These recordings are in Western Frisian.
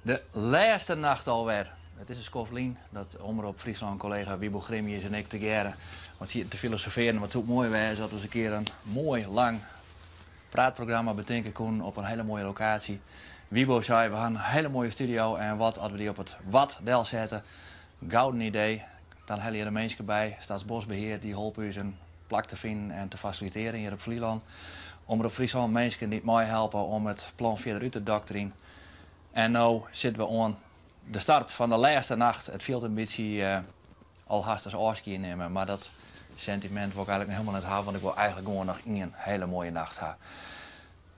De lêste nacht alwer. It is in skoft lyn dat Omrop Fryslân-kollega Wiebo Grimmius en ik tegearre wat sieten te filosofearjen. Wat soe it moai wêze as we ris in kear in moai lang praatprogramma betinke koenen op in hele moaie lokaasje. Wiebo sei, we ha in hele moaie studio en wat as we dy op it Wad delsette. Gouden idee. Dan helje je de minsken by, Staatsbosbeheer, dy holp ús in plak te finen en te fasilitearjen hjir op Flylân. Omrop Fryslân minsken dy't meihelpe om it plan fierder út te dokterjen. En no sitte we oan de start fan de lêste nacht. It fielt in bytsje al hast as ôfskie nimme, mar dat sentimint wol ik eigenlik noch hielendal net ha, want ik wol eigenlik gewoan noch ien hele moaie nacht ha.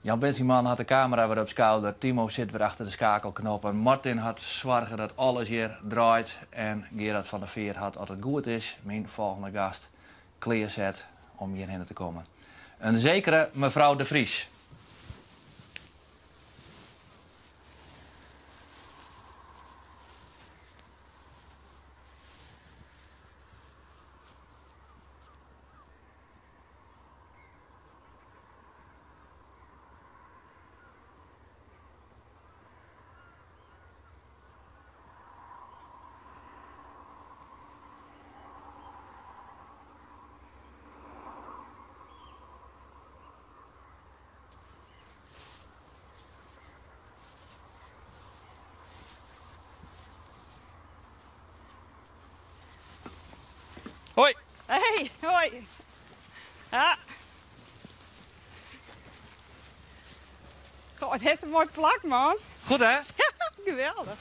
Jan Bensieman hat de kamera wer op skouder, Timo sit wer achter de skakelknoppen, Martin hat soarge dat alles hjir draait en Gerard van der Veer hat, as it goed is, myn folgjende gast klearset om hjirhinne te kommen. In zekere mefrou De Vries. Hoi. Hey, hoi. Ja. Goh, it hast in moai plak, man. Goed, hè? Geweldich.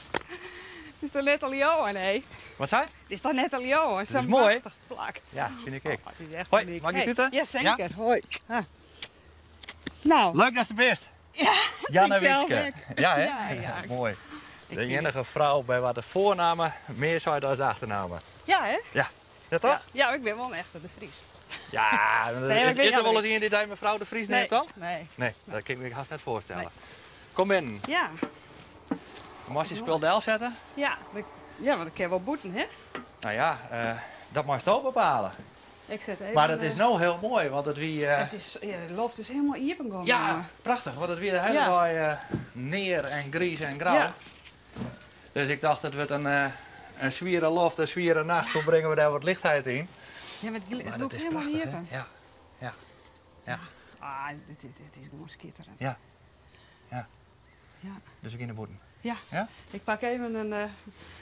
It is toch net te leauwen, hè? Wat sei? It is toch net te leauwen? It is moai. Sa'n prachtich plak. Ja, fyn ik ek. Oh, it is echt Hoi, unyk. mei ik dy Hey, tute? Ja, seker. Hoi. Ha. Nou. Leuk datst der bist. Ja, Janna ik zelf Wietske. ek. Ja, hè? Ja, ja. Moai. Ik De fyn iennige frou by wa't de foarnamme mear seit as de achternamme. Ja, hè? Ja. Ja, toch? Ja, ja, ik bin wol in echte De Vries. Ja, Nee, maar ik is bin is der Jan wolris ien dy't dy mefrou De Vries Nee, neamt dan? nee. Nee, dat kin ik my hast net foarstelle. Nee. Kom binnen. Ja. Moatst dyn spul delsette? Ja, ja, want ik kin wol bûten, hè? Nou ja, dat meist bepale. Ik set even, Mar it is no hiel moai, want it wie. It is, ja, de loft is hielendal iepen gien. Ja, prachtich, want it wie de hiele dei near en griis en grau. Ja. Dus ik tocht, it wurdt in swiere loft, in swiere nacht. Hoe bringe we dêr wat lichtheid yn? Ja, mar it Mar lûkt dat is hielendal prachtich, hè? iepen. Ja, ja, ja. Ah, dit is gewoan skitterend. Ja, ja. Ja. Dus we geane nei bûten. Ja. Ja? Ik pak even in.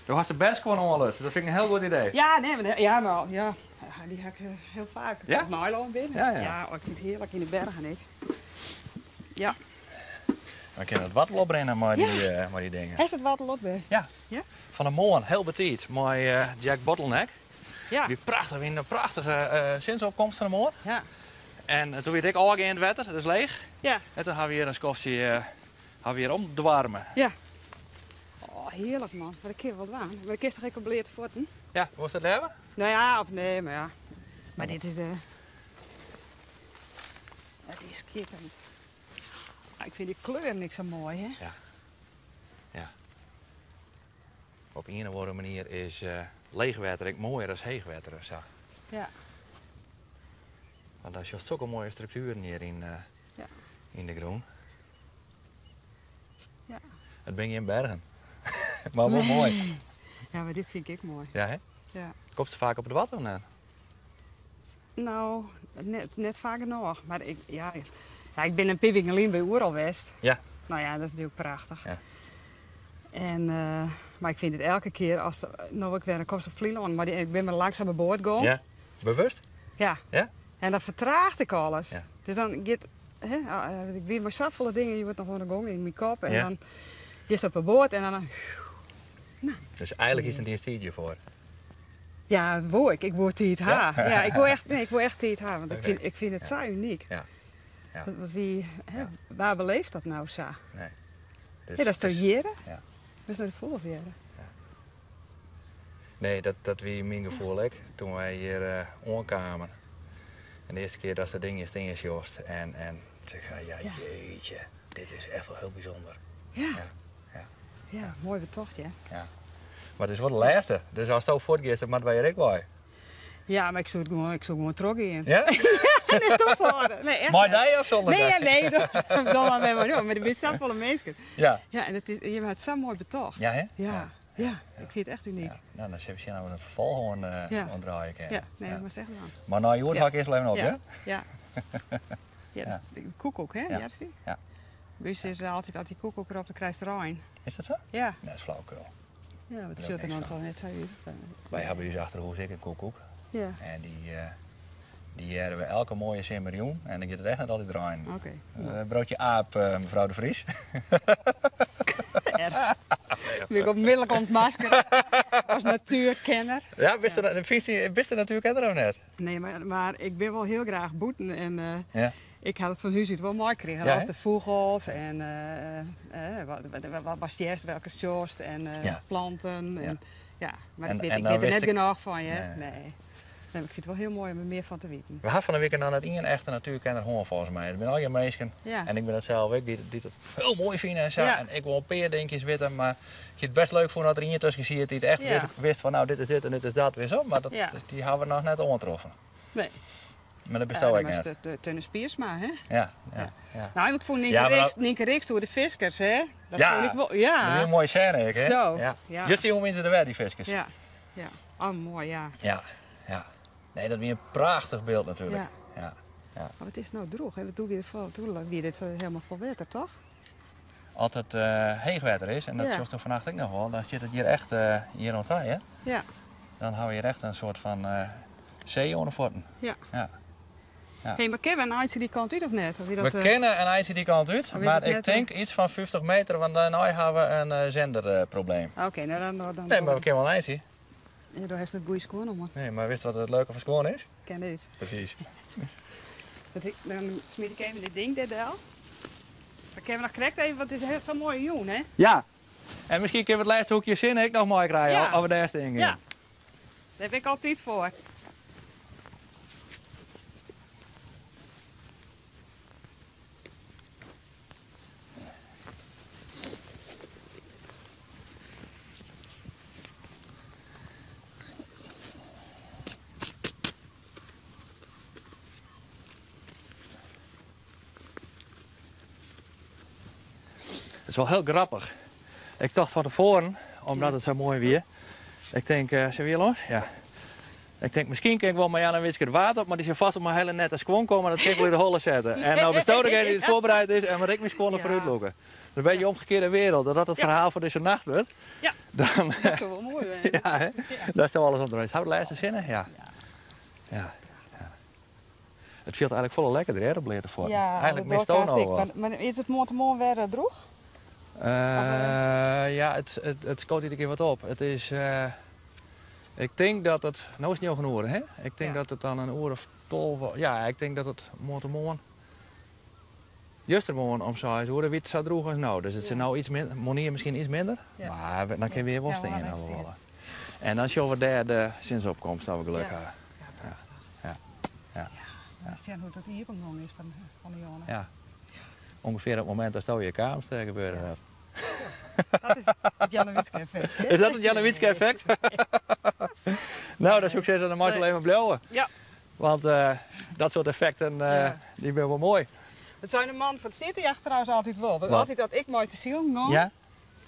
Do hast de berchskuon oanlutsen, dat fyn ik in hiel goed idee. Ja, nee, mar, ja, mar, ja, dy ha ik hiel faak. Ja? Op Nederlân bin. Ja, ja. Ja, oh, ik fyn it hearlik yn de bergen ek. Ja. We kinne it Wad wol oprinne mei dy, Ja. mei dy dingen. Hast it Wad al op west? Ja. Ja? Fan 'e moarn hiel betiid mei Jack Bottleneck. Ja. Wie prachtich, wie in prachtige sinsopkomst fan 'e moarn. Ja. En toen wie it ek ôfgeand wetter, dus leech. Ja. En toen ha we hjir in skoftsje ha we hjir omdoarme. Ja. Oh, hearlik man. Mar dat kin wol dwaan. Mar kinst toch ek op bleate fuotten? Ja, wolst dat leaver? No ja, of nee, mar ja. Mar dit is. It is skitterend. Ik fyn dy kleuren ek sa moai, hè? Ja. Ja. Op ien of oare manier is leech wetter ek moaier as heech wetter of sa. Ja. Want dan sjochst sokke moaie struktueren hjir yn, Ja. yn de grûn. Ja. It binne gjin bergen, mar wol moai. Ja, mar dit fyn ik ek moai. Ja, hè? Ja. Komst faak op it Wad of net? No, net, net faak genôch. Mar ik, ja, ja, ik bin in pear wiken lyn by Oerol west. Ja. No ja, dat is natuerlik prachtich. Ja. En, mar ik fyn it elke kear as no ik wer komst op Flylân, mar ik bin mar langsume boat gong. Ja. Bewust? Ja. Ja? En dan fertraacht ik alles. Ja. Dus dan giet, hè, ik wie mei safolle dingen hjoed noch oan de gong yn myn kop. En Ja. dan giest op 'e boat en dan. No. Dus eigenlik is it gjin tiid hjirfoar? Ja, woe ik. Ik woe tiid ha. Ja? Ja, ik woe echt, nee, ik woe echt tiid ha, want ik Oké. fyn, ik fyn it Ja. sa unyk. Ja. Ja. Want wie, hè, Ja. wa beleeft dat no sa? Nee. Dus, Ja, dat is toch dus- hjirre? Ja. Dat is nei de fûgels hearre. Ja. Nee, dat, dat wie myn gefoel ek toen wy hjir eh, oankamen. En de earste kear datst dat ding hjir stean sjochst en, en ik sei, ja, Ja. jeetje, dit is echt wol hiel bysûnder. Ja. Ja, ja. Ja, moai betocht, ja. Ja. Mar it is wol de lêste, dus asto fuortgiest, dan moatte wy hjir ek wei. Ja, mar ik soe it gewoan, ik soe gewoan trochgean. Ja? net ophâlde. Nee, echt Mei net. dy of sûnder Nee, dy? ja, nee, dan maar met my, mar der binne safolle minsken. Ja. Ja, en it is, jimme ha it sa moai betocht. Ja, hè? Ja, ja, ik fyn it echt unyk. Ja. Nou, dan sille we sjen oft we in ferfolch oan, Ja. oan draaie kinne. Ja, nee, dat moatst echt dwaan. Mar nei hjoed ha ik earst wol even op, Ja, hè? ja. Ja, dat is de koekoek, hè? Ja. Ja, is dy? Ja. By ús is altyd, as dy koekoek ropt, dan krijst rein. Is dat sa? Ja. Nee, dat is flauwekul. Ja, maar het Daar zult er niks dan van. toch net zo uit. Wy hawwe by ús achter hûs ek in koekoek. Ja. En dy, dy hearre we elke moaie simmerjûn en dan giet it echt net altyd reinen. Oké. Broodje aap, mevrouw de Vries. Erch. Ben ik onmiddellijk ontmaskerd als natuurkenner. Ja, bist der, fynst dy, bist der natuurkenner of net? Nee, mar ik bin wol hiel graach bûten en Ja. ik ha it fan hús út wol meikrigen. Ja, Al hè? de fûgels en wat sjochst, welke sjochst en Ja. planten. En, ja, mar En ik wit, en ik dan wit der wist net ik genôch fan, hear. Nee. Nee. Nee, mar ik fyn it wol hiel moai om der mear fan te witten. We ha fan 'e wike noch net ien echte natuerkenner hân folgens my. Der binne allegear minsken, Ja. en ik bin dat sels ek, dy't it hiel moai fine en sa. Ja. En ik wol in pear dinkjes witte, mar ik hie it best leuk fûn as der ien tusken siet dy't echt Ja. wist fan nou dit is dit en dit is dat, witst wol. Mar dat, Ja. dy hawwe we noch net oantroffen. Nee. Mar dat bist Ja, do dan ek moatst net. de Theunis Piersma, hè? Ja, ja, Ja. ja. Nou, ik fûn Nynke Ja, maar Rixt, dat- Nynke Rixt oer de fiskers, hè? Dat Ja. fûn ik wol, ja. Dat is in moaie sêne ek, hè? Zo, Ja. ja. Just dy hoe wiene se der wer, dy fiskers. Ja, ja. Oh, moai, ja. Ja, ja. Nee, dat wie in prachtich byld natuerlik. Ja. Ja, ja. Mar it is no drûch, hè? Want doe wie it fol, doe wie dit helemaal fol wetter, toch? As it heechwetter is, en dat Ja. sjochst fannacht ek noch wol, dan stiet it hjir echt hjir oan ta, hè? Ja. Dan hawwe we hjir echt in soart fan see oan de fuotten. Ja. Ja. Ja. Hey, mar kinne we in eintsje dy kant út of net? Of wie dat, We kinne in eintsje dy kant út, Of is mar it ik net, tink iets fan 50 meter, want dêrnei hawwe we in zenderprobleem. Oké, nou dan, dan, dan Nee, mar we kinne wol in eintsje. Ja, do hast net goede skuon oan. Nee, mar witst wat it leuke fan skuon is? Ken út. Presys. Dat ik, dan smyt ik even dit ding dêr del. Dan kinne we noch krekt even, want it is hiel sa'n moaie jûn, hè? Ja. En miskien kinne we it lêste hoekje sinne ek noch mei krije, Ja. as we dêr stean gean. Ja. Dêr bin ik altyd foar. It is wol hiel grappich. Ik tocht fan tefoaren, omdat it sa moai wie, ik tink, sille we hjir lâns? Ja. Ik tink, miskien kin ik wol mei Jan en Witske it Waad op, mar dy sil fêst op mei hiele nette skuon komme en dat kin ik wol út de holle sette. En no bisto degene dy't it foarbereid is en moat ik myn skuon foarút lûke. In bytsje omgekearde wereld, dat dat it ferhaal foar dizze nacht wurdt. Ja. Dan, Dat soe wol moai wêze. Ja, hè? Dêr is alles om te Ha we de lêste sinne? Ja. Ja. Ja. It fielt eigenlik folle lekkerder, hè, op bleate fuotten. Ja, Eigenlik dat mist doar no ik. wat. Mar is it moarntemoarn wer drûch? Ja, it skoot iedere kear wat op. It is, ik tink dat it, no is it njoggen oere, hè? Ik tink Ja. dat it dan in oere of 12, ja, ik tink dat it moarntemoarn, justermoarn om 6 oere wie it sa drûch as no. Dus it is Ja. no iets minder, moarnier miskien iets minder, Ja. mar dan kinne we hjir wol Ja, we stean gaan as we even wolle. En dan sjogge we dêr de sinsopkomst, as we geluk Ja. hawwe. Ja, prachtich. Ja. Ja. Ja. Ja. Sjen hoe't dat iepengong is fan de Jonne. Ja. Ungefear op it momint datsto hjir kaamst, gebeurde Ja. dat. Dat is it Jannewietske effekt, hè? Is dat it Jannewietske effekt? Nou, dan soe ik sizze, dan meist wol Nee. even bliuwe. Ja. Want dat soart effekten, Ja. dy binne wol moai. Dat sei de man fan it Steatejacht trouwens altyd wol. Want Wat? altyd as ik mei te silen gong, Ja?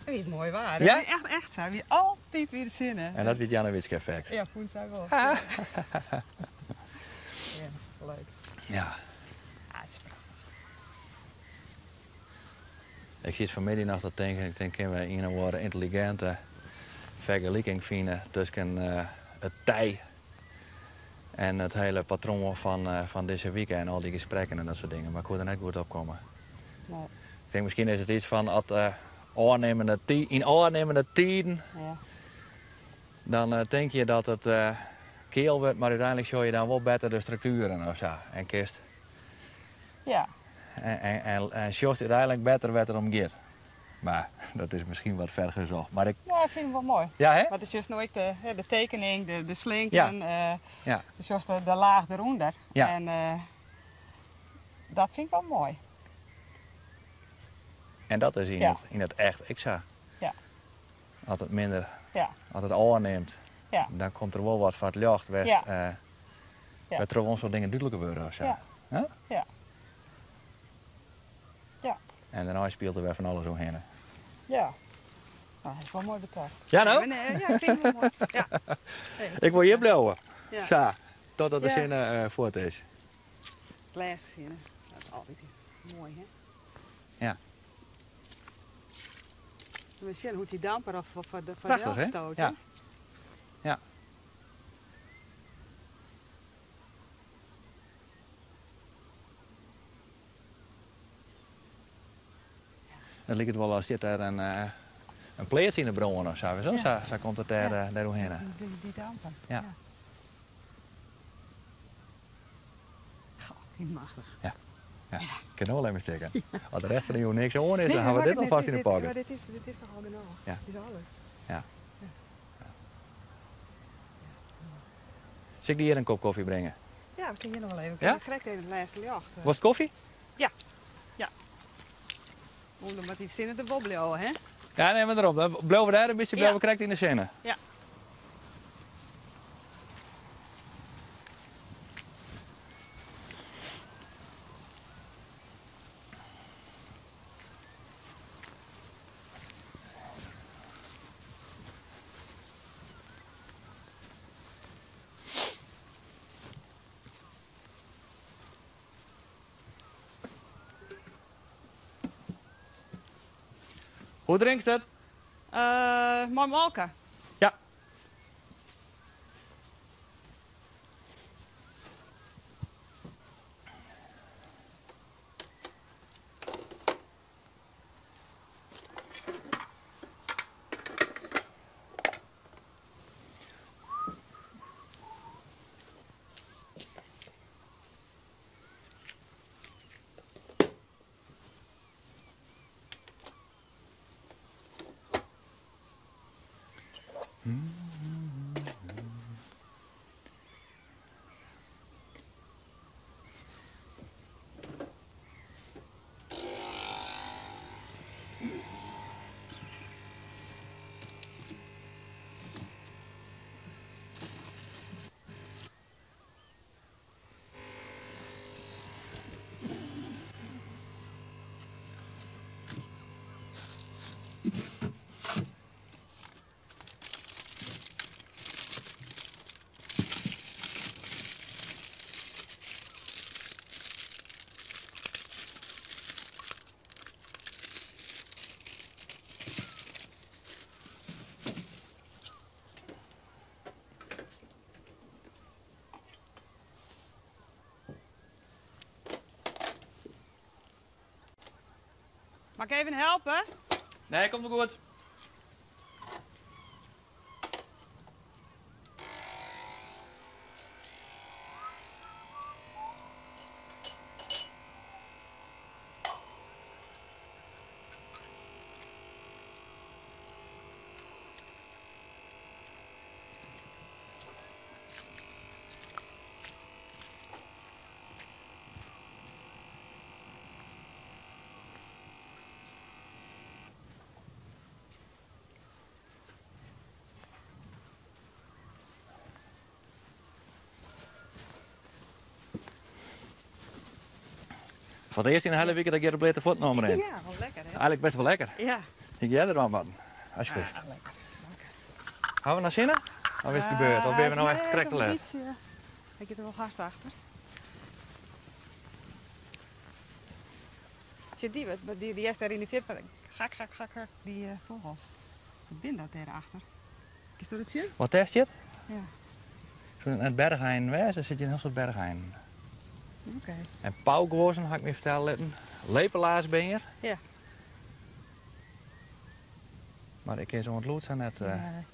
dan wie it moai waar. Ja? Dat wie echt, echt sa. Wie altyd wie de sinne. En dat wie it Jannewietske effekt. Ja, fûn sy wol. Ja, leuk. Ja. Ja, it is prachtich. Ik siet fanmiddei noch te tinken, ik tink, kinne we ien of oare yntelliginte fergeliking fine tusken it tij en it hiele patroan fan dizze wike en al dy gesprekken en dat soart dingen. Mar ik koe der net goed op komme. Nee. Ik tink, miskien is it iets fan at ôfnimmende yn ôfnimmende tiden, Ja. dan tink je dat it keal wurdt, mar úteinlik sjogge je dan wol better de struktueren of sa. En kinst Ja. En sjochst úteinlik better wêr't it om giet. Mar dat is miskien wat ver gezocht. Mar ik Ja, ik fyn it wol moai. Ja, hè? Mar it is just no ek de, hè, de tekening, de slinken, Ja. Ja. dus just de laach derûnder. Ja. En dat fyn ik wol moai. En dat is Ja. yn it echt ek sa. Ja. As it minder, Ja. as it ôfnimt, Ja. dan komt der wol wat foar it ljocht west, Ja. Ja. wêrtroch wol soart dingen dúdliker wurde of sa. Ja. Ja? Ja. Ja. En dêrnei spielt der wer fan alles omhinne. Ja. Nou, dat is wol moai betocht. Ja, no? Nee, ja, ik fyn it wol moai. Ja. Nee, Ik wol hjir bliuwe. Ja. Sa, totdat de Ja. sinne eh, fuort is. Lêste sinne. Dat is altyd moai, hè? Ja. We sjen hoe't dy damper of foar de foar Prachtich, hè? stoot, Ja. hè? Ja. It liket wol as sit dêr in, eh, in pleats yn 'e brân of sa, witst wol? Ja. Sa, sa komt it dêr, Ja. eh, dêr oerhinne. Die, die, die dampen. Ja. Goh, die machtich. Ja. Ja. Kin no wol even stikken. As de rest fan de jûn niks oan is, dan hawwe we dit alfêst yn 'e pocket. Maar dit is toch al genôch? Ja. Dit is alles. Ja. Sil ik dy hjir in kop kofje bringe? Ja, we kinne hjir noch wol even. Ja? Ik krekt even it lêste ljocht. Wolst kofje? Ja. Ja. Oeh, dan moat dy sinne der wol bliuwe, hè? Ja, nee, mar derom. Dan bliuwe we dêr in bytsje, bliuwe we krekt yn de sinne. Ja. Hoe drinkst it? Uh, mei molke. Ja. Mag ik even helpen? Nee, komt wol goed. Foar it earst yn in hiele wike dat ik hjir op bleate fuotten omrin. Ja, wol lekker hè? Eigenlik bêst wol lekker. Ja. Ik hear der oan moatten. Alsjeblieft. Ah, lekker. Hawwe we noch sinne? Of is it gebeurd? Of binne we no echt krekt te let? Ik giet der wol hast achter. Sjoch dy, dy, dy hearst dêr yn de fierte fan gak, gak, gak, gak, dy eh, fûgels. Wat binne dat dêr achter? Kinsto dat sjen? Wat dêr stiet? Ja. Soe it net bercheinen wêze? Der sit hjir in hiel soad bercheinen. Oké. En pauguozzen ha ik my fertelle litten. Lepelaars binne hjir. Ja. Mar ik kin se oan it lûd sa net. Eh, Nee.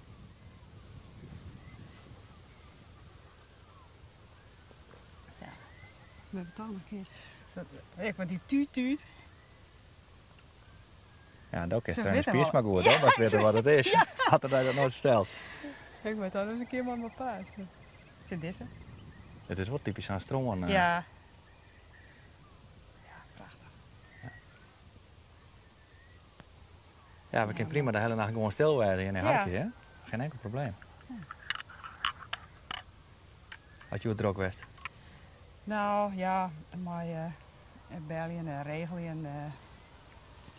Ja. We hebben toch nog een keer. Dat, maar die tuut tuut. Ja, dat is Ze Teun weten Spiers wel. mar goed, hoor. Maar witte wat it is. Hat er dat noait ferteld. Ik moet dat eens een keer met mijn paard. Zit deze? It is wol typysk sa'n strân. Eh. Ja. Ja, prachtich. Ja, we kinne prima de hiele nacht gewoan stil wêze hjir yn Ja. Harkje, hè? Gjin inkel probleem. Hast hjoed drok west? No ja, mei beljen en regeljen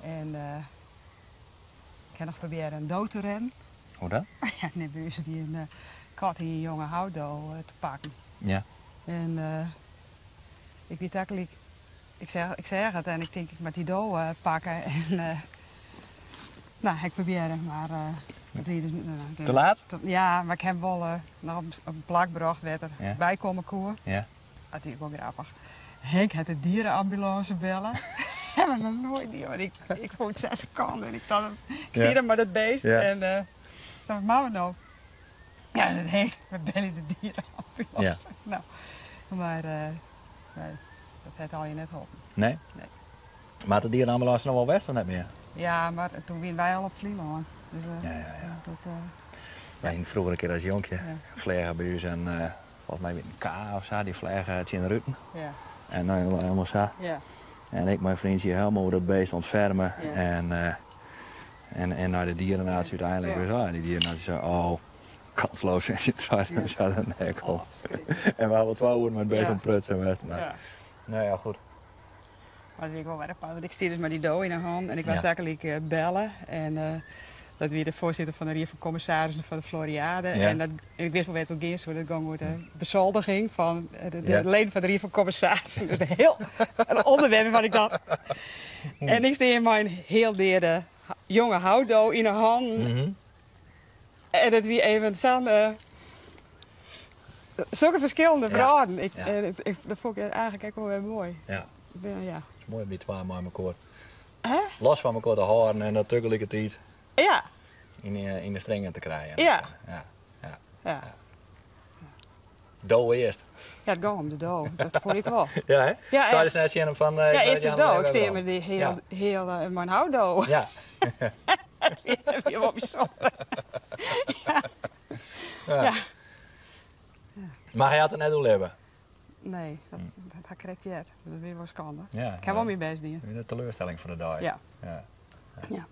en ik ha noch probearre in do te redden. Hoe dan? Ja, nee, by ús wie in kat hie in jonge houtdo te pakken. Ja. En ik wie tagelyk, ik seach, ik seach it en ik tink ik moat dy do pakke en no, ik probearre, mar dat wie dus Te laat? Ja, mar ik ha him wol noch op in plak brocht wêr't er Ja. bykomme koe. Ja. Dat wie wol grappich. Henk hat de dierenambulance belle. Ha we noch noait dien, want ik fûn it sa skande. En ik tocht, ik stie Ja. der mei dat beest Ja. en wat moatte we no? Ja, dat Henk, we belje de dierenambulance. Ja. No, mar nee, dat hat allegear net holpen. Nee? Nee. Mar hat de dierenambulance noch wol west of net mear? Ja, mar toen wiene wy al op Flylân. Dus Ja, ja, ja. dat Wy hiene froeger in kear as jonkje Ja. fleagen by ús en folgens my wie it in K of sa, dy fleagen tsjin de ruten. Ja. En nou helemaal sa. Ja. En ik mei vriendje helemaal oer dat beest ontferme. Ja. En nei de dierenarts úteinlik. Ja. Dus, oh, en dy dierenarts sei, oh, kansloos. En die draait Ja. hem zo de nek op. Oh, verschrikkelijk. En we hadden 2 uur met het beest Ja. aan het prutsen. Maar, nou, Ja. nou ja, goed. Maar dat vind ik wel erg pijnlijk, want ik stier dus met die do in de hand en ik wou Ja. tegelijk bellen. En dat wie de voorzitter van de Raad van Commissarissen van de Floriade. Ja. En ik wist wel waar het ook ging, zo dat ging over de bezoldiging van de Ja. leden van de Raad van Commissarissen. Dus een heel een onderwerp waarvan ik dacht. En ik stier in mijn heel derde jonge houtdo in de hand. En dat wie even zo'n zulke verschillende Ja. verhalen. Ja. Dat vond ik eigenlijk ook wel weer mooi. Ja. Ja, ja. Het is mooi om die twee met elkaar. Hè? Los van elkaar te houden en dat tegelijkertijd Ja. in de strengen te krijgen. Ja. Ja. Ja. Ja. Do eerst. Ja, het ging om de do. Dat vond ik wel. Ja, hè? Ja, Zou je echt. dus net zien hem van, Ja, ik eerst weet de niet, do. Jan, Ik steer wel. met die heel, Ja. heel, mijn houtdo. Ja. Dat is wel bijzonder. Ja. Ja. Ja. Maar hij had het net hoe hebben. Nee, dat kreeg je het. Dat is weer wel schande. Ja, Ik heb wel mijn best gedaan. Weer de teleurstelling voor de dag. Ja. Ja. Ja.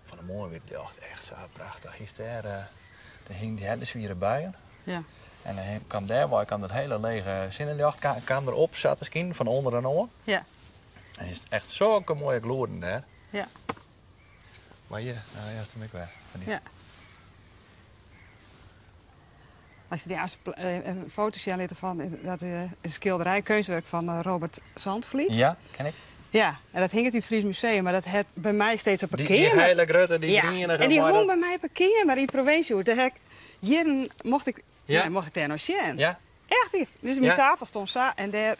Van de morgen weer die echt zo prachtig. Gisteren daar hing die hele zwieren buien. Ja. En dan kwam daar, waar kwam dat hele lege zinnenjacht, kwam erop, zat de skin van onder en om. Ja. En is het echt zulke mooie gloeden daar. Ja. Maar hier, nou ja, is het hem ook weer. Van die Ja. Als je die eerste een foto ziet laten van dat een schilderij, kunstwerk van Robert Zandvliet. Ja, ken ik. Ja, en dat hing het in het Fries Museum, maar dat het bij mij steeds op een Die, die kamer. hele grote, die Ja, grienige, en die maar hong dat bij mij op een kamer in de provincie. Daar heb ik, hier mocht ik, Ja. nee, mocht ik daar nog zien. Ja. Echt weer. Dus mijn Ja. tafel stond zo en daar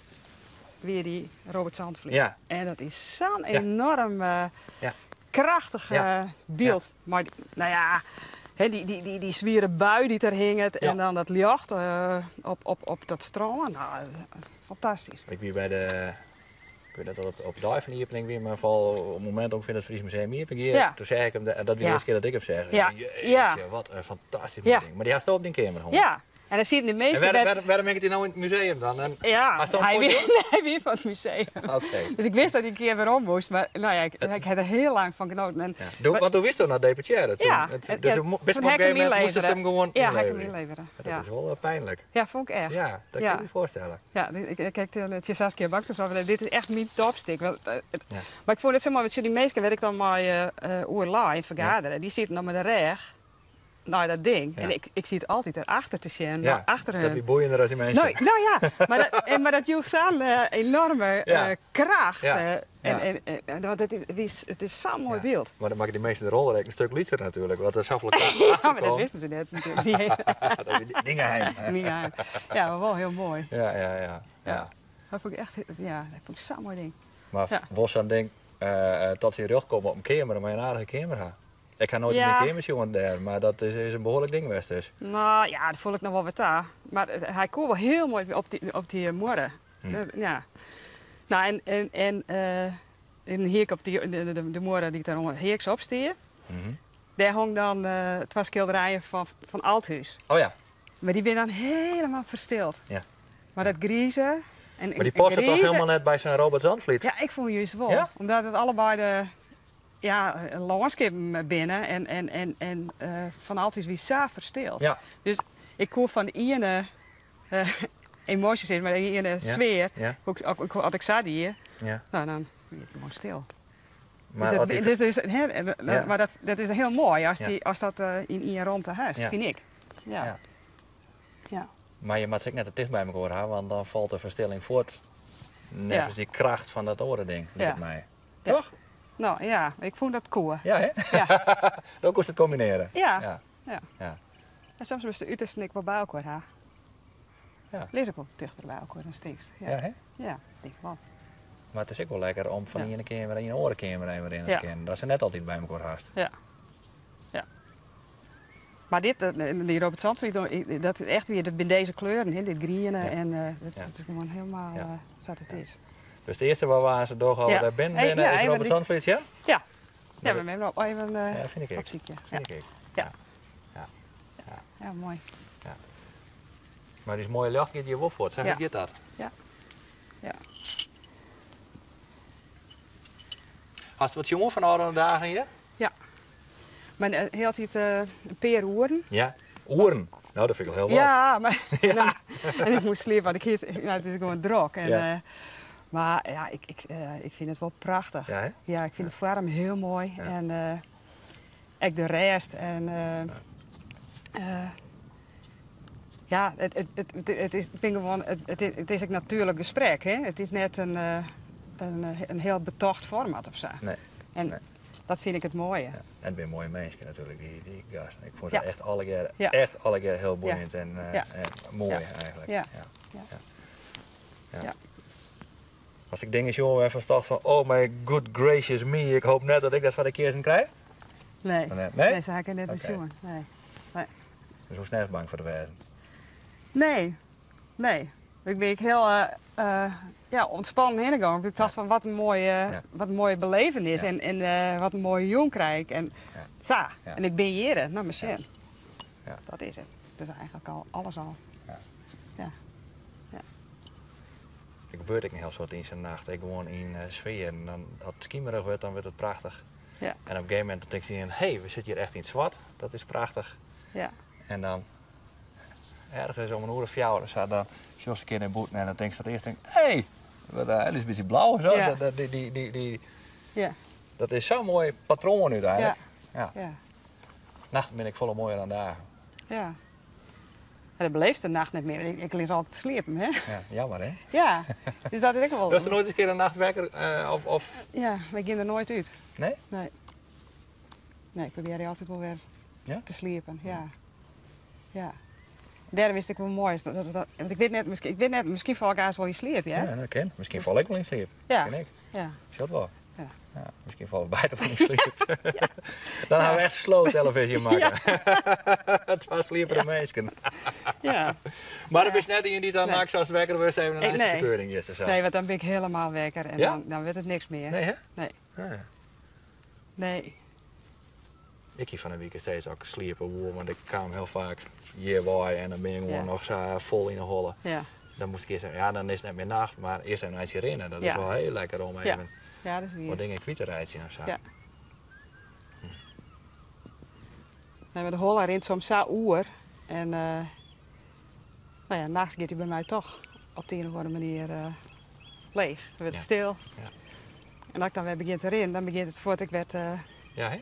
weer die Robert Zandvliet. Ja. En dat is zo'n Ja. enorm Ja. krachtig, Ja. beeld. Maar nou ja, hè, die zwieren bui die er hing het en Ja. dan dat licht op dat strand. Nou, fantastisch. Ik wie bij de, ik weet dat op de dag van de opening weer, maar vooral op het moment ongeveer dat Fries Museum hier open ging, Ja. toen zei ik hem, dat was de Ja. eerste keer dat ik hem zeg. Ja. Jeetje, Ja. wat een fantastisch Ja. ding. Maar die had op die kamer gewoon. Ja, en dan zitten de meeste En wet- waarom heb ik die nou in het museum dan? En Ja, Hij stond voor je? hij weer van het museum. Oké. Dus ik wist dat hij een keer weer om moest, maar nou ja, ik heb er heel lang van genoten. En, Ja. Doe, maar want toen wist je naar deputaire. Toen, Ja, het, en, dus ja, het best toen op een heb ik hem gegeven moment moesten ze inleveren. hem gewoon Ja, hij inleveren. hem inleveren. Ja, dat Ja. is wel pijnlijk. Ja, vond ik echt. Ja, dat Ja. kan je je voorstellen. Ja, ik kijk het je Saskia Bak, dus dit is echt mijn topstuk. Want het, Ja. Maar ik vond het zo mooi, want die meesten werd ik dan maar oerlaai vergaderen. Die zitten dan met de reg naar dat ding. Ja. En ik zie het altijd erachter te zien, Ja, maar achter dat hun. is boeiender als die mensen. Nou, nou ja, maar dat, en, maar dat joeg zo'n enorme, Ja. kracht. Ja. En, Ja. en, want het is zo'n mooi Ja. beeld. Maar dan maken die meesten de rol een stuk lieter natuurlijk, want er is zoveel kracht Ja, maar dat achterkomt. wisten ze net natuurlijk. Die Dat is dingen heen. niet aan. Ja, maar wel heel mooi. Ja, ja, ja, ja. Ja. Dat vond ik echt, ja, dat vond ik zo'n mooi ding. Maar Ja. was zo'n ding dat ze hier komen op een kamer, maar een aardige kamer ha. Ik ga nooit Ja. in de kamer zien daar, maar dat is een behoorlijk ding geweest dus. Nou ja, dat voel ik nog wel wat daar. Maar hij kon wel heel mooi op die morren. Ja. Nou, en hier op die, de morren die ik daar onder Heerks op stier. Daar hong dan twee schilderijen van Althuis. Oh ja. Maar dy binne dan helemaal ferstild. Ja. Maar dat grize... En, Maar dy passe toch helemaal net by sa'n Robert Zandvliet? Ja, ik fûn juist wol. Ja? Omdat it allebeide de ja, lânskippen binne en, en, en, en Van Althuis wie sa ferstild. Ja. Dus ik koe fan de iene emoasje sis mar, de iene sfear, ja. koe ik, as ik sa die, Ja. nou, dan wie it gewoan stil. Maar Dus as dy dat, dus, dus, hè, en, Ja. maar dat, dat is hiel moai as, Ja. dy, as dat yn ien romte hast, Ja. fyn ik. Ja. Ja. Ja. Mar je moatte se ek net te ticht by mekoar ha, want dan falt de ferstilling fuort. Neffens dy kracht fan dat oare ding, liket Ja. my. Ja. Toch? No ja, ik fûn dat koe. Ja, hè? Ja. Dan koest it kombinearje. Ja. Ja. Ja. Ja. En soms moatst de utersten ek wol by elkoar ha. Ja. Lis ek wol tichter by elkoar dan tinkst. Ja. Ja, hè? Ja, tink ik wol. Mar it is ek wol lekker om fan Ja. de iene keamer yn de oare keamer even rinne te Ja. kinnen. Datst se net altyd by mekoar hast. Ja. Ja. Mar dit, dy Robert Zandvliet, dat is echt wier, dat binne dizze kleuren, hè, dit griene Ja. en dat, Ja. dat is gewoan hielendal Ja. sa't it Ja. is. Dus it earste wat we aanst dogge as we Ja. dêr binnen Hey, binne, ja, is even Robert die- Zandvliet sjen? Ja. Ja, Dat we moatte wol even Ja, fyn ik ek. op sykje. Fyn Ja. ik ek. Ja. Ja. Ja. Ja, moai. Ja. Mar dy moaie ljocht giet hjir wol fuort. Sa Ja. giet dat? Ja. Ja. Hast wat sjoen fan ôfrûne dagen hjir? Ja. Mar hieltyd in pear oeren. Ja, oeren? No, dat fyn ik al hiel wat. Ja, mar en, dan, en ik moast sliepe, want ik hie, no, it is gewoan drok. En, Ja. mar ja, ik, ik, ik fyn it wol prachtich. Ja, hè? Ja, ik fyn de foarm hiel moai. Ja. En ek de rêst. En ja, it, it, it, it, it is, ik bin gewoan, it, it, it is ek natuerlik gesprek, hè? It is net in, in, in hiel betocht format of sa. Nee. En Nee. dat fyn ik it moaie. Ja. En it binne moaie minsken natuerlik, dy, dy gasten. Ik fûn se Ja. echt allegear, Ja. echt allegear hiel boeiend en, Ja. en moai Ja. eigentlik. Ja. Ja. Ja. Ja. Ja. Ja. As ik dingen sjoen wêrfan'tst tocht fan, oh my good gracious me, ik hoopje net dat ik dat foar de kiezzen krij. Nee. Nee? Nee? Nee, sa ha ik net Oké. sjoen. Nee. Nee. Dus hoechst net bang foar te wêzen? Nee. Nee. Ik bin ek hiel ja, ûntspannen hinne gien. Ik tocht fan wat in moaie, Ja. wat in moaie belevenis Ja. en, en wat in moaie jûn krij ik. En Ja. sa. Ja. En ik bin hjir, nei myn sin. Ja. Dat is it. Dus eigentlik al alles al. Ja. Ja. Ja. Der gebeurt ek in hiel soad yn sa'n nacht, ek gewoan yn sfear. En dan, as it skimerich wurdt, dan wurdt it prachtich. Ja. En op in gegeven momint dan tinkst hé, hey, we sitte hjir echt yn it swart. Dat is prachtich. Ja. En dan ergens om in oere of fjouwer, sa, dan sjochst in kear nei bûten en dan tinkst dat earst, hé, hey, wat, it is in bytsje blau. Sa. Ja. Dat, dat, die, die, die, die, Ja. dat is sa'n moai patroan úteinlik. Ja. Ja. Ja. Nachten binne ek folle moaier dan dagen. Ja. En dat beleefst de nacht net mear. Ik, ik lis altyd te sliepen, hè? Ja, jammer hè? Ja. Dus dat is ek wol. Wurdst der noait ris in kear in nacht wekker? Of, of... Ja, wy geane der noait út. Nee? Nee. Nee, ik probearje altyd wol wer Ja? te sliepen. Ja. Ja. Dêrom is it ek wol moai. Dat, dat, dat, want ik wit net, miskien, ik wit net, miskien fal ik aanst wol yn sliep, ja? Ja, dat kin. Miskien fal ik wol yn sliep. Ja. Kin ik. Ja. Sjocht wol. Ja. Ja, miskien falle we beide wol yn sliep. Dan ha we echt slow televyzje makke. Twa sliepende minsken. Ja. Mar do bist net ien dy't dan Nee. nachts ast wekker wurdst even in Ik- ijs nee. te keuring is of sa. Nee, want dan bin ik hielendal wekker en Ja? dan, dan wurdt it niks mear. Nee, hè? Nee. Ja. Nee. Ik hie fan 'e wike steeds ek sliepe woe, want ik kaam hiel faak hjirwei en dan bin ik gewoan Ja. noch sa fol yn 'e holle. Ja. Dan moast ik earst even, ja, dan is it net mear nacht, mar earst even in eintsje rinne. Dat is Ja. wol hiel lekker om Ja. even Ja, dat is wier. wat dingen kwyt te reitsjen of sa. Ja. Nee, mar de holle rint soms sa oer. En no ja, nachts giet hy by my toch op de ien of oare manier leech. Dan wurdt it Ja. stil. Ja. En as ik dan wer begjin te rinnen, dan begjint it fuort ek wer te, Ja, hè?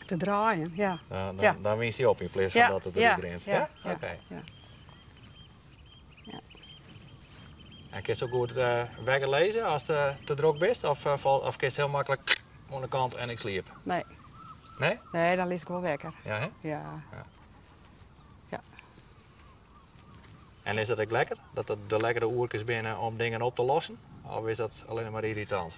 te draaien. Ja. Dan, dan, Ja. dan winst hy op yn pleats fan Ja, dat it ja, derút rint. ja, Ja? ja, Oké. ja. Ja. En kinst ek goed wekker lizze ast te drok bist? Of, of kinst hiel maklik oan de kant en ik sliep? Nee. Nee? Nee, dan lis ik wol wekker. Ja, hè? Ja. Ja. Ja. En is dat ek lekker? Dat dat de lekkere oerkes binne om dingen op te lossen? Of is dat allinnich mar yrritant?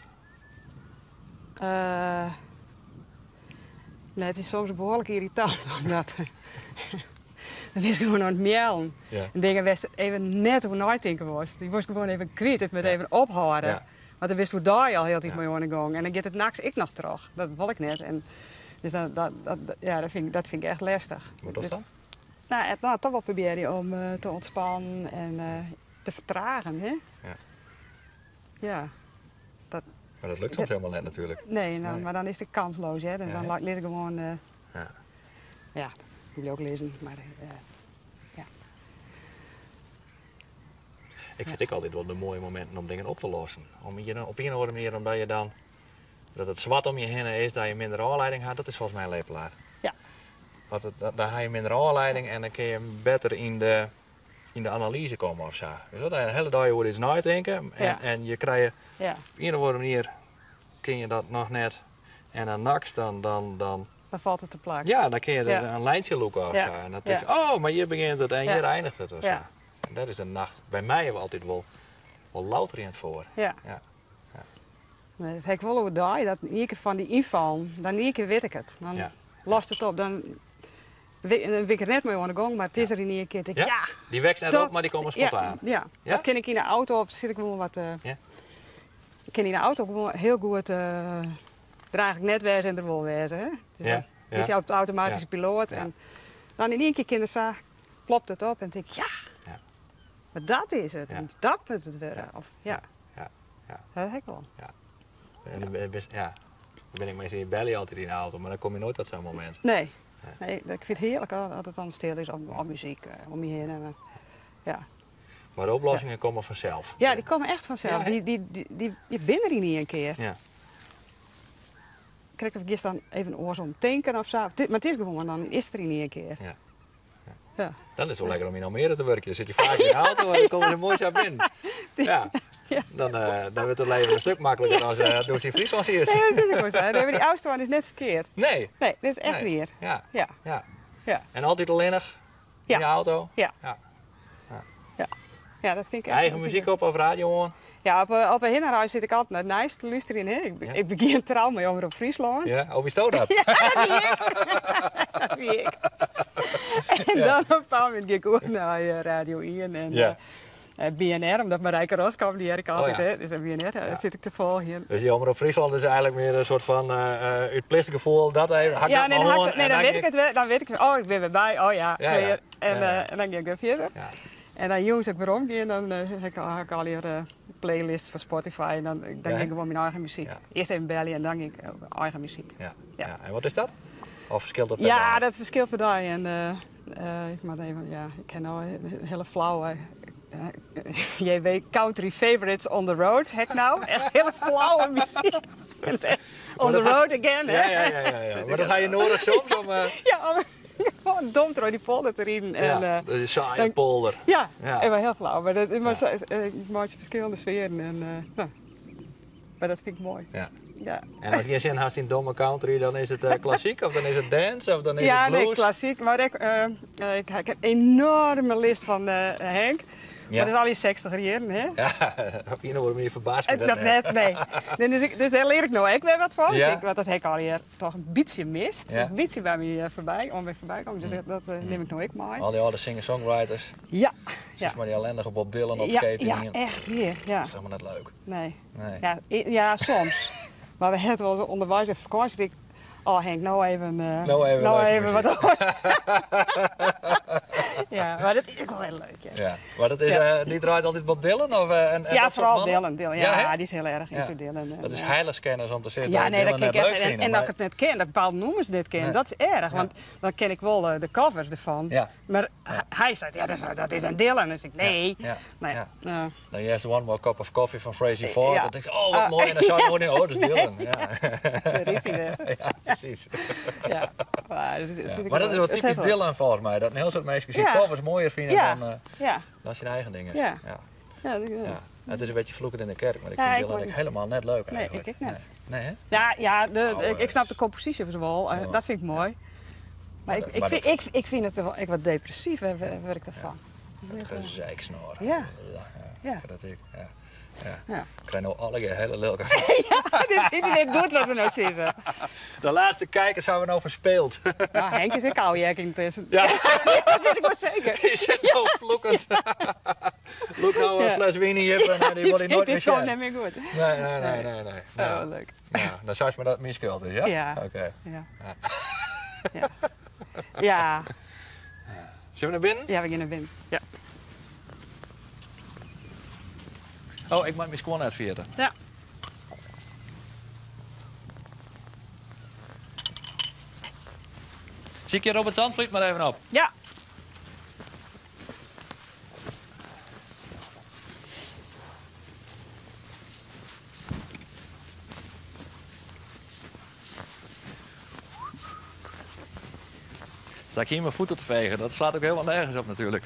Nee, it is soms behoarlik yrritant, omdat dan bist gewoan oan it meallen. Ja. En dingen wêr'tst even net oer neitinke wolst. Dy wolst gewoan even kwyt, it moat Ja. even ophâlde. Ja. Want dan bist oerdei al hieltyd Ja. mei oan 'e gong. En dan giet it nachts ek noch troch. Dat wol ik net. En dus dat, dat, dat, ja, dat fyn ik, dat fyn ik echt lestich. Wat dochst dan? No, it, no, toch wol probearje om te ûntspannen en te fertragen, hè? Ja. Ja. Dat, Mar dat lukt soms helemaal net natuerlik. Nee, no, mar dan is it kansloas, hè? Dan, dan lis ik gewoan. Ja. Ja, ik bliuw ek lizzen, mar ja. Ik fyn it ek altyd wol de moaie mominten om dingen op te lossen. Om op ien of oare manier, omdat je dan, dat it swart om je hinne is, dat je minder ôflieding ha, dat is folgens my in lepelaar. Ja. Want it, dan ha je minder ôflieding en dan kinne je better yn de analyze komme of sa. Weet je, dat je de hiele dei oer iets neitinke en, en je krije op ien of oare manier kin je dat noch net. En dan nachts dan Dan falt it te plak. Ja, dan kinne je der in lijntje lûke of sa. En dan tink je, oh, mar hjir begjint it en hjir einiget it of sa. En dat is de nacht by my altyd wol louterjend foar. Ja. Nee, dat ha ik wol oerdei, dat yn ien kear fan dy ynfallen, dan yn ien kear wit ik it. Dan lost it op, dan bin ik der net mei oan de gong, mar it is der yn ien kear. Tink, ja, Dy wekst net op, mar dy komme spontaan. Ja, dat kin ik yn de auto of sit ik gewoan wat. Ik kin yn de auto gewoan hiel goed der eigentlik net wêze en der wol wêze. Hè? Dus dan is je op de automatyske piloat en dan yn ien kear kin der sa plopt it op en tink ik, ja, mar dat is it. En dat moat it wurde. Of, ja. Dat ha ik wol. Ja. En dan ja, dan bin ik meastal belje altyd yn de auto, mar dan komme je noait tot sa'n momint. Nee. Nee, ik fyn it hearlik as it dan stil is of muzyk om my hinne. Mar, ja. Mar de oplossingen komme fansels. Ja, dy komme echt fansels. Ja, hè? Dy binne der yn ien kear. Krekt of giest dan even oars om tinken of sa. Mar it is gewoan, dan is it der yn ien kear. Ja. Dan is it wol lekker om yn Almere te wurkjen. Dan sitte je faak yn de auto en dan komme se moai sa binnen. Ja. Dan wurdt it leven in stik makliker as doe'tst yn Fryslân sietst. Nee, dat is ek wol sa. Nee, mar dy ôfstân is net ferkeard. Nee. Nee, dat is echt Nee. wier. Ja. Ja. En altyd allinnich yn Ja. de auto? Ja. Ja. Ja. Ja, dat fyn ik echt Eigen muzyk op of radio oan? Ja, op 'e hinnereis sit ik altyd nei it nijs te lústerjen. Hè. Ik begjin trou mei Omrop Fryslân. Ja, oh, wiesto dat? Ja, dat wie ik. Dat wie ik. En dan op in bepaald momint gean ik oer nei Radio 1 en BNR, omdat Marijke Roskamp, dy hear ik altyd, hè. Dus BNR sit ik te folgjen. Dus dy Omrop Fryslân is eigentlik mear in soart fan út plichtgefoel, dat even, ha ik Ja, dat nee, mar dan, ha oan ik, nee, en dan dan wit ik it wer. Dan wit ik, oh, ik bin wer by, oh ja, klear. En, en dan gean ik wer fierder. En dan jûns as ik werom gean, dan ha ik allegear playlists fan Spotify en dan gean ik gewoan myn eigen muzyk. Earst even belje en dan gean ik eigen muzyk. Ja. Ja. Ja. En wat is dat? Of ferskilt dat per Ja, dei? dat ferskilt per dei. En ik moat even, ja, ik ha no in hiele flauwe JW Country Favorites on the Road, ha ik no. Echt hiele flauwe muzyk. Dat is echt on the road again, hè? Ja. Mar dat ha je nedich soms om... Ja, om gewoan dom troch dy polder te riden. En, Ja, dat is saaie polder. Ja, en wol hiel flau. Mar dat, mar sa, ik meitsje ferskillende sfearen. En, no, mar dat fyn ik moai. Ja. En ast gjin sin hast yn domme country, dan is it klassyk of dan is it dance of dan is Ja, it nee, blues? klassyk. Mar ek, ik ha in enoarme list fan Henk. Mar dat is allegear 60 jierren, hè? Ja, op ien of oare manier ferbaast my dat Dat net. net, nee. Nee, dus dêr lear ik no ek wer wat fan. Ik, want dat ha ik allegear toch in bytsje mist. Dus in bytsje by my foarby, oan my foarby kommen. Dus dat nim ik no ek mei. Al dy âlde singer-songwriters. Ja. Sis mar dy ellendige Bob Dylan op Ja, skate ja, ien. echt wier. Ja. Dat is helemaal net leuk. Nee. Nee. Ja, ja, soms. Mar we ha it wolris ûnderweis op fakânsje. Ik, oh Henk, no even, No even no leuke even wat muzyk. oars. Ja, mar dat is ek wol hiel leuk. Ja, Ja, mar dat is, dy draait altyd Bob Dylan? Of, en Ja, dat soart foaral mannen? Dylan. Dylan. Ja, Ja, hè? dy is hiel erch into Dylan. En, Dat is heiligschennis om te sizzen Ja, dat nee, dat Dylan kin ik net echt. leuk En, fine, en dat mar ik it net ken, dat ik bepaalde nûmers net ken, dat is erch. Want dan ken ik wol de covers derfan. Mar hy seit, ja, dat is in Dylan. Dus ik, nee. Nee. Ja. Dan hearst One More Cup of Coffee fan Frazey Ford. Dan tink ik, oh, wat Ah. moai. En dan sei ik, oh, dat is Dylan. Ja. Dêr is hy wer. Ja, presys. Ja, mar it is Mar dat is wol it typysk hat wol- Dylan folgens my. Dat in hiel soad minsken syn covers moaier fine dan syn eigen dingen. Ja. Ja, dat, ja. Ja. Het is een beetje vloeken in de kerk, maar ik Ja, vind ik Dylan word ook helemaal net leuk Nee, eigenlijk. ik ek net. Nee, nee hè? Ja, ja, Oh, ik snap de komposysje wol. Dat fyn ik moai. Mar ik ik fyn it wol ek wat depressyf, wurd ik derfan. Het is Het net, gezeiksnor. Ja. Ja, Ja. dat ik, ja. Ja. Ja. Ik krijg nou alle hele leuke. Ja, dit fynt hy net goed wat we no sizze. De laatste kijkers hebben we nou verspeeld. Nou, Henk is ek ôfheakke yntusken. Ja. Dat wit ik wol seker. Die sit nou vloekend. Lûk no in fles wyn hjir en dy wol hy noait mear Dit komt sjen. net mear goed. Nee. Oh, Nou, leuk. nou, dan seist mar dat it myn skuld is, ja? Ja. Oké. Ja. Ja. Ja. Sille we nei binnen? Ja, we gean nei binnen. Ja. Oh, ik moat myn skuon net ferjitte. Ja. Sykje Robert Zandvliet mar even op. Ja. Sta ik hier mijn voeten te vegen? Dat slaat ook helemaal nergens op natuurlijk.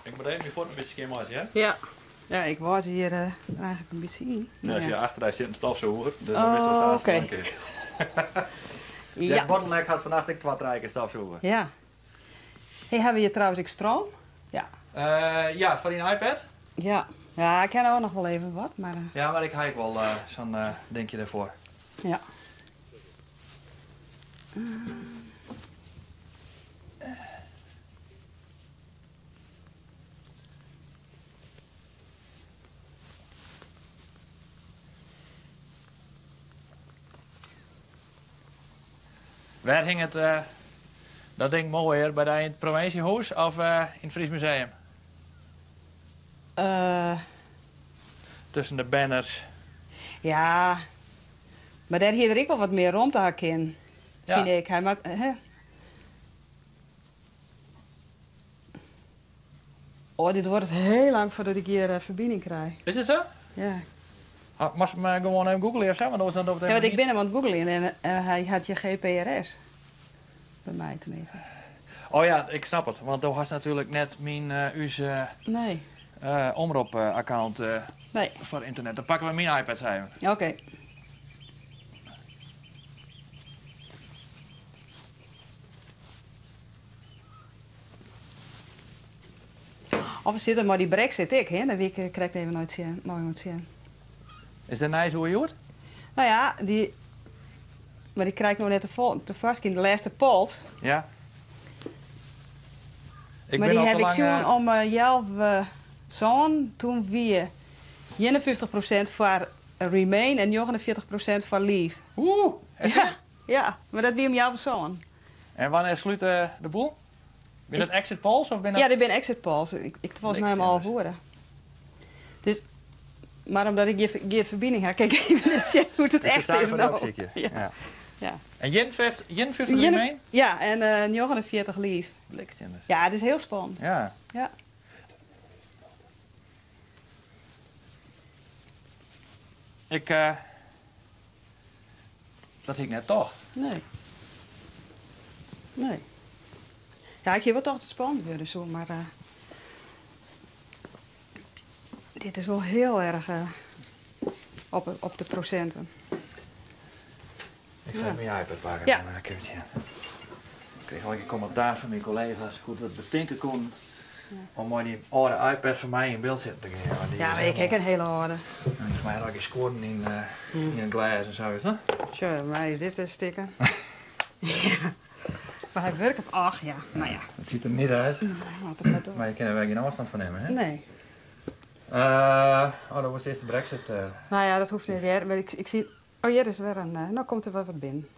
Ik moet even mijn voeten een beetje skjinmeitsje, hè? Ja. Ja, ik was hier eigenlijk een beetje in. Ja, als je achter dy sit in stofsûger, dus dan wist wat Oh, de oké. afspraak is. Jack Bottleneck hat fannacht ek twa, trije kear stofsûge. Ja. Hey, hawwe we hjir trouwens ek stroom? Ja. Ja, foar dyn iPad? Ja. Ja, ik kin ek noch wol even wat, mar. Ja, mar ik ha ek wol sa'n dinkje dêrfoar. Ja. Wêr hinget dat ding moaier, by dy yn it provinsjehûs of yn it Fries Museum? Tusken de banners. Ja, mar dêr hie er ek wol wat mear romte ha kinnen, fyn ik. Hy moat, hè? Oh, dit duorret hiel lang foardat ik hjir ferbining krij. Is it sa? Ja. Ah, moatst him gewoan even googleje of sa? Want oars dan docht it Ja, want even ik bin him oan it googlejen en hy hat hjir GPRS. By my teminsten. Oh ja, ik snap it. Want do hast natuerlik net myn, ús Nee. omrop-account Nee. foar ynternet. Dan pakke we myn iPad even. Oké. Of we sitte mei dy Brexit ek, hè? Dêr wie ik krekt even nei it sjen, nei oan it sjen. Is der nijs oer hjoed? No ja, dy, mar dy krij ik no net te foarskyn, de lêste polls. Ja. Ik Mar bin dy al haw te ik lang, sjoen om healwei sânen. Toen wie 51% foar Remain en 49% foar Leave. Oeh, echt? Ja, ja, mar dat wie om healwei sânen. En wannear slút de boel? Binne dat exit polls of binne Ja, dat dit binne exit polls. Ik folgens my om 11 oere. Dus, mar omdat ik gjin ferbining ha, kin ik even net sjen hoe't it Is de echt saak is foar de no. opsykje. Ja. Ja. Ja. En 51 Remain? Ja, en 49 Leave. Blikstimmers. Ja, it is hiel spannend. Ja. Ja. Dat hie ik net tocht. Nee. Nee. Ja, ik hie wol tocht dat it spannend wurde soe, mar dit is wol hiel erch op de prosinten. Ik sil even myn iPad pakke, dan kin ik it sjen. Ik krige al in kommentaar fan myn kollega's hoe't we it betinke koenen om mei dy âlde iPad fan my yn byld sitten te gean. Want dy Ja, is mar ik ha helemaal in hiele âlde. En foar my hat ek skuorren yn it glês en sa, witst? Sjoch, my is dit stikken. Ja. Mar hy wurket, ach ja, no ja. It sjocht der net út. Nee, wat er net docht. Mar je kinne der wer gjin ôfstân fan nimme, hè? Nee. Oh, dat was earst de Brexit. No ja, dat hoecht net hear. Mar ik zie. Oh, hjir is wer in. No komt der wer wat binnen.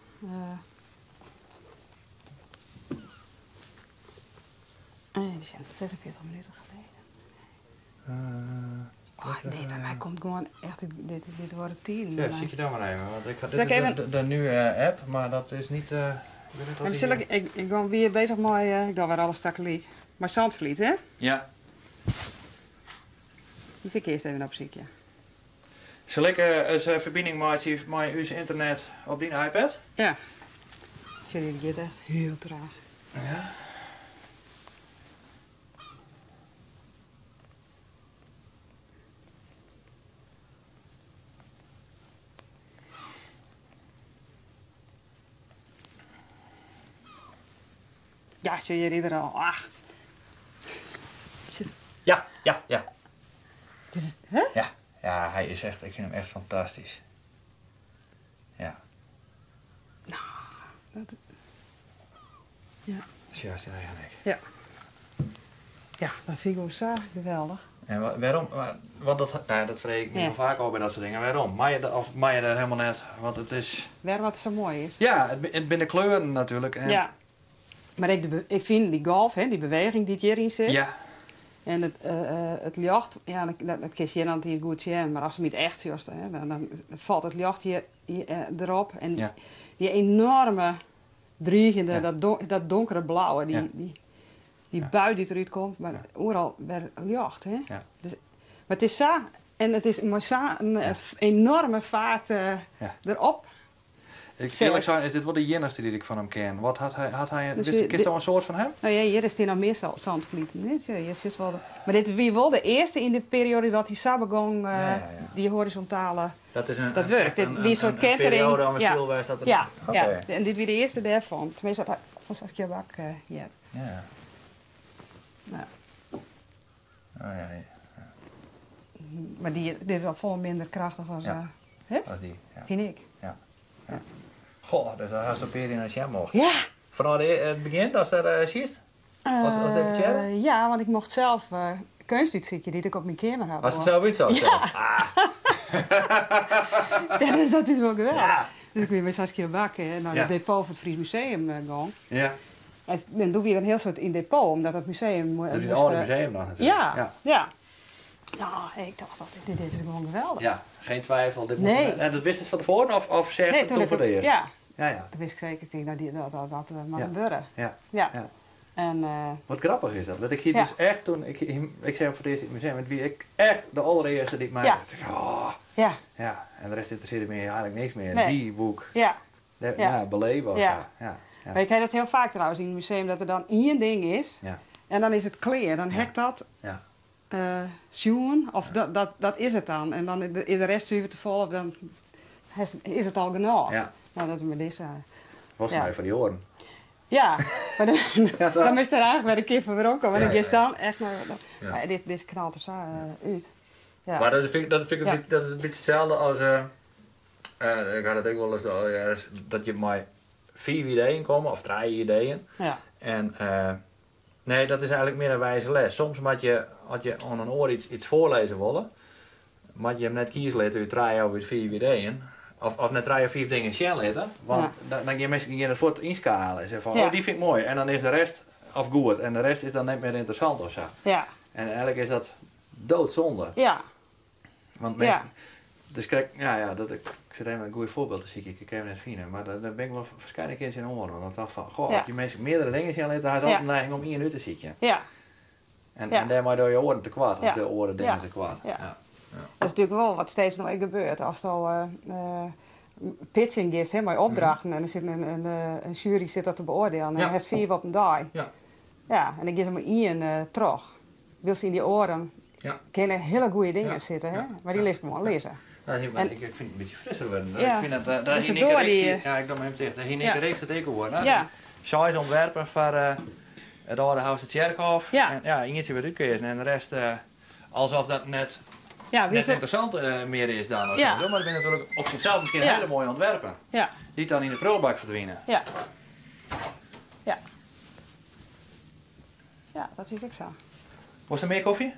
Even sjen, 46 minuten geleden. Oh, nee, by my komt gewoan echt, dit wurde tiden. Ja, sykje dan mar even. Want ik ha, Sil dit ik is even de nieuwe app, mar dat is net. Ik wit net Maar dy, sil ik gean wer beuzich mei, ik doch wer alles tagelyk. Mei Zandvliet, hè? Ja. Dy sil ik earst even opsykje. Sil ik ris ferbining meitsje mei ús ynternet op dyn iPad? Ja. Sorry, dit giet echt hiel traach. Ja. Ja, sil je er al. Ach. Ja. Dit is, hè? Ja. Ja, hy is echt, ik fyn him echt fantastysk. Ja. No, dat. Ja. Sjochst dyn eigen ek. Ja. Ja, dat fyn ik gewoan sa geweldich. En wêrom, want dat, nou ja, dat freegje ik my wol faak ôf by dat soart dingen, wêrom? Mei je, of mei je dêr helemaal net, want it is... Wêrom it sa moai is? Ja, it binne de kleuren natuerlik. En... Ja, mar ek de, ik fyn dy golf, hè, dy beweging dy't hjiryn sit. Ja. En it ljocht, ja, dat kinst hjir noch net goed sjen, mar ast him yn it echt sjochst, hè, dan falt it ljocht hjir derop. En dy enoarme driigjende, dat donkere blauwe, dy bui dy't derút komt, mar oeral wer ljocht. Hè? Dus, mar it is sa, en it is mei sa'n enoarme faart derop. Ik, earlik sein is dit wol de iennichste dy't ik fan him ken. Wat hat hy, hat hy, Dus wist, je- kinsto in soad fan him? No ja, hjir stean noch mear zandvlieten. Hè? Sjoch, hjir sjochst wol de, mar dit wie wol de earste yn de perioade dat hy sa begûn, dy horizontale Dat is in, dat wurk. echt Dit wie in soart in kentering. perioade om in Ja. styl west dat er- Ja, Oké. ja. En dit wie de earste dêrfan. Tenminste, dat fan Saskia Bak heard. Ja. Ja. Oh, ja, ja. Mar dy, dit is al folle minder krachtich as, Ja. hè? As dy, ja. Fyn ik. Ja. Ja. Goh, dus dan hast in pear jier nei sjen mocht. Ja. Fanôf it begjin, datst dêr siest? As deputearre? Ja, want ik mocht sels keunst útsykje dy't ik op myn keamer ha Hast it wol. sels útsocht? Ja. Ah. Ja, dus dat is wol geweldich. Ja. Dus ik wie mei Saskia Bak nei Ja. it depot fan it Fries Museum gong. Ja. En doe wie der in hiel soad yn depot, omdat it museum Dat is it moast, âlde museum noch natuerlik. Ja, Ja. ja. Nou, ik tocht altyd, dit is gewoan geweldich. Ja, geen twijfel. Dit moet Nee. En dat wist it fan tefoaren of seachst Nee, it toen toen ik foar it het- earst? Ja. Ja, ja. Dat wist ik zeker. Ik denk, nou, die, dat, dat, dat moat Ja. gebeuren. Ja. Ja. Ja. En, Wat grappich is dat. Want ik hie Ja. dus echt toen, ik, ik seach him foar it earst yn it museum, it wie ek echt de allerearste dy't my Ja. dacht, oh. Ja. Ja, en de rest ynteressearre my eigentlik niks mear. Nee. Dy woe ik Ja. dêr, Ja. ja, beleve of Ja. sa. Ja. Ja. Mar ik ha dat hiel faak trouwens yn it museum, dat der dan ien ding is Ja. en dan is it klear. Dan Ja. ha ik dat Ja. sjoen, of dat, dat is it dan. En dan is de rest suver te folle, of dan is it al genôch. Ja. Nou, dat is mei dizze. Watst Ja. nei foar dy oaren. Ja, mar dan, Ja, dan moatst der eigentlik wer in kear foar werom komme. Ja, Want ik ja, giest dan echt nei, Ja. mar dit, dit knalt der sa út. Ja. Mar dat fyn ik, dat fyn ik in Ja. bytsje, dat is in bytsje itselde as, ik ha dat ek wolris, dat je mei fiif ideeën komme, of trije ideeën. Ja. En nee, dat is eigentlik mear in wijze les. Soms moat je, as je oan in oar iets foarlizze wolle, moat je him net kieze litte út trije of út fiif ideeën. Of net trije of fiif dingen sjen litte, want Ja. dan gean minsken gean it fuort ynskale. Se fan, Ja. oh, dy fyn ik moai. En dan is de rest of goed en de rest is dan net mear ynteressant of sa. Ja. En eigentlik is dat doodzonde. Ja. Want Ja. minsken, dus krekt, ja, ja, dat, ik sit even in goede foarbyld te sykjen, ik kin him net fine, mar dêr bin ik wol ferskate kearen tsjin oan. Want dan tocht fan, goh, Ja. as je minsken meardere dingen sjen litte, ha se Ja. altyd in neiging om ien út te sykjen. Ja. En Ja. dêrmei dogge je oaren tekoart, of Ja. de oare dingen Ja. tekoart. Ja. Ja. Dat is natuerlik wol wat steeds noch ek gebeurt. Asto pitching giest, hè, mei opdrachten en der sit in jury sit dat te beoardielen en Ja. dan hast fiif op in dei. Ja. Ja, en dan gean se mei ien troch. Wylst yn dy oaren Ja. kinne hiele goede dingen Ja. sitte, hè? Ja. Mar dy Ja. litst gewoan lizze. Nou, maar En ik fyn it in bytsje frisser wurden. Ja. Ik fyn dat, daar Dus hie it Nienke doar Rixt die, die, ja, ik doch him ticht. Dêr hie Nienke Ja. Rixt it ek oer, hè? Ja. Seis ûntwerpen foar it âlde Houstertsjerkhôf. Ja. En ja, ientsje wurdt útkeazen en de rest, alsof dat net, Ja, net witst ynteressant mear is dan. Of Ja. sa. Mar dat binne natuerlik op sichsels miskien Ja. hiele moaie ûntwerpen. Ja. Dy't dan yn de prulbak ferdwine. Ja. Ja. Ja, dat is ek sa. Wolst der mear kofje?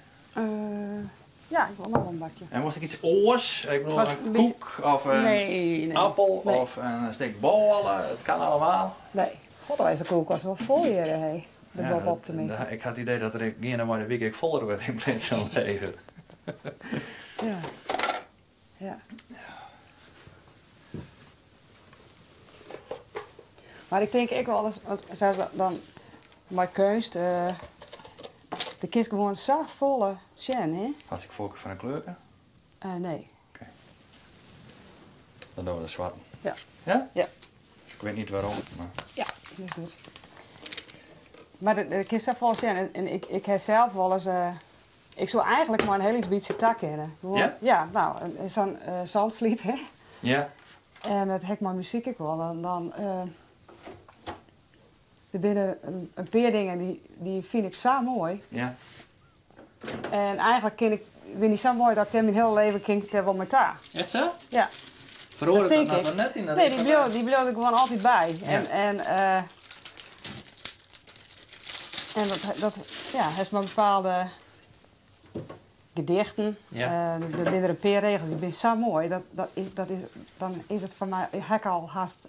Ja, ik wol noch wol in bakje. En wolst ek iets oars? Ik bedoel, Wat in een beetje- koek of in Nee, nee. appel Nee. of in stik bôle. It kin allegear. Nee. God, dan is de koelkast wol fol hjir, hè. De Ja, boppe-op dat- tenminste. ik ha it idee dat er geandewei de wike ek foller wurdt yn pleats fan leger. Ja. Ja. Mar ik tink ek wolris, want sa dan mei keunst, der kinst gewoan safolle sjen, hè? Hast ek foarkar foar in kleurke? Nee. Oké. Dan dogge we de swarten. Ja. Ja? Ja. Ik wit net wêrom, mar... Ja, dat is goed. Mar der kinst safolle sjen en ik ha sels wolris, ik soe eigentlik mei in hiel lyts bytsje ta kinne. Gewoan, Ja? Ja, nou, sa'n Zandvliet, hè? Ja. En dat ha ik mei muzyk ek wol. Dan, der binne in pear dingen dy fyn ik sa moai. Ja. En eigentlik kin ik binne dy sa moai dat ik dêr myn hiele leven kin ik dêr wol mei ta. Echt sa? Ja. Feroaret dat dat noch net yn de Nee, dy bliuwe, dy bliuwe der gewoan altyd by. En, en, uh, en dat, dat ja, hast mar bepaalde gedichten. Ja. Uh, der binne der in pear regels, dy binne sa moai. Dat, dat is, dat is, dan is it foar my, ha ik al hast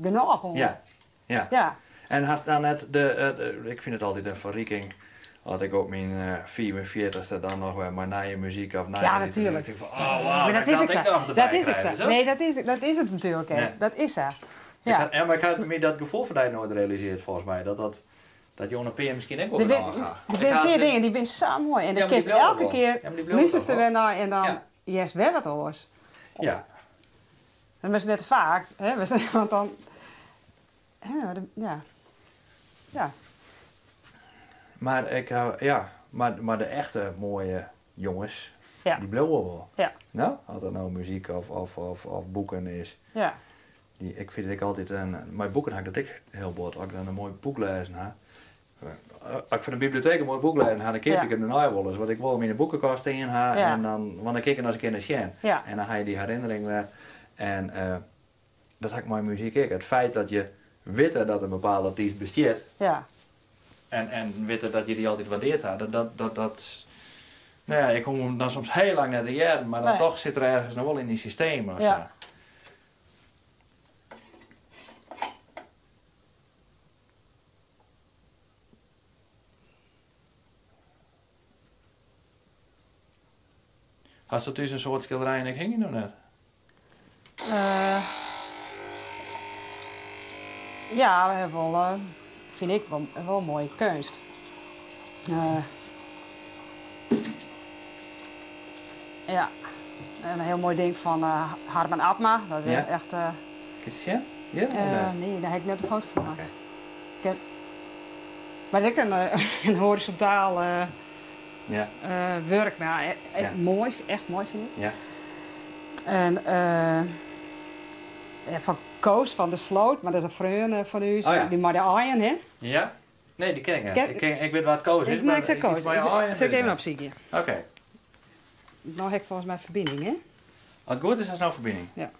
genôch oan. Ja. Ja. Ja. En hast dan net de, ik fyn it altyd in ferriking as ik op myn fiifenfjirtichste dan noch wer mei nije muzyk of nije Ja, lieten natuerlik. tink fan oh wow, Maar dat dat is dat ek ik sa. noch derby Dat is ek krij, sa. witst? Nee, dat is it natuerlik ek. Nee. Dat is sa. Ik Ja. ha, ja, mar ik ha my dat gefoel fan dy noait realisearre folgens my, dat dat dat jo in pear miskien ek wol Der genôch binne ha. der Ik binne ha in pear se- dingen dy binne sa moai en Ja, dan mar dy kinst bliuwe elke wol. kear Ja, mar dy bliuwe lústerst toch der wer wol. nei en dan Ja. hearst wer wat oars. Ja. En dat is net te faak, hè, want dan hè, ja. Ja. Mar ik ha, ja, mar, mar de echte moaie jonges, Ja. dy bliuwe wol. Ja. No, as dat no muzyk of, of, of, of boeken is. Ja. Dy, ik fyn it ek altyd in, mei boeken ha ik dat ek hiel bot. As ik dan in moai boek lêzen ha, as ik fan de biblioteek in moai boek lêzen ha, dan keapje Ja. ik him dêrnei wolris. Want ik wol him yn de boekekast stean ha Ja. en dan, want dan kin ik der nochris in kear nei sjen. Ja. En dan ha je dy herinnering wer. En dat ha ik mei muzyk ek. It feit dat je witte dat in bepaalde artyst bestiet Ja. en witte dat je dy altyd waardeard ha, dat, dat, dat, dat, no ja, ik kom him dan soms hiel lang net te hearren, mar dan Nee. toch sit er ergens noch wol yn dyn systeem of Ja. sa. Hast thús in soad skilderijen ek hingjen of net? Uh, ja, we hawwe wol, uh, fyn ik wol, wol moaie keunst. Uh, ja, in hiel moai ding fan Harmen Abma. Dat is Ja. echt. Kinst sjen? Ja, of net? Nee, dêr ha ik net in foto fan makke. Oké. Ik mar it is ek in horizontaal Ja. wurk, mar ja, echt Ja. moai, echt moai fyn ik. Ja. En ja, fan Koos van der Sloot, mar dat is in freon fan ús, Oh ja. dy mei de aaien, hè? Ja? Nee, dy ken ik net. Ken- Ik, ken, ik wit wa't Koos is, Ik, nee, mar ik sei Koos. iets mei aaien Sil ik wit ik even net. opsykje. Oké. No ha ik folgens my ferbining, hè? As it goed is, hast no ferbining. Ja.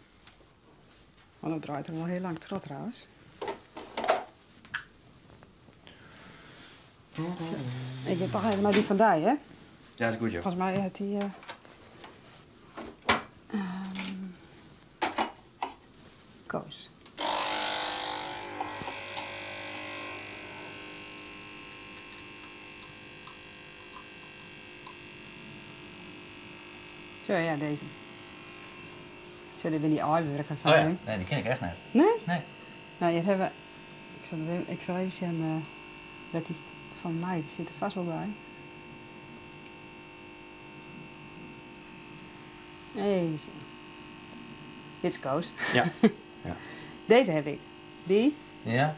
Want dat draait er wol hiel lang troch trouwens. Ik gean toch even nei dy fan dy, hè? Ja, is goed, joh. Folgens my hat dy. Koos. Zo, ja, dizze. Zo, dit binne dy aaiwurken fan Oh ja, him. nee, dy ken ik echt net. Nee? Nee. No, hjir hawwe we. Ik sil it even, ik sil even sjen wêr't dy fan my, dy sit der fêst wol by. Even sjen. Dit is Koos. Ja. Ja. Dizze ha ik. Dy. Ja.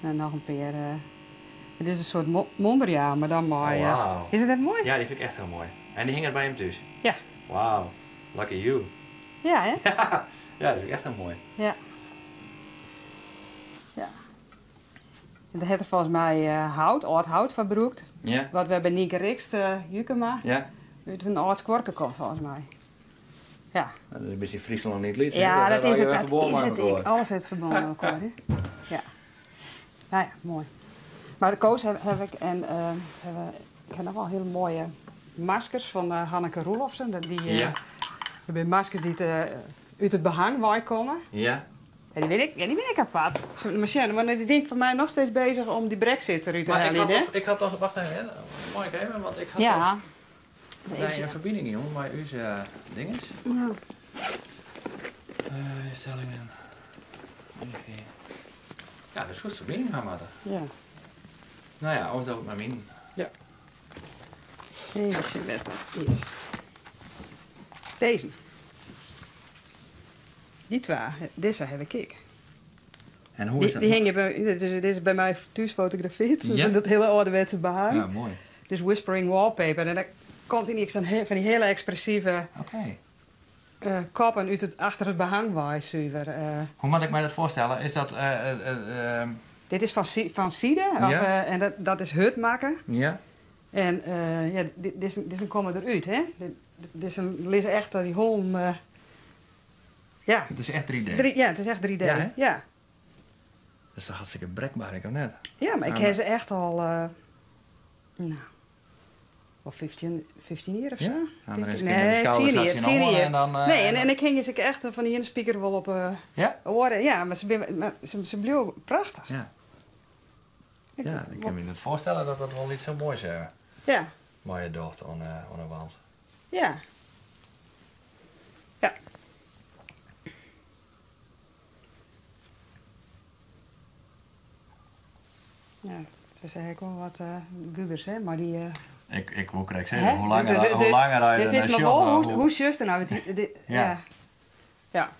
En noch in pear. It is in soart Mondriaan, mar dan mei. Oh, wauw. Is it net moai? Ja, dy fyn ik echt hiel moai. En dy hinget by him thús? Ja. Wauw, lucky you. Ja, hè? Ja, dat fyn ik echt hiel moai. Ja. Ja. En dêr hat er folgens my hout, âld hout foar brûkt. Ja. Wat wer by Nynke Rixt Jukema Ja. út in âld skuorke komt folgens my. Ja. Dat is in bytsje Fryslân yn it lyts, hè? Ja, dat dat is it. allegear Dat ferbân is mei it elkoar. ek. Alles hat ferbân mei elkoar, hè? Ja. Nou ja, moai. Mar de Koos ha ik en hawwe, ik ha noch wol hiele moaie maskers fan Hanneke Roelofsen. Dat dy, Ja. dat binne maskers dy't út it behang weikomme. Ja. Ja, dy bin ik, ja, dy bin ik apart. Mar sjen, want dy ding fan my noch steeds bezich om dy brexit derút te Mar ik heljen, had hè? toch, ik had toch, wacht even, hè. Mei ik even, want ik had Ja. toch nee, in ferbining, jong, mei ús dinges. Ja. Stellingen. Ja, dus soest ferbining ha moatte. Ja. No ja, oars doch it mei myn. Ja. Even sjen wêr't dat is. Dizze. Dy twa, dizze ha ik ek. En hoe is Dy, dat? dy hingje by, dit is by my thús fotografearre. Ja. Dat hiele âlderwetse behang. Ja, moai. Dus whispering wallpaper. En dan komt yn sa'n fan dy hiele ekspressive Oké. koppen út it, achter it behang wei suver. Hoe moat ik my dat foarstelle? Is dat... Dit is fan side, of, Ja. en dat is hurd makke. Ja. En ja, dizze komme derút, hè? Dit, Dus dan lizze echt dy hollen. Ja. It is echt 3D. Ja, it is echt 3D. Ja, hè? Ja. Dat is toch hartstikke brekber, ik of net? Ja, mar ik ha se echt al, no, wol 15 jier of sa. Ja? Tink Dan ik. is nee, Nee, 10 jier. 10 jier. En dan, Nee, en ik hing se echt fan de iene spiker wol op Ja? oare. Ja, mar se bliuwe prachtich. Ja. Ja, ik kin my net foarstelle dat dat wol iets hiel moais mei je docht oan 'e wand. Ja. Ja. Ja, se sei ek wol wat gubers, hè, mar dy... Ik woe krekt sizze, hoe langer hoe langer Dit is mar wol, hoe sjochst der no? Ja. Ja.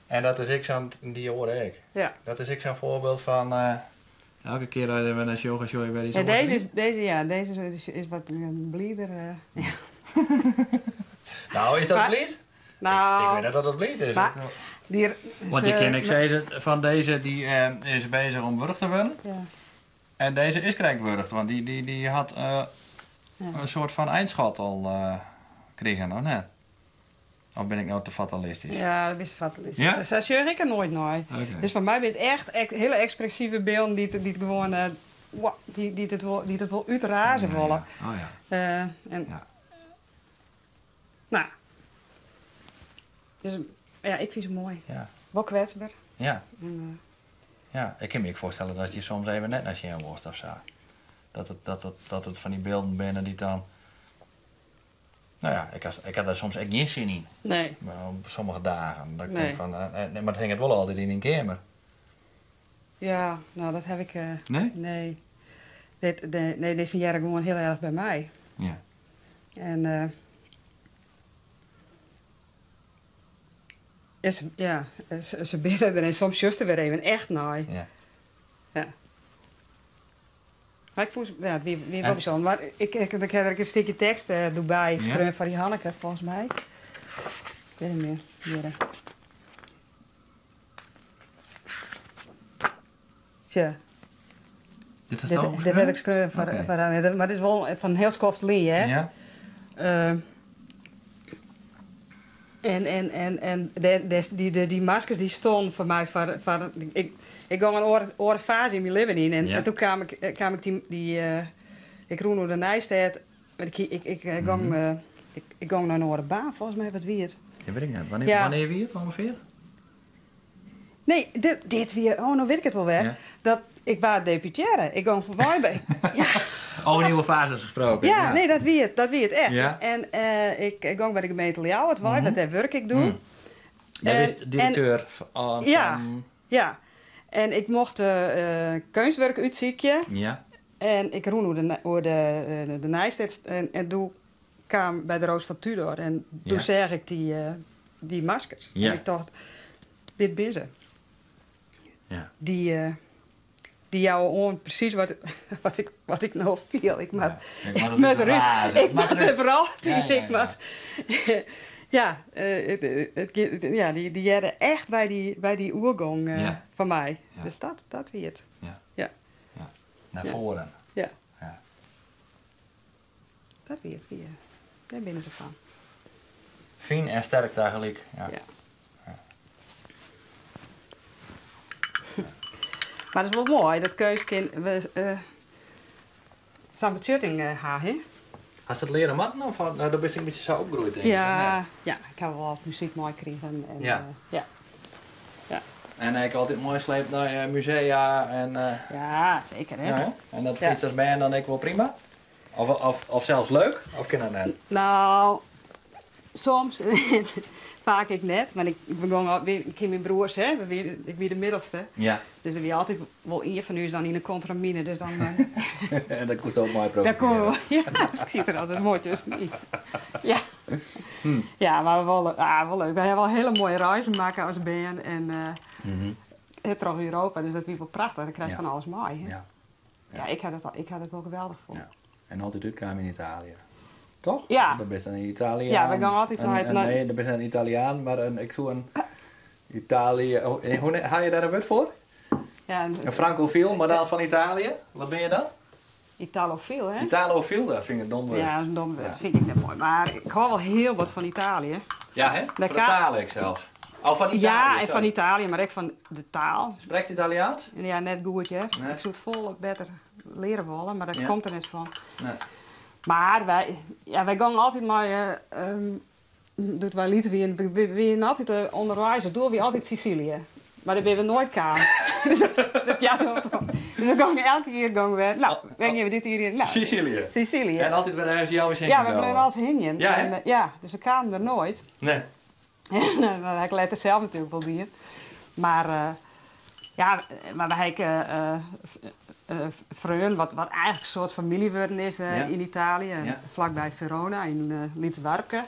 En dat is ek sa'n, dy oare ek. Ja. Dat is ek sa'n foarbyld fan elke kear as je wer nei sjogge, sjogge je wer iets Ja, oars. deze is, deze, ja, deze is wat blider. Ja. Nou, is dat Maar- bliid? Nou, Ik weet net dat het bliid is. Maar die, Want je ze- kan ik zeggen van deze die is bezig om wurch te worden. Ja. En deze is krekt wurch, want die had Ja. een soort van eindschot al kregen, of net? Of ben ik nou te fatalistisch? Ja, dat is te fatalistisch. Ja? Daar zie ik er nooit naar. Oké. Dus voor mij ben het echt hele expressieve beelden die het gewoon, wow, die het wel uitrazen willen. Oh, ja. En, Ja. Nou. Dus ja, ik vind ze mooi. Ja. Wel kwetsbaar. Ja. En, Ja, ik kan me ook voorstellen dat je soms even net naar je wordt of zo. Dat het van die beelden binnen die dan... Nou ja, ik had daar soms echt geen zin in. Nee. Maar op sommige dagen. Dat ik Nee. denk van, nee, maar het hing het wel altijd in een kamer. Ja, nou dat heb ik... Nee? Nee. Nee, deze jaren gewoon heel erg bij mij. Ja. En is, ja, ze bidden er en soms just er weer even echt naar. Ja. Ja. Maar ik voel, ja, het wie En- wel bijzonder. Maar ik heb er een stukje tekst erbij, Ja. schreeuwen van die Hanneke, volgens mij. Ik weet het niet meer. Hier. Tja. Dit is Dit heb ik geschreven Oké. voor haar. Maar het is wel van heel skoft lien, hè? Ja. En die maskers die stonden voor mij voor, ik ging een oare fase in mijn leven in. En, Ja. en toen kwam ik die ik roen door de Nijstad. Maar ik ging naar een oare baan, volgens mij, wat wie het? Ja, weet ik niet. Wanneer, Ja. wanneer wie het ongeveer? Nee, dit weer. Oh, nou weet ik het wel weer. Ja. Dat, ik was deputaire. Ik ging voorbij bij. Ja. Over nieuwe fases gesproken. Ja, nee, dat wie het echt. Ja. En ik ging bij de gemeente Ljouwert, waar, want daar werk ik doen. Jij is directeur van... Ja, ja. En ik mocht kunstwerk uitzieken. Ja. En ik roen over de Nijstad en toen kwam bij de Roos van Tudor. En toen zag ik die maskers. Ja. En ik dacht, dit ben ze. Ja. Die jou on precies wat ik nou viel. Ik moet, Ja. Ik moet ik het moet razen. eruit. Ik moet er vooral. Ja, ja, Ik ja. moet, ja, het, ja, die jaren echt bij die oergong Ja. van mij. Ja. Dus dat wie het. Ja. Ja. Ja. Naar Ja. voren. Ja. Ja. Dat wie het, wie, daar binnen ze van. Fijn en sterk tegelijk. Ja. Ja. Maar dat is wel mooi, dat keustkind we zo'n betutting ha, hè? Hast het leren matten of nou, daar ben ik een beetje zo opgegroeid, denk ik, Ja, of net? ja, ik heb wel wat muziek mooi gekregen. En, Ja. ja. Ja. En ik altijd mooi sleept naar musea en, Ja, zeker hè. ja, hè? En dat Ja. vindt als band dan ik wel prima? Of zelfs leuk? Of kan dat net? Nou, soms, vaak ik net, maar ik begon al, ik ken mijn broers, hè, ik ben de middelste. Ja. Dus er was altijd wel een van u dan in de contramine, dus dan, En dat kost ook mooi daar profiteren. komen we, ja, dat zit er altijd mooi tussen. Ja. Ja, maar wel leuk. Wij hebben wel hele mooie reizen maken als band en het terug Europa, dus dat is wel prachtig. Dan krijg je Ja. van alles mooi. Hè? Ja. Ja, ik had het wel geweldig gevonden. Ja. En altijd uitkwam in Italië. Toch? Ja. Dat is dan een Italiaan. Ja, we gaan altijd naar het- Nee, dat is een Italiaan, maar een, ik zoek een Italië. Oh, hoe, haal je daar een woord voor? Ja, en Een francofiel, maar dan van Italië. Wat ben je dan? Italofiel, hè? Italofiel, dat fyn ik in dom wurd. Ja, dat is in dom wurd. Fyn ik net moai. Mar ik hâld wol hiel wat fan Italië. Ja, hè? Fan de taal ek sels? Oh, fan Italië, Ja, en fan Italië, mar ek fan de taal. Sprekst Italiaans? Ja, net goed, hear. Nee. Ik soe it folle better leare wolle, mar dat komt der net fan. Nee. Mar wy, ja, wy gongen altyd mei, doe't wy lyts wienen, we wienen altyd ûnderweis. It doel wie altyd Sisilië. Mar dêr binne we noait kaam. Dus dat jout wol wat oan. Dus we gongen elke kear gongen we, no, wêr gean we dit jier hinne? No, Sisilië. Sisilië. En altyd wer ergens healweis hingjen Ja, we bleaune altyd hingjen. Ja, hè? En, ja, dus we kamen der noait. Nee. En dat ha ik letter sels natuerlik wol dien. Mar ja, mar we ha ek freonen, wat eigentlik in soart famylje wurden is yn Italië, flakby Verona, yn in lyts doarpke.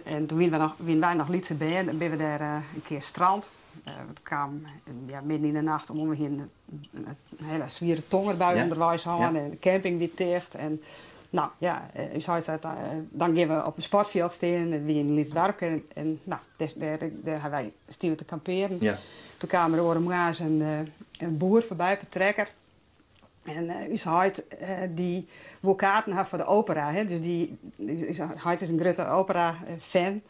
En doe wiene we noch, wiene wy noch lytse bern, dan binne we dêr in kear strand. We kamen ja, midden yn de nacht oan, we hiene in hiele swiere tongerbui ûnderweis hân en de camping wie ticht. En no ja, ús heit sei, dan gean we op in sportfjild stean. It wie yn in lyts doarpke en no, dêr dêr ha wy stien we te kampearen. Toen kaam der oare moarns in boer foarby op 'e trekker. En ús heit dy woe kaarten ha foar de opera. Hè. Dus dy, ús heit is in grutte opera-fan.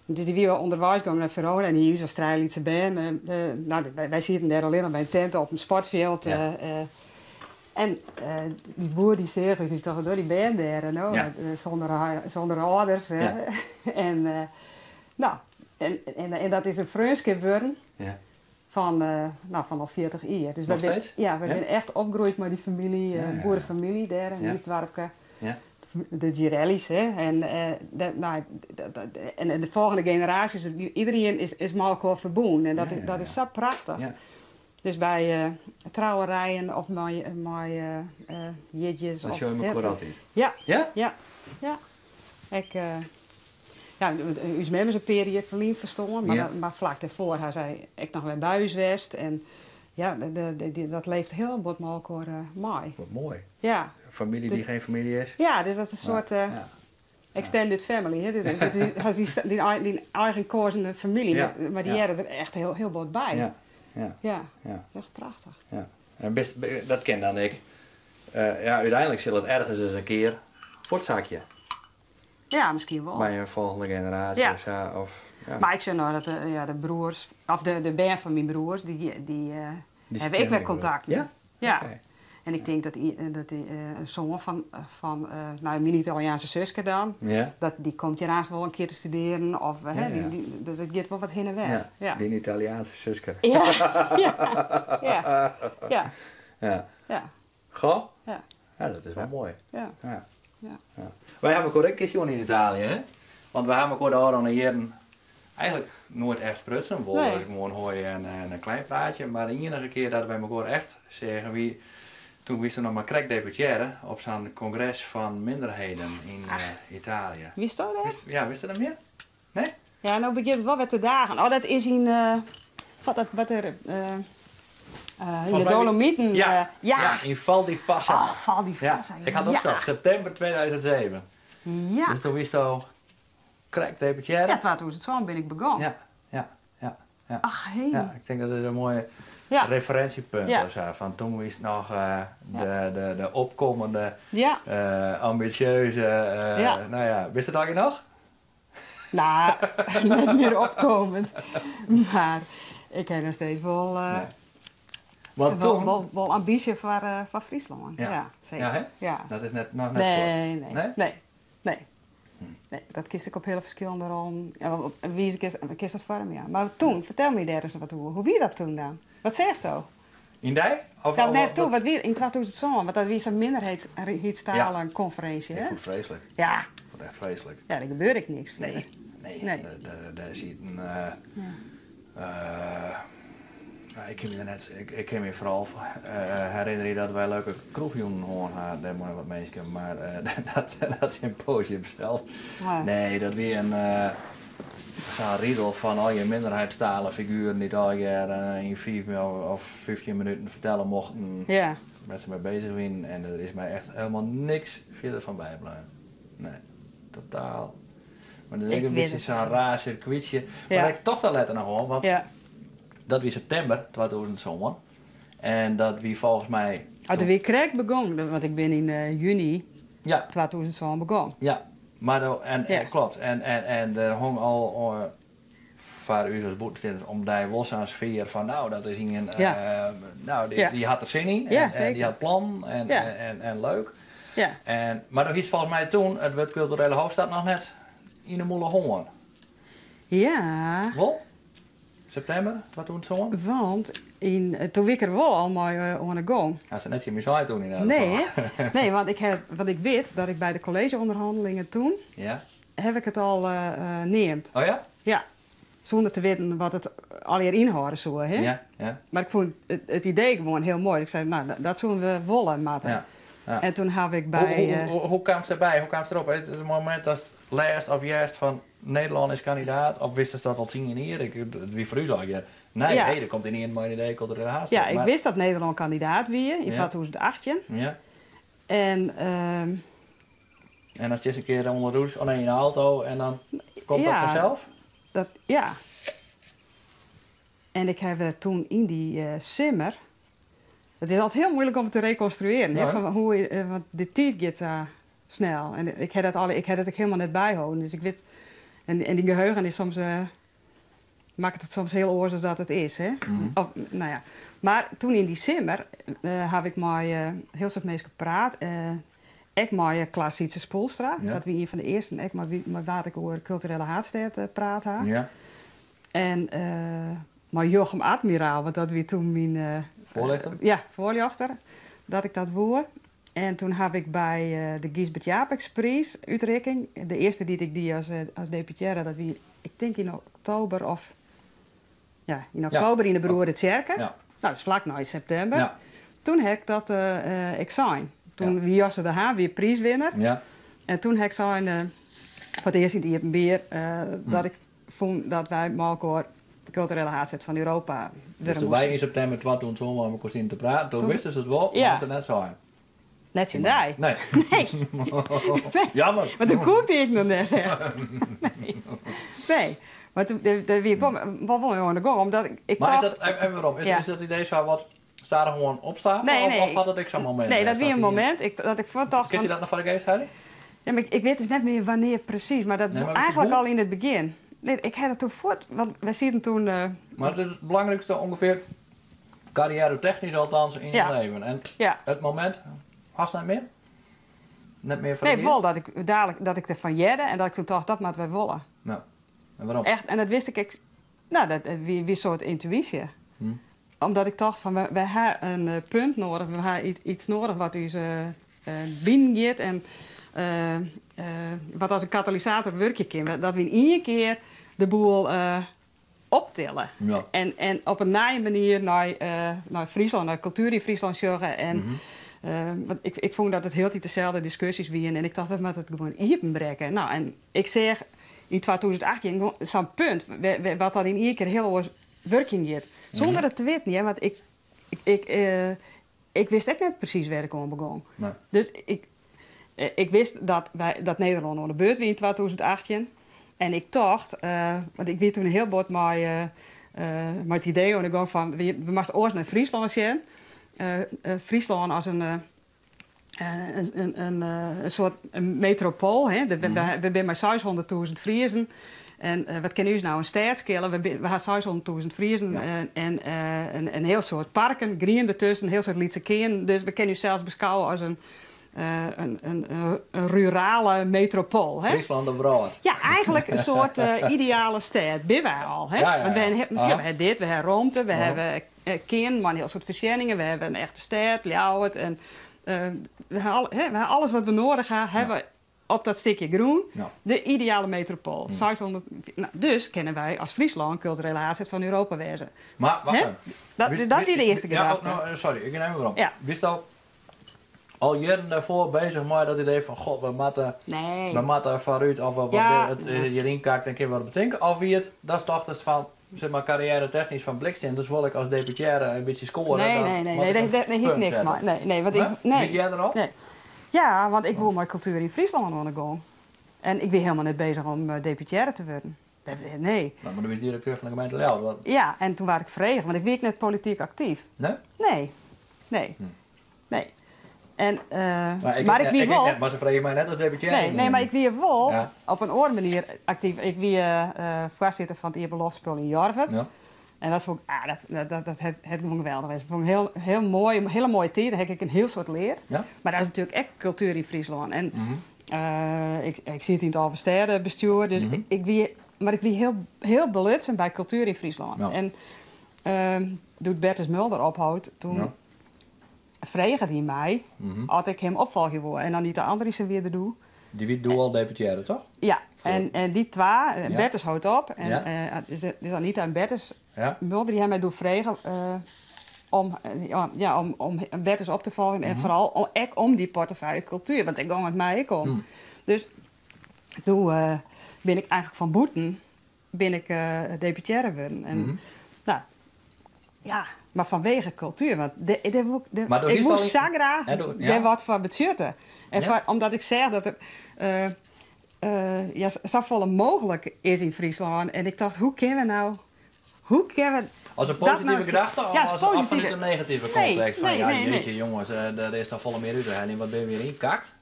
Dus dy wie al ûnderweis gong nei Verona en hy ús as trije lytse bern. No, wy sieten dêr allinnich by in tinte op in sportfjild. En dy boer dy seach ús, dy tocht, wat dogge dy bern dêr no? Sûnder, sûnder âlders. En no, en dat is in freonskip wurden fan, no, fan al 40 jier. Dus Noch wy bin, steeds? ja, wy binne echt opgroeid mei dy famylje, boerefamylje dêr yn it doarpke. De Girelli's, hè. En, de, no, en de folgjende generaasjes, iderien is mei elkoar ferbûn. En dat is sa prachtich. Dus by trouwerijen of mei jierdeis. Dan sjogge je elkoar altyd? Ja. Ja? Ja, ja. Ik, ja, ús mem is in pear jier ferlyn ferstoarn, mar flak dêrfoar ha sy ek noch wer by ús west. En ja, dat leeft hiel bot mei elkoar mei. Wat moai. Ja. Familie die geen familie is. Ja, dus dat is in soart extended family. Hè? Dus, dat is dyn eigen keazen famylje, mar dy hearre der echt hiel, hiel bot by. Ja. Echt prachtich. Ja. En bist, dat kin dan ek. Ja, úteinlik sil it ergens ris in kear fuortsakje. Ja, miskien wol. By in folgjende generaasje of sa. Of, ja. Mar ik sjoch no dat de, ja, de broers, of de bern fan myn broers, dy Dy hawwe ek wer kontakt. Ja? Ja. Oké. En ik tink dat dy in soan fan no, myn Italiaanske suske dan, dat dy komt hjir aanst wol in kear te studearjen of hè, dat giet wol wat hinne en wer. Ja, Ja. Dyn Italiaanske suske. Ja, ja, ja. Ja. Goh. Ja. Ja, dat is wol moai. Ja. Ja. Ja. Ja. Wy hawwe elkoar ek sjoen yn Italië, hè? Want we hawwe elkoar de ôfrûne jierren eigentlik noait echt sprutsen. Wol gewoan hoi en in klein praatsje. Mar de iennige kear dat wy elkoar echt seagen wie toen wiest noch mar krekt deputearre op sa'n kongres fan minderheden yn Italië. Wiesto dêr? Ja, wist dat mear? Nee? Ja, no begjint it wol wer te dagen. Oh, dat is yn, wat, dat, wat der, yn de Dolomiten. Ja, ja. Ja, yn Val di Fassa. Oh, Val di Fassa. Ja, ik ha it opsocht. Septimber 2007. Ja. Dus toen wiesto krekt deputearre. Ja, 2007 bin ik begûn. Ja. Ach, hé. Ja, ik tink dat is in moai referensjepunt of sa. Fan toen wiest noch de opkommende, ambisjeuze, no ja, witst it allegear noch? No, net mear opkommend. Mar ik ha noch steeds wol, Nee. Want toen wol ambysje foar Fryslân. Ja, seker. Ja, hè? Ja. Dat is net, noch net Nee, fuort. nee. Nee? Nee, nee. Nee, dat kinst ek op hiele ferskillende rollen. Ja, op wize kinst dat foarmje. Mar toen, fertel my dêr ris wat oer. Hoe wie dat toen dan? Wat seachsto? Yn dy? Of, Ja, nee, of toen, wat wie yn 2007, want dat wie sa'n minderheidstalekonferinsje, Ik hè? fûn it freeslik. Ja. Ik fûn it echt freeslik. Ja, der gebeurde ek niks Nee, fierder. nee. Nee. Dêr sieten, nou, ik kin my der net, ik kin my foaral herinnerje dat wy leuke kroechjûnen hân ha dêr mei wat minsken, mar dat symposium sels. Nee, dat wie in sa'n ridel fan allegear minderheidstalenfigueren dy't allegear yn 5 of 15 minuten fertelle mochten wêr't se mei bezich wienen en der is my echt helemaal niks fierder fan bybleaun. Nee, totaal. Mar dat is ek Ik in wit bytsje it sa'n net. raar sirkwytsje. Mar ik tocht der letter noch oan, want dat wie septimber 2007 en dat wie folgens my Oh, doe wie ik krekt begûn, want ik bin yn juny 2007 begûn. Ja, mar do, en, klopt. En, en, en der hong al foar ús as bûtensteanders om dy wol sa'n sfear fan, nou, dat is ien, nou, dy hat der sin yn en dy hat plannen en, en, en leuk. En, mar do hiest folgens my toen it wurd kulturele hoofdstad noch net yn 'e mûle hân. Ja. Wol? Septimber 2007? Want yn, toen wie ik der wol al mei oan 'e gong. Hast it net tsjin my sein toen yn elk Nee, hè? Nee, want ik ha, want ik wit dat ik by de kolleezje-ûnderhannelingen toen, ha ik it al neamd. Oh ja? Ja. Sûnder te witten wat it allegear ynhâlde soe, hè? Mar ik fûn it idee gewoan hiel moai. Ik sei, no, dat soene we wolle moatte. En toen haw ik by. Hoe kaamst derby? Hoe kaamst derop? It momint datst lêst of hearst fan Nederlân is kandidaat, of wistest dat al 10 jier? Ik, it wie foar ús allegear nij. Hé, der komt ynienen mei in idee kulturele haadstêd. Ja, ik wist dat Nederlân kandidaat wie yn 2018. En En dan stiest in kear ûnder de dûs, oh nee, yn de auto en dan komt dat fansels? Dat, ja. En ik ha der toen yn dy simmer, it is altyd hiel muoilik om te rekonstruearjen, hè, fan hoe, want de tiid giet sa snel. En ik ha dat alle, ik ha dat ek hielendal net byholden, dus ik wit, en dyn geheugen is soms, makket it soms hiel oars as dat it is, hè. Of, no ja. Mar toen yn dy simmer haw ik mei hiel soad minsken praat, ek mei Klaas Sietse Spoelstra, dat wie ien fan de earsten ek mei mei wa't ik oer kulturele haadstêd praat ha. En mei Jochem Admiraal, want dat wie toen myn Foarljochter? Ja, foarljochter, dat ik dat woe. En toen haw ik by de Gysbert Japicxpriis útrikking, de earste dy't ik die as deputearre, dat wie ik tink yn oktober of ja, yn oktober yn de Broeretsjerke. Nou, dat is flak nei septimber. Toen ha ik dat ek sein. Toen wie Josse de Haan wie priiswinner. En toen ha ik sein, foar it earst yn it iepenbier, dat ik fûn dat wy mei elkoar de kulturele haadstêd fan Europa Dus wurde toen wy moasten. yn septimber 2007 mei elkoar stienen te praten, toen wistest it wol, mar Ja. hast it net sein. Net tsjin dy. Nee. Nee. Jammer. Want toen koe ik dy ek noch net echt. Nee. Nee. Mar toen, dêr wie ik wol, wol wol oan de gong, omdat ik Mar is tocht... dat, even werom, Ja. is dat idee sa wat stadichoan opstapele? Nee, nee. Of hat dat ek sa'n momint Nee, dat west wie dat in je- momint ik, dat ik fuort tocht Kinst je fan... dat noch foar de geast helje? Ja, mar ik wit dus net mear wannear presys, mar dat Nee, mar wist je eigentlik hoe? al yn it begjin. Nee, ik ha dat toen fuort, want wy sieten toen... Mar it is it belangrykste ûngefear, karriêretechnysk althans, yn je leven. En it momint, hast net mear? Net mear foar de Nee, geast? wol dat ik dalik, dat ik derfan hearde en dat ik toen tocht, dat moatte wy wolle. Ja. En wêrom? Echt, en dat wist ik ek, no, dat wie in soart yntuïsje. Omdat ik tocht fan, wy ha in punt noadich, we ha yts noadich wat ús binen giet en wat as in katalysator wurkje kin. Dat we yn ien kear de boel optille. En op in nije manier nei Fryslân, nei kultuer yn Fryslân sjogge. En, want ik fûn dat it hieltyd deselde diskusjes wiene en ik tocht, we moatte it gewoan iepenbrekke. No, en ik seach yn 2018 gewoan sa'n punt wat dan yn ien kear hiel oars wurkjen giet. Sûnder it te witten, hear, want ik wist ek net presys wêr't ik oan begûn. Nee. Dus ik wist dat Nederlân oan de beurt wie yn 2018. En ik tocht, want ik wie toen hiel bot mei it idee oan de gong fan, we moasten oars nei Fryslân sjen. Fryslân as in soart metropoal. Hè? We binne mei 600.000 Friezen. En wat kin ús nou in stêd skille? We ha 600.000 Friezen en in hiel soad parken, grien dertusken, in hiel soad lytse kearnen. Dus we kinne ús sels beskouwe as in rurale metropoal. Hè? Fryslân de wrâld. Ja, eigentlik in soart ideale stêd binne wy al. Hè? Want we ha dit, we ha romte, we hawwe kearnen mei in hiel soad foarsjenningen, we hawwe in echte stêd, Ljouwert. En we ha alles wat we noadich ha, hawwe we op dat stikje grûn. De ideale metropoal. 600, no, dus kinne wy as Fryslân kulturele haadstêd fan Europa wêze. Mar, wacht Hè? even. Dat wie de earste Ja, oh, gedachte. no, sorry, ik gean even werom. Ja. Wist al jierren dêrfoar bezich mei dat idee fan, god, Nee. we moatte foarút of we binne it hjiryn kakt en kinne we wat betinke? Of wie it, datst tochtest fan, zeg maar, carrière technysk fan bliksem, dus wol ik as deputearre in bytsje skoare, Nee, dan nee, nee, moat nee, ik nee, in dêr hie ik punt niks sette. mei. Nee, nee, want ik, Nee? nee. Wie it earder al? Nee. Ja, want ik woe mei kultuer yn Fryslân oan de gong. En ik wie hielendal net bezich om deputearre te wurden. Nee. Nou, mar do wiest direkteur fan de gemeente Ljouwert. Wat? Ja, en toen waard ik frege, want ik wie ek net polityk aktyf. Nee? Nee, nee. Nee. En, Maar ik, mar ik wie ik, wol... net, mar se freegje my net as deputearre. Nee, nee, mar ik wie wol Ja. op in oare manier aktyf. Ik wie foarsitter fan it iepenloftspul yn Jorwert. Ja. En dat fûn ik, ah, dat hat gewoan geweldich west. Dat fûn ik heel, heel moai, in hiele moaie tiid. Dêr ha ik in hiel soad leard. Ja. Mar dat is natuerlik ek kultuer yn Fryslân. En ik siet yn it Alvestêdebestjoer, dus ik wie, mar ik wie hiel, hiel belutsen by kultuer yn Fryslân. Ja. En doe't Bertus Mulder ophold, toen frege hy my oft ik him opfolgje woe. En Anita Andriesen wie der doe. Dy wie doe al deputearre, toch? Ja, Foar. en dy twa, Bertus hold op. En, dus Anita en Bertus Mulder, dy ha my doe frege om, ja, om Bertus op te folgjen. En foaral ek om dy portefeuille kultuer, want dêr gong it my ek om. Dus doe bin ik eigentlik fan bûten bin ik deputearre wurden. En, nou, ja, mar fanwege kultuer. Want de, Mar do ik hiest woe al sa graach Ja, ja. dêr wat foar betsjutte. En omdat ik seach dat der ja, safolle mooglik is yn Fryslân. En ik tocht, hoe kinne we nou... Hoe kinne we As in dat positive nou eens- gedachte of Ja, als of positieve fanút in negative Nee, kontekst? Fan nee, ja, nee, nee. jeetje jonges, dêr is toch folle mear út te heljen. Wat binne we hjir ynkakt?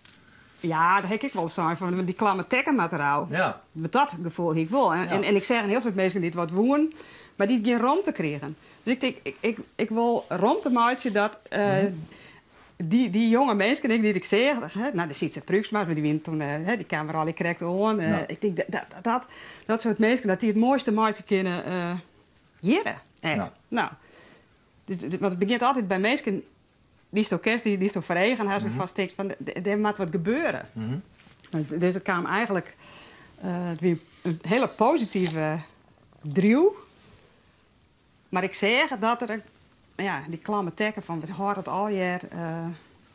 Ja, dêr ha ik ek wol sein fan, dy klamme tekken moat derôf. Mar dat gefoel hie ik wol. En ik seach in hiel soad minsken dy't wat woenen, mar dy't gjin romte krigen. Dus ik tink, ik wol romte meitsje dat dy jonge minsken, dy't ik seach, hè, nou, de Sytse Pruiksma, mar dy wienen toen, hè, dy kamen der allegear krekt oan. Ik tink dat dat soart minsken, dat dy it moaiste meitsje kinne hjir. Ek. Nou, dus, want it begjint altyd by minsken dy'tsto kenst, dy'tsto foar eagen hast, wêrfan'tst tinkst fan, dêr moat wat gebeure. Dus it kaam eigentlik, it wie in hiele positive driuw. Mar ik seach dat der, ja, dy klamme tekken fan we hâlde it allegear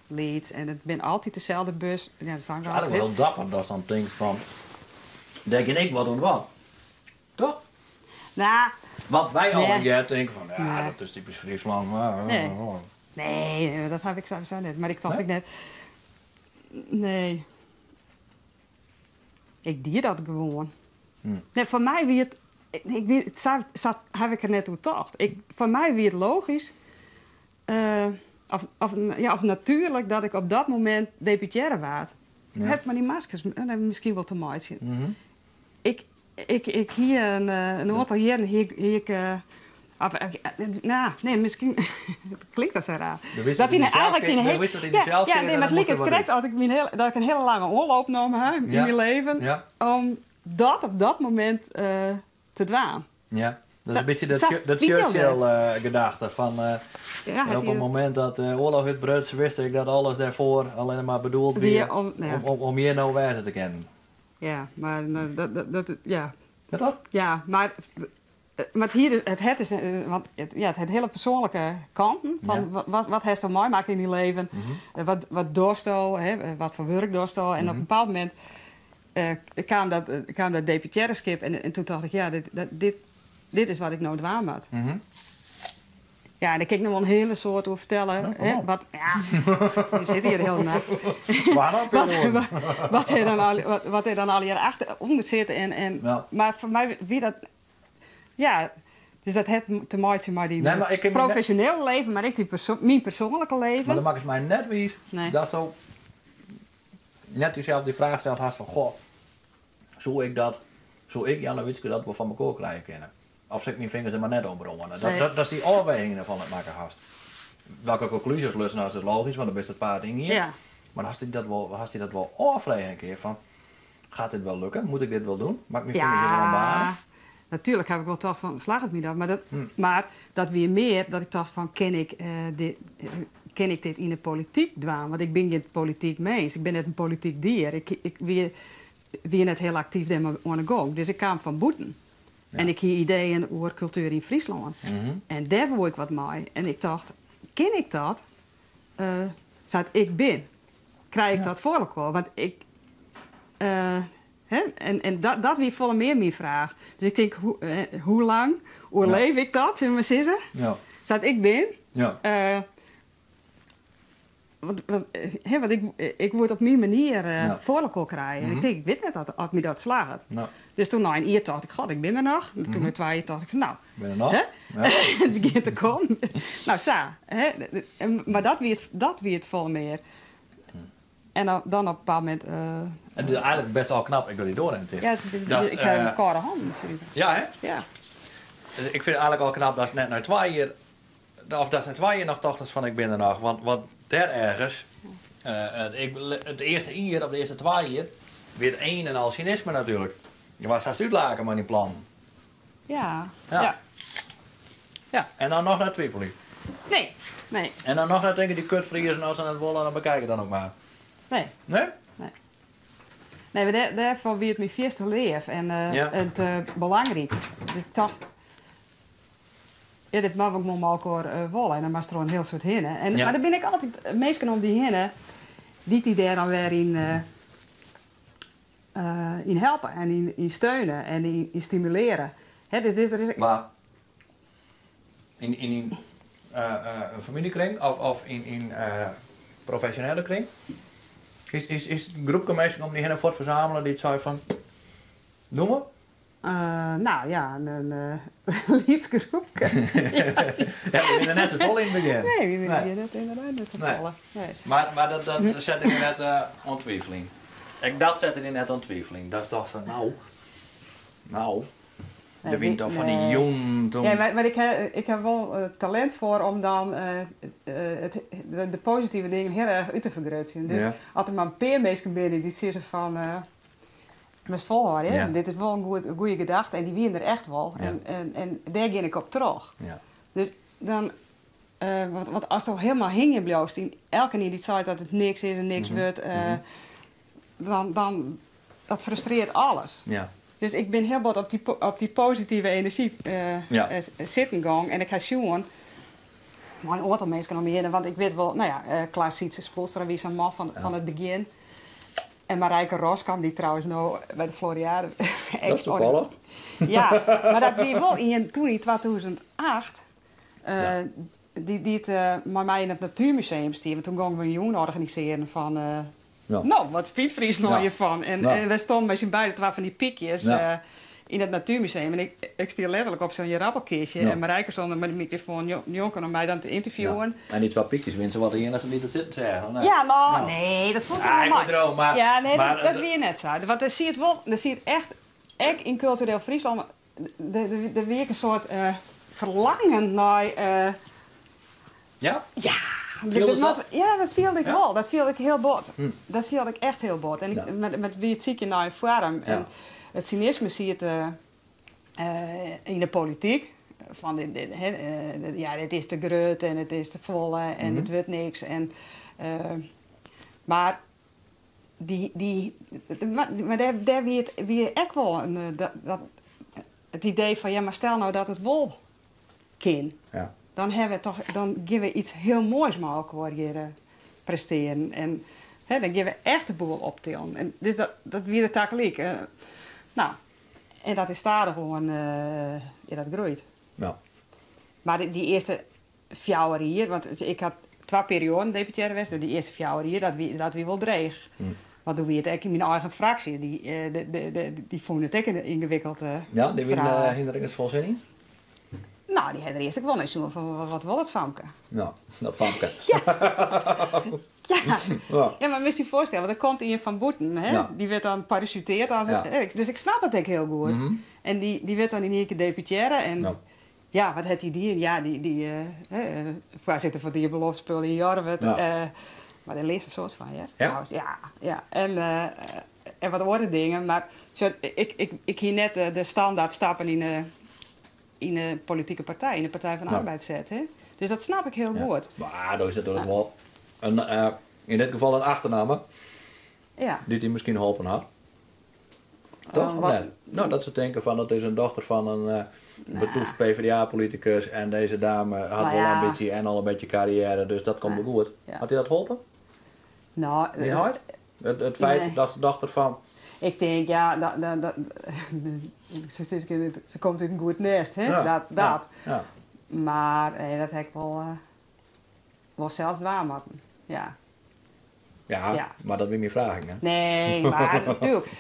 lyts en it binne altyd deselde bus. Ja, dat zijn we Het is eigenlijk altyd. wel dapper dat dan tinkst fan, dêr kin ik wat oan dwaan. Toch? Nou, Want wy nee. allegear tinke fan, ja, Nee. dat is typysk Fryslân. Maar, Nee. Nee, dat ha ik sowieso net. Mar ik tocht Nee? ek net. Nee. Ik die dat gewoan. Nee, foar my wie it, ik wie, sa ha ik der net oer tocht. Foar my wie it logysk, of, ja, of natuerlik dat ik op dat momint deputearre waard. Hat mei dy maskers miskien wol te meitsjen. Ik hie in oantal jierren hie ik, of, nou, nee, miskien it klinkt al sa raar. Do wist Dat dat yn yn de eigentlik yn de do he- wist dat yn Ja, dysels ja, kear nee, en mar dan it liket moast der wat krekt út. as ik dat ik in hiele lange oanloop nommen ha yn myn leven om dat op dat momint te dwaan. Ja, dat is in bytsje Sa dat fielde it. Churchill-gedachte fan, Ja, op het het momint dat de oarloch útbruts, wist ik dat alles dêrfoar allinnich mar bedoeld wie Wie om, ja. om hjir no wêze te kinnen. Ja, mar, nou, dat, ja. Ja, toch? Ja, mar hjir, it is, want it, ja, it hat hiele persoanlike kanten. Fan wat hasto meimakke yn dyn leven? Wat dochsto? Hè? Wat foar wurk dochsto? En op in bepaald momint kaam dat deputearreskip en toen tocht ik, ja, dit is wat ik no dwaan moat. Ja, en dêr kin ik noch wol in hiele soad oer fertelle. Nou, kom hè, op. wat, ja, we sitte hjir de hiele nacht. Waarom, Wat, Peter? wat der dan allegear achter, ûnder sit. En, Mar foar my wie dat... Ja, dus dat hat te meitsjen mei dy Nee, mar ik kin my net profesjonele leven, mar ek dy myn persoanlike leven. Mar dan makkest my net wiis Nee. datsto net dysels dy fraach steld hast fan, goh, soe ik dat, soe ik Jannewietske dat wol foar mekoar krije kinne? Of sil ik myn fingers der mar net oan brâne? Dat Nee. is dy ôfweging derfan it makke hast. Welke konklúzjes lutsen hast is logysk, want dan bist it paad yngien. Mar hast dy dat wol ôffrege in kear fan, gaat dit wel lukken? Moet ik dit wel doen? Moat ik myn fingers der oan brâne? Natuerlik ha ik wol tocht fan, slagget my dat? Mar dat wie mear dat ik tocht fan, kin ik dit yn de polityk dwaan? Want ik bin gjin polityk mins, ik bin net in polityk dier. Ik wie net hiel aktyf dêrmei oan de gong. Dus ik kaam fan bûten. En ik hie ideeën oer kultuer yn Fryslân. En dêr woe ik wat mei. En ik tocht, kin ik dat? Sa't ik bin. Krij ik dat foar elkoar? Want ik... Hè? En dat wie folle mear myn fraach. Dus ik tink, hoe lang oerleef ik dat, sil ik mar sizze? Sa't ik bin. Want, want, hè, want ik, ik woe it op myn manier foar elkoar krije. En ik tink, ik wit net oft my dat slagget. Dus toen nei in jier tocht ik, god, ik bin der noch. En toen nei 2 jier tocht ik fan, nou, Bin der noch? Hè? Ja. It begjint te kommen. Nou, sa. Hè? En, mar dat wie it folle mear. En dan op in bepaald momint. Het is eigenlijk best al knap, ik doe die door in Ja, Dat, ik ha kâlde hannen. Ja, hè? Ja. Dus ik vind het eigenlijk al knap dat ze net na 2 jaar, of dat ze na 2 jaar noch tocht fan ik bin der noch. Want dêr ergens, it earste jier of de earste 2 jier, wie it een en al cynisme natuerlik. Je was hast útlaken mei dyn plannen. Ja. Ja. Ja. Ja. En dan noch net twivelje. Nee, nee. En dan noch net tinke dy kutfriezen, as se net wolle, dan bekijk it dan ek mar. Nee. Nee? Nee. Nee, mar dêrfoar wie it my fierste leaf en it belangryk. Dus ik tocht, ja, dit moat ik mei elkoar wolle en dan moatst der in hiel soad hinne. En, Mar der binne ek altyd minsken om dy hinne dy't dy dêr dan wer yn helpe en yn steune en yn stimulere. Hè, dus der is Mar yn dyn famyljekring of yn profesjonele kring? Is in groepke minsken om dy hinne fuort fersamele dy't sei fan, doe we? Nou ja, in lyts groepke. Ja, we wiene net safolle yn it begjin. Nee, we wiene net, ynderdaad net safolle. Nee. Mar dat sette dy net oan twiveljen. Ek dat sette dy net oan twiveljen. Dat is toch fan, nou, nou, der wiene toch fan dy jûnen toen. Ja, mar ik ha wol talint foar om dan de positive dingen hiel erch út te fergrutsjen. Dus as der mar in pear minsken binne dy't sizze fan, moatst folhâlde, hè? Dit is wol in goede gedachte en dy wiene der echt wol. En dêr gean ik op troch. Dus dan, want asto hielendal hingjen bliuwst yn elkenien dy't seit dat it niks is en niks wurdt, dan dat frustrearret alles. Dus ik bin hiel bot op dy positive enerzjy sitten gong en ik ha sjoen mei in oantal minsken om my hinne, want ik wit wol, no ja, Klaas Sietse Spoelstra wie sa'n man fan it begjin. En Marijke Roskamp, dy't trouwens no by de Floriade Dat is toevallig. Ja, mar dat wie wol ien toen yn 2008, dy't mei my yn it Natuermuseum stie. Want toen gongen we in jûn organisearjen fan, no, wat fynt Fryslân hjirfan? En wy stonden mei syn beide twa fan dy pykjes yn it Natuermuseum. En ik stie letterlik op sa'n jerappelkistje. En Marijke stond mei de mikrofoan njonken om my dan te interviewen. Ja. En dy twa pykjes wiene sawat de iennichste dy't it sitten seagen, of net? Ja, no, nee, dat fûn ik wol Ik moai. bedroom, mar Ja, nee, mar dat wie net sa. Want der siet wol, der siet echt, ek yn kultureel Fryslân, der wie ek in soart ferlangen nei Ja? Ja. Fielde dat? Ja, dat fielde ik wol. Dat fielde ik hiel bot. Dat fielde ik echt hiel bot. En ik, met wie it sykjen nei in foarm. En it cynisme siet yn de polityk. Fan dit, dit, hè, ja, dit is te grut en it is te folle en it wurdt niks. En, mar dy, dy, mar dêr, dêr wie it, wie ek wol in, dat, dat, it idee fan, ja, mar stel no dat it wol kin. Dan hawwe we toch, dan gean we iets hiel moais mei elkoar hjir prestearen. En hè, dan gean we echt de boel optillen. En dus dat wie der tagelyk. Nou, en dat is stadichoan, ja, dat groeit. Mar dy earste 4 jier, want ik ha 2 perioaden deputearre west, en dy earste 4 jier, dat wie wol dreech. Want doe wie it ek yn myn eigen fraksje, dy fûnen it ek in yngewikkeld Ja, dy wiene, ferhaal. hiene der ek net folle sin yn? Nou, dy ha der earst ek wol nei sjoen fan wat wol it famke? Nou, dat famke. Ja. Ja. Ja, mar moatst dy foarstelle, want der komt ien fan bûten, hè? Dy wurdt dan parachuteerd as it, dus ik snap it ek hiel goed. En dy wurdt dan yn ien kear deputearre en ja, wat hat dy dien? Ja, dy hè, foarsitter fan de iepenloftspul yn Jorwert. Mar dêr learst in soad fan, hear. Trouwens, ja, ja. En wat oare dingen, mar sjoch, ik hie net de standaard stappen yn de politike partij, yn de Partij van de Arbeid set, hè. Dus dat snap ik hiel goed. Mar dan is it natuerlik wol yn dit gefal in achternamme dy't dy miskien holpen hat. Toch? Of net? Nou, dat se tinke fan dat is in dochter fan in betoefd P V D A-politikus en dizze dame hat wol ambitie en al in bytsje karriêre, dus dat komt wol goed. Hat dy dat holpen? Nou, Dyn heit? It feit nee. dat ze dochter fan... Ik tink, ja, dat, dat, dat, ze, ze, ze komt út in goed nêst, hè? Dat, dat. Mar dat ha ik wol sels dwaan moatten, ja. Ja, Ja. mar dat wie myn fraach ek net. Nee, mar natuerlik.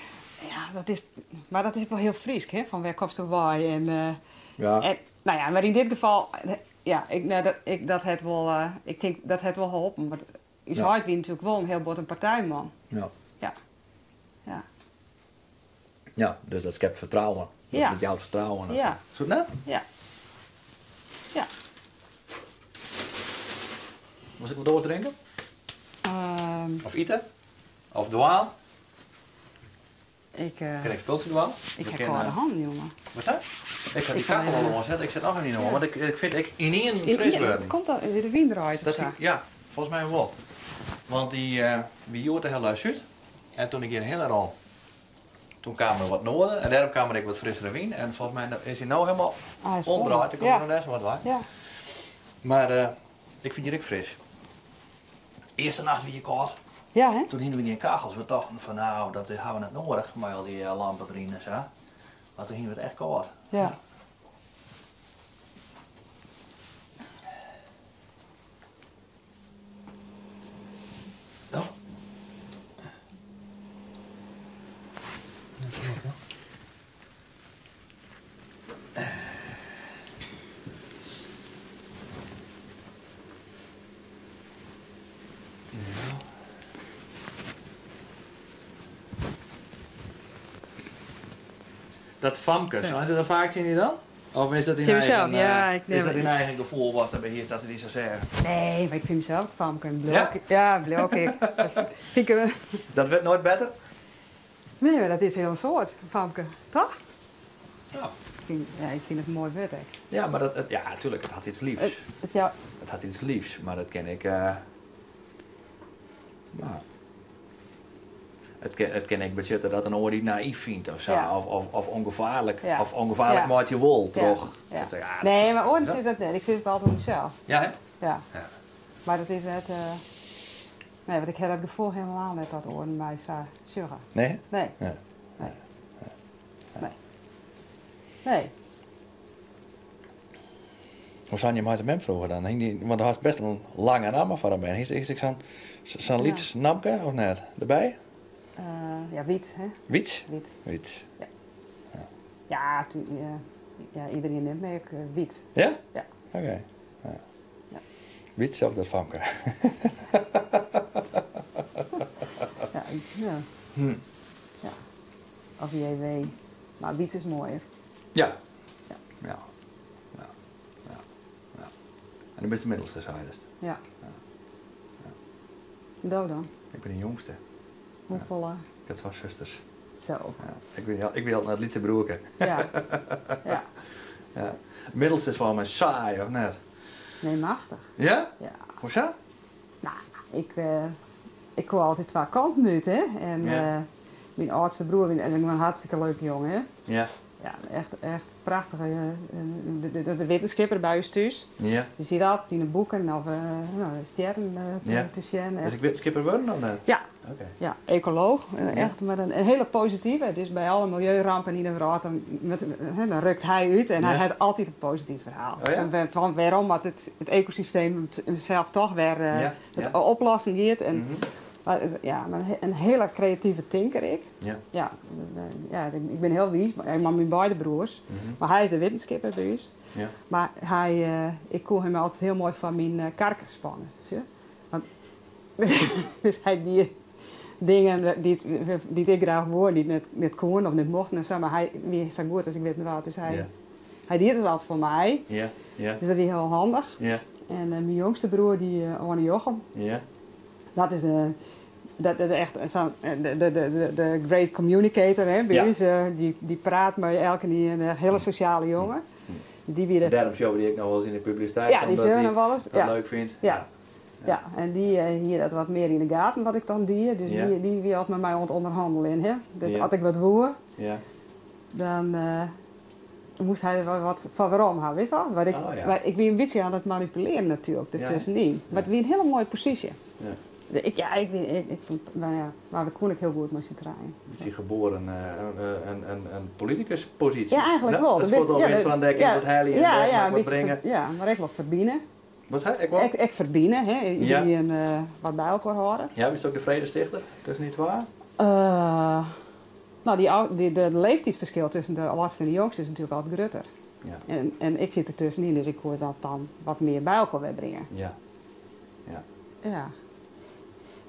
Ja, dat is, mar dat is ek wol hiel Frysk, hè? Fan wêr komsto wei en, Ja. en no ja, mar yn dit gefal, ja, ik, nee, dat, ik, dat hat wol, ik tink dat hat wol holpen. Want ús heit wie natuerlik wol in hiel bot in partijman. Ja. Ja. Ja. Ja, dus dat skept fertrouwen. Ja. Dat jout fertrouwen. Ja. Soe it net? Ja. Ja. Moast ik wat oars drinke? Of ite? Of dwaan? Ik, Kin ik spultsje dwaan? Ik We ha kinne, kâlde hannen, jonge. Wat sa? Ik ha dy Ik sal kachel al even- oanset. Ik set noch even yn 'e oan, want ik fyn ek ynienen In fris ien, wurden. komt dat de wyn draait of Dat sa? ik, ja, folgens my wol. Want dy wie hjoed de hiele súd. En toen ik hjir hinne rûn, toen kaam der wat noarder. En dêrom kaam der ek wat frissere wyn. En folgens my is hy no helemaal Ah, is omdraaid. om. Der komt noch net wat wei. Ja. Mar ik fyn hjir ek fris. Earste nacht wie it kâld. Ja, hè? Toen hiene we gjin kachels. We tochten fan nou, dat ha we net noadich mei al dy lampen deryn en sa. Mar toen hiene we it echt kâld. Ja. Oh. Dat famke, seine se dat faak tsjin dy dan? Of is dat dyn Tsjin mysels, eigen, ja, ik is dat neam- dyn eigen gefoel watst derby hiest dat se dy sa seagen? Nee, mar ik fyn mysels ek famke. Bliuw Ja? ik, ja, bliuw ik. Fyn ik, Dat wurdt noait better? Nee, mar dat is hiel in soad, famke, toch? Ja. Ik fyn, ja, ik fyn it in moai wurd ek. Ja, mar dat, ja, tuerlik, it hat iets leafs. It, ja. It hat iets leafs, mar dat kin ek, ja. It kin ek betsjutte dat in oar dy nayf fynt of sa, Ja. of ûngefaarlik, Ja. of ûngefaarlik Ja. meitsje wol Ja. troch Ja. te sizzen, ah, dat Nee, fyn mar ik oaren net. sizze dat net. Ik sis it altyd oer mysels. Ja, hè? Ja. Ja. Mar dat is net, nee, want ik ha dat gefoel helemaal net dat oaren my sa sjogge. Nee? Nee. Ja. Nee. Nee. Nee. Hoe seine jim heit en mem froeger dan? Hing dy, want do hast best in lange namme foar in bern. Hiest ek sa'n Ja. lyts namke of net derby? Ja, Wyts, hè? Wyts? Wyts. Wyts. Ja. Ja. Ja, ja, ja, iedereen neamt my ek Wyts. Ja? Ja. Oké. Ja. Ja. Wyts of dat famke? Ja, ja. Ja. Of JW. Mar Wyts is moaier. Ja. Ja. Ja. Ja. Ja. Ja. En do bist de middelste, seidest? Ja. Ja. Ja. Do dan? Ik bin de jongste. Hoefolle? Ik ha twa susters. Zo. Ja. Ik wie altyd it lytse broerke. Ja. Ja. Ja. Middelste is folgens my saai, of net? Nee, machtich. Ja? Ja. Hoesa? Nou, ik koe altyd twa kanten út, hè. En, Ja. myn âldste broer wie in hartstikke leuke jonge, hè. Ja. Ja, echt, echt prachtich. De wittenskipper by ús thús. Ja. Die siet altyd yn de boeken of no, de stjerren Ja. te sjen. Is ek wittenskipper wurden of net? Ja. Oké. Ja, ekolooch. Ja. Echt, mar in hiele positive. Dus by alle miljeurampen yn de wrâld, dan rukt hy út en hy Ja. hat altyd in posityf ferhaal. Oh ja? En fan wêrom dat it ekosysteem sels toch wer Ja, it ja. oplossen giet. En, Mhm. maar het, ja, maar een hele creatieve tinker ek. Ja. Ja, ja, ik bin hiel wiis mei myn beide broers. Mhm. Mar hy is de wittenskipper by ús. Ja. Mar ik koe him altyd hiel moai foar myn karke spanne. Sjoch. Want dus hy die dingen dy't ik graach woe, dy't net koene of net mochten en sa, mar hy wie sa goed as ik wit net wat. Dus Ja. hy die it altyd foar my. Ja, ja. Dus dat wie hiel handich. Ja. En myn jongste broer, dy Arne Jochem, Ja. dat is dat is echt sa'n de great communicator, hè, by Ja. ús. Dy praat mei elkenien, in hiele sosjale jonge. Dus dy wie de Dêrom sjogge we dy ek noch wolris yn de publisiteit, Ja, dy omdat sjogge we dy noch wolris. dat Ja. leuk fynt. Ja. Ja. Ja, en dy hie dat wat mear yn de gaten wat ik dan die. Dus Ja. dy wie altyd mei my oan it ûnderhanneljen. Hè? Dus Ja. as ik wat woe, Ja. dan moast hy der wat foar werom ha, witst al? Want Oh, ja. ik wie in bytsje oan it manipulearjen natuerlik, Ja. dertussenyn. Mar it wie in hiele moaie posysje. Ja. De, ik, ja, ik wie, ik, ik fûn, nou ja, mar we koene ek hiel goed mei syn trijen. Is hy geboren in politikusposysje? Ja, eigentlik No, wol. dat Dat is foar ja, winst dat fan dêr kin ja, wat helje en ja, dêr ja, mei in wat bytsje bringe. ja, mar ek wat ferbine. Wat sei ik wol? Ek ferbine, hè? Ja. Iderien wat by elkoar hâlde. Ja, wist ek de fredestichter tusken dy twa? No, dy, de leeftiidsferskil tusken de âldste en de jongste is natuerlik al wat grutter. Ja. En ik sit der tuskenyn, dus ik koe dat dan wat mear by elkoar wer bringe. Ja. Ja. Ja.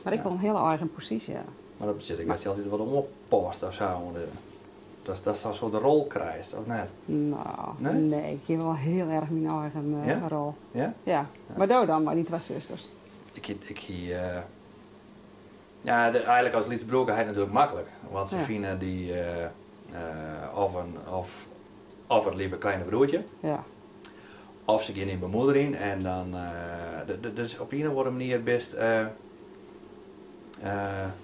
Mar ik wol in hiele eigen posysje. Mar dat betsjut ek dat je altyd wat oanpast of sa oan de, datst sa'n soart rol krijst, of net? No, Nee? nee, ik hie wol hiel erch myn eigen Ja? rol. Ja? Ja. Mar do dan, mei dyn twa susters? Ik hie, ja, eigenlijk as lyts broerke ha je it natuerlik maklik, want se fine dy of, in, of it lieve kleine broertje. Of se gean yn bemoedering en dan, dus op ien of oare manier bist,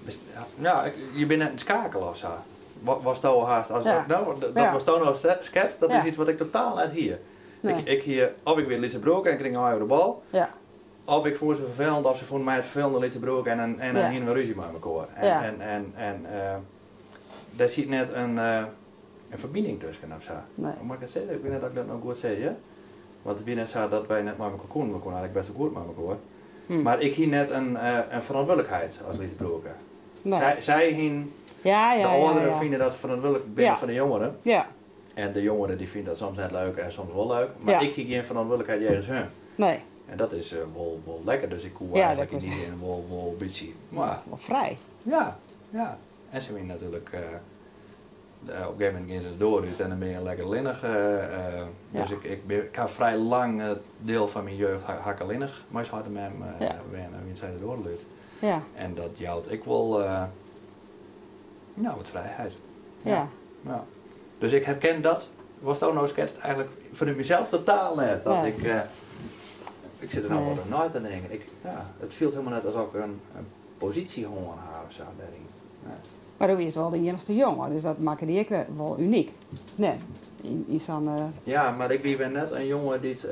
bist, ja, je binne net in skakel of sa. Watsto hast, as, no, dat watsto no sketst, dat is yts wat ik totaal net hie. Ik hie, of ik wie it lytse broerke en krige allegear de bal, of ik fûn se ferfelend, of se fûnen my it ferfelende lytse broerke en dan hiene we rúzje mei mekoar. En dêr siet net in ferbining tusken of sa. Nee. Hoe moat ik dat sizze? Ik wit net oft ik dat no goed sis, hear. Want it wie net sa dat wy net mei mekoar koenen, we koenen eigentlik bêst wol goed mei mekoar. Mar ik hie net in ferantwurdlikheid as lyts broerke. Nee. Sy hienen, de âlderen fine dat se ferantwurdlik binne foar de jongeren. En de jongeren dy fine dat soms net leuk en soms wol leuk. Mar ik hie gjin ferantwurdlikheid jegens hun. Nee. En dat is wol lekker, dus ik koe eigentlik yn dy sin wol in bytsje, mar Wol frij. Ja, ja. En se wiene natuerlik, op in gegeven momint gean se de doar út en dan binne je lekker allinnich. Dus ik ha frij lang diel fan myn jeugd ha ik allinnich mei ús heit en mem wenne, wiene sy de doar al út. En dat jout ek wol, ja, wat frijheid. Ja. Dus ik herken dat, watsto no sketst, eigentlik fanút mysels totaal net. Dat ik, ik sit der no wat oer nei te tinken. Ik, ja, it fielt hielendal net asof ik in posysje hân ha of sa dêryn. Nee. Mar do wiest wol de iennichste jonge, dus dat makke dy ek wer wol unyk. Nee, yn sa'n. Ja, mar ik wie wer net in jonge dy't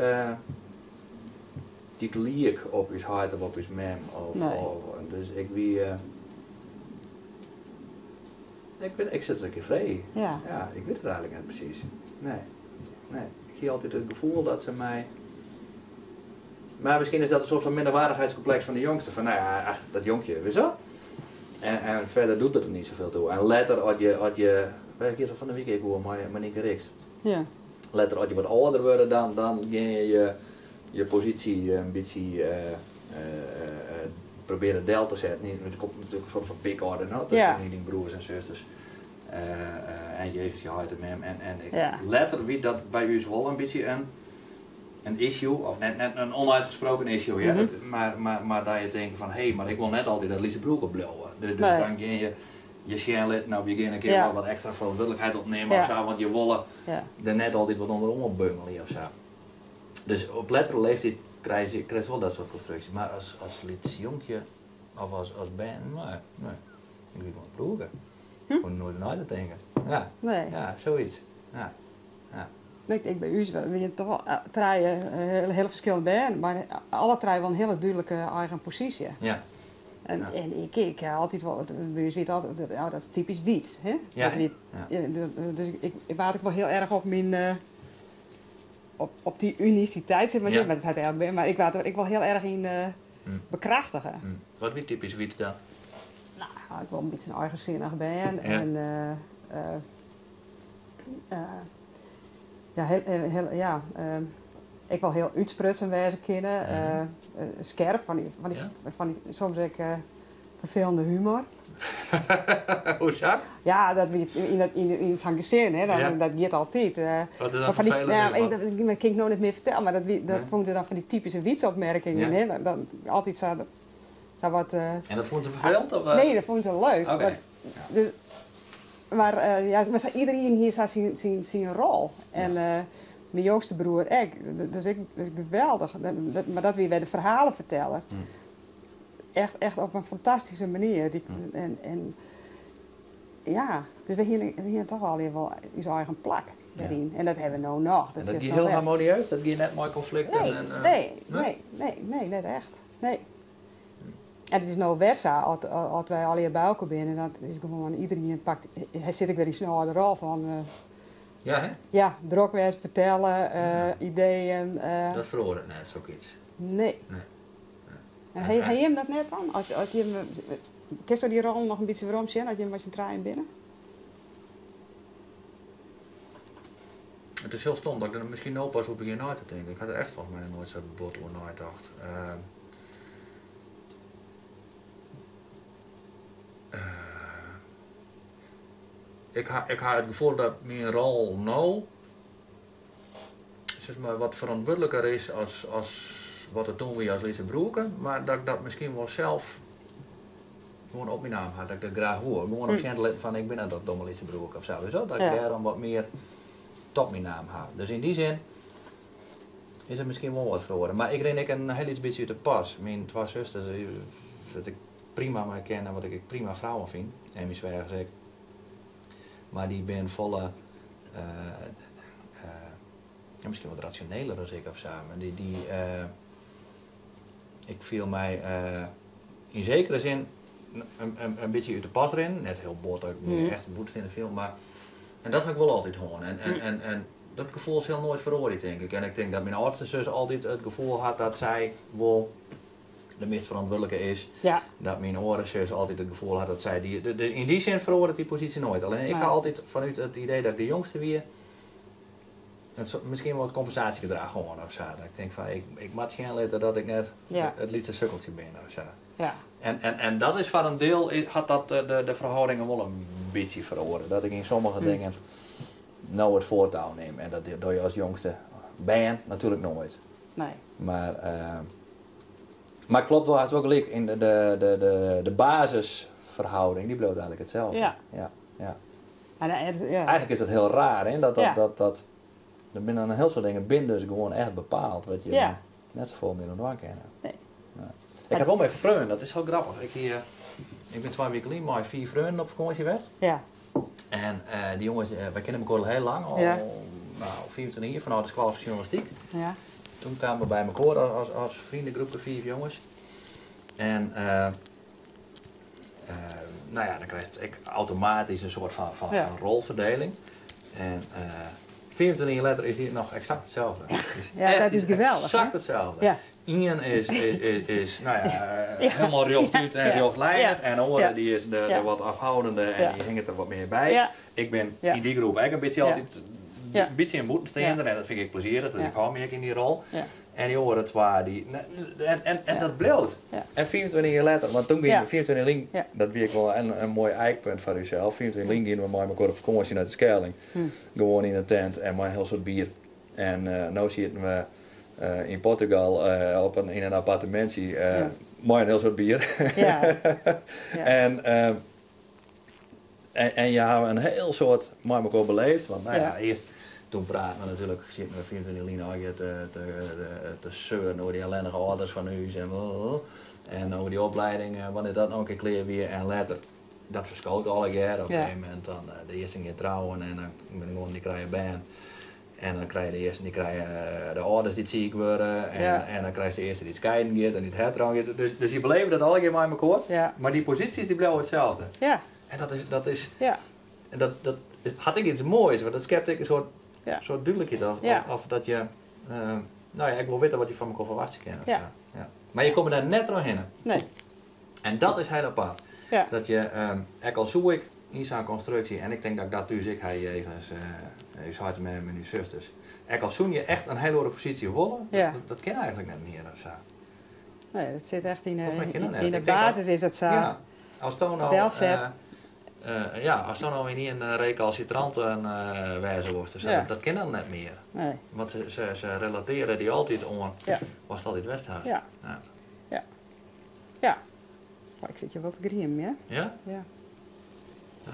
liek op ús heit of op ús mem. Of, of, dus ik wie. Ik sit it in kear freegjen. Ja, ik wit it eigentlik net presys. Nee, nee. Ik hie altyd it gefoel dat se my. Mar miskien is dat in soart fan minderwaardigheidskompleks fan de jongste. Fan, no ja, ach, dat jonkje, witst wol? En verder doet het er niet zoveel toe. En letter, as je, ik hie it fan de wike ek oer mei Nynke Rixt. Letter, as je wat âlder wurde, dan gean je je posysje in bytsje probearje del te setten. Der komt natuerlik in soart fan pikorde, no, tusken dyn broers en susters. En jegens je heit en mem. En letter wie dat by ús wol in bytsje in issue, of net in onuitgesproken issue, hear, mar dat je tinke fan hé, mar ik wol net altyd dat lytse broerke bliuwe. Dus dan gean je je sjen litten of je gean in kear wat ekstra ferantwurdlikheid opnimme of sa, want je wolle der net altyd wat ûnderoan bungelje of sa. Dus op lettere leeftiid krijst wol dat soart konstruksje, mar as lyts jonkje of as bern, nee, nee. Ik wie gewoan broerke. Gewoan noait nei te tinken. Ja. Nee. Ja, soiets. Ja. Ja. Ik tink by ús, we wiene toch wol trije hiele ferskillende bern, mar alle trije wol in hiele dúdlike eigen posysje. En ik ha altyd wol, by ús wie it altyd, oh, dat is typysk Wyts, hè? Dat wie, dus ik waard ek wol hiel erch op myn, op dy unisiteit, sil ik mar sizze, mar dat hat elk bern, mar ik waard der ek wol hiel erch yn bekrachtige. Wat wie typysk Wyts dan? No, ik wol in bytsje in eigensinnich bern en ja, heel, heel, ja, ek wol hiel útsprutsen wêze kinne, skerp, fan dy, soms ek ferfelende humor. Hoe sa? Ja, dat wie yn sa'n gesin, hè, dat giet altyd. Wat is dat Maar fan dy, ferfelende ja, humor? dat kin ik no net mear fertelle, mar dat fûn se dan fan dy typyske Wytsopmerkingen, hè, dan altyd sa wat. En dat fûn se ferfelend? Of? Nee, dat fûn se leuk. Dus, mar ja, mar sa, iderien hie sa syn rol. En myn jongste broer ek. Dus ik, dat is geweldich. Mar dat wie wer de ferhalen fertelle. Echt op in fantastyske manier. En ja, dus we hiene toch allegear wol ús eigen plak dêryn. En dat hawwe we no noch. Dat En dat is gie noch hiel wer. harmonieus? Dat gie net mei konflikten? Nee, en, nee, nee? nee, nee, nee, net echt. Nee. En it is no wer sa, as wy allegear by elkoar binne, dan is it gewoan iderien pakt, hy sit ek wer yn syn âlde rol fan, Ja, hè? Ja, drok wêze, fertelle, ideeën. Dat feroaret net, sokiets. Nee. Nee. En ha ha jim dat net dan? As jim, kinsto dy rollen noch in bytsje werom sjen as jim mei syn trijen binne? It is hiel stom dat ik der miskien no pas oer begjin nei te tinken. Ik ha der echt folgens my noch noait sa bot oer neitocht. Ik ha, ik ha it gefoel dat myn rol no sis mar wat ferantwurdliker is as wat it toen wie as lytse broerke, mar dat ik dat miskien wol sels gewoan op my naam ha, dat ik dat graach woe. Gewoan om sjen te litten fan ik bin net dat domme lytse broerke ofsa, witst wol? Dat ik dêrom wat mear tot my naam ha. Dus yn dy sin is der miskien wol wat feroare. Mar ik rin ek in hiel lyts bytsje út de pas. Myn twa susters, wat ik prima mei kin en wat ik ek prima frouwen fyn, en myn sweagers ek, mar dy binne folle miskien wat rasjoneler as ik ofsa. Mar dy, ik fiel my yn sekere sin in bytsje út de pas rinnen. Net hiel bot dat ik my echt bûtensteander fiel, mar en dat ha ik wol altyd hân. En dat gefoel sil noait feroarje, tink ik. En ik tink dat myn âldste sus altyd it gefoel hat dat sy wol de meast ferantwurdlike is. Dat myn oare sus altyd it gefoel hat dat sy dy. Dus yn dy sin feroaret dy posysje noait. Allinne ik ha altyd fanút it idee dat ik de jongste wie, miskien wat kompinsaasjegedrach hân of sa. Dat ik tink fan ik moat sjen litte dat ik net it lytse sukkeltsje bin of sa. En dat is foar in diel, hat dat de ferhâldingen wol in bytsje feroare. Dat ik yn sommige dingen no it foartou nim. En dat dogge je as jongste bern natuerlik noait. Nee. Mar, mar kloppet wol, hast wol gelyk. Yn de basisferhâlding, dy bliuwt eigentlik itselde. Ja. Ja. Eigentlik is dat hiel raar, hè? Dat, der binne in hiel soad dingen binne dus gewoan echt bepaald, wat je net safolle mear oan dwaan kinne. Nee. Ik ha wol mei freonen, dat is hiel grappich. Ik hie, ik bin 2 wike lyn mei fiif freonen op fakânsje west. En dy jonges, wy kenne mekoar al hiel lang, al no, 25 jier, fanôf de skoalle fan sjoernalistyk. Toen kamen we by mekoar as freonegroepke, fiif jonges. En no ja, dan krijst ek automatysk in soart fan rolferdeling. En 25 jier letter is dy noch eksakt itselde. Ja, dat is geweldich. Eksakt itselde. Ien is no ja, helemaal rjochtút en rjochtlijnich en de oare dy is de wat afhoudende en dy hinget der wat mear by. Ik bin yn dy groep ek in bytsje altyd in bytsje in bûtensteander en dat fyn ik ek plezierich, dus ik hâld my ek yn dy rol. En dy oare twa, dy, en dat bliuwt. En 25 jier letter, want toen giene we, 25 jier lyn, dat wie ek wol in moai ijkpunt foar ússels, 25 jier lyn giene we mei mekoar op fakânsje nei de Skelling. Gewoan yn in tent en mei in hiel soad bier. En no sieten we yn Portugal op in, yn in appartemintsje mei in hiel soad bier. En je hawwe in hiel soad mei mekoar beleefd, want no ja, earst toen praten we natuerlik, sieten we 25 jier lyn allegear te seuren oer dy ellendige âlders fan ús en en oer dy oplieding, wannear't dat no in kear klear wie. En letter, dat ferskoot allegear. Op in gegeven momint dan de earsten gean trouwen en dan binne guon dy krije bern. En dan krije de earsten, dy krije de âlders dy't siik wurde en dan krijst de earste dy't skeiden giet en dy't hertrouwen giet. Dus je beleve dat allegear mei mekoar, mar dy posysjes dy bliuwe itselde. En dat is, dat hat ek iets moais, want dat skept ek in soart dúdlikheid of dat je, no ja, ek wol witte wat je fan mekoar ferwachtsje kinne. Ja. Mar je komme dêr net trochhinne. Nee. En dat is hiel apart. Dat je, ek al soe ik yn sa'n konstruksje, en ik tink dat ik dat thús ek ha jegens ús heit en mem en ús susters, ek al soene je echt in hiel oare posysje wolle, dat kin eigentlik net mear ofsa. Nee, dat sit echt yn Folgens my kin dat net. yn de Ik tink basis dat, is dat sa. Ja, asto no, Delset. ja, asto no ynienen in rekalsitrante wêze wolst ofsa, dat kin dan net mear. Nee. Want se relatearje dy altyd oan watst altyd west hast. Ja. Ja. Ja. Oh, ik sit hjir wol te griemen, hear. Ja? Ja.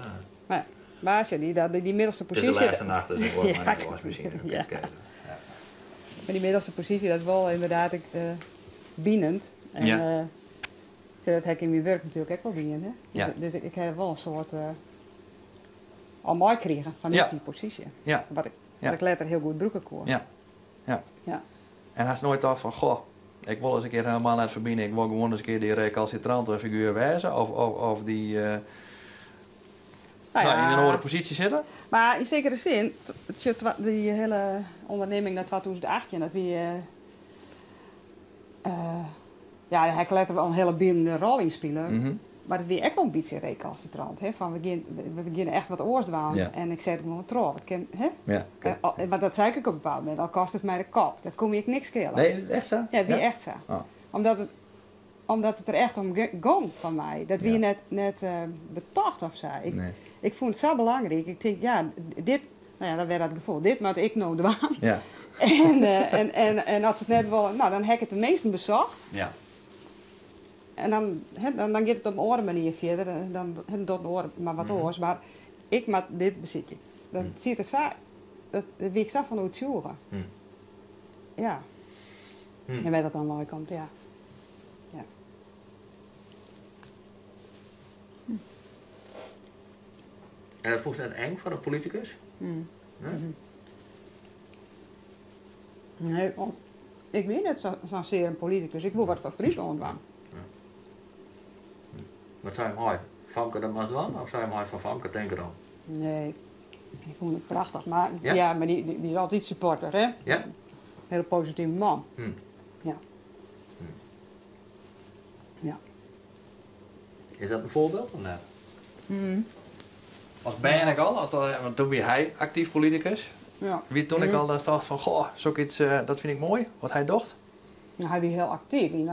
Ah. Mar ja, mar sjoch, dy middelste Het is de posysje. lêste nacht, dus ik wol it mar net wasmachine. Ja. Ja. Mar dy middelste posysje, dat is wol ynderdaad ek binend. En dat ha ik yn myn wurk natuerlik ek wol dien, hè. Dus ik ha wol in soart al meikrigen fanút dy posysje. Wat ik letter hiel goed brûke koe. Ja. Ja. En hast noait tocht fan, goh, ik wol ris in kear helemaal net ferbine, ik wol gewoan ris in kear dy rekalsitrante figuer wêze, of dy Nou nou, yn in ja. oare posysje sitte? Mar yn sekere sin, sjoch, dy hiele ûndernimming nei 2018, dat wie. Ja, dêr ha ik letter wol in hiele binende rol yn spile. Mar it wie ek wol in bytsje rekalsitrant, hè, fan we gean, we geane echt wat oars dwaan en ik set gewoan troch. It kin, hè? Mar dat sei ik ek op in bepaald momint, al kostet it my de kop, dat koe my ek niks skele. Nee, is it echt sa? Ja, it wie echt sa. Omdat it, omdat it der echt om gong foar my. Dat wie net, net betocht of sa. Ik, ik fûn it sa belangryk. Ik tink, ja, dit, no ja, dan wer dat gefoel, dit moat ik no dwaan. En, en, en as se it net wolle, no, dan ha ik it teminsten besocht. En dan, hè, dan, dan giet it op in oare manier fierder, dan, hè, docht in oar mar wat oars. Mar ik moat dit besykje. Dat siet der sa, dat, dêr wie ik sa fan oertsjûge. Ja. En wêr't dat dan wei komt, ja. Ja. En dat fûnst net eng foar in politikus? Nee? Nee, want ik wie net sa'n sear in politikus. Ik woe wat foar Fryslân dwaan. Wat sei jim heit? Famke, dat moatst dwaan? Of sei jim heit fan Famke, tink derom? Nee, dy fûn it prachtich. Mar, ja? Mar dy, dy is altyd supporter, hè? Ja. Hiele positive man. Ja. Ja. Is dat in foarbyld of net? As bern ek al? Want doe wie hy aktyf politikus. Ja. Wie toen ek al datst tochtst fan goh, sokyts dat fyn ik moai, wat hy docht? No, hy wie hiel aktyf yn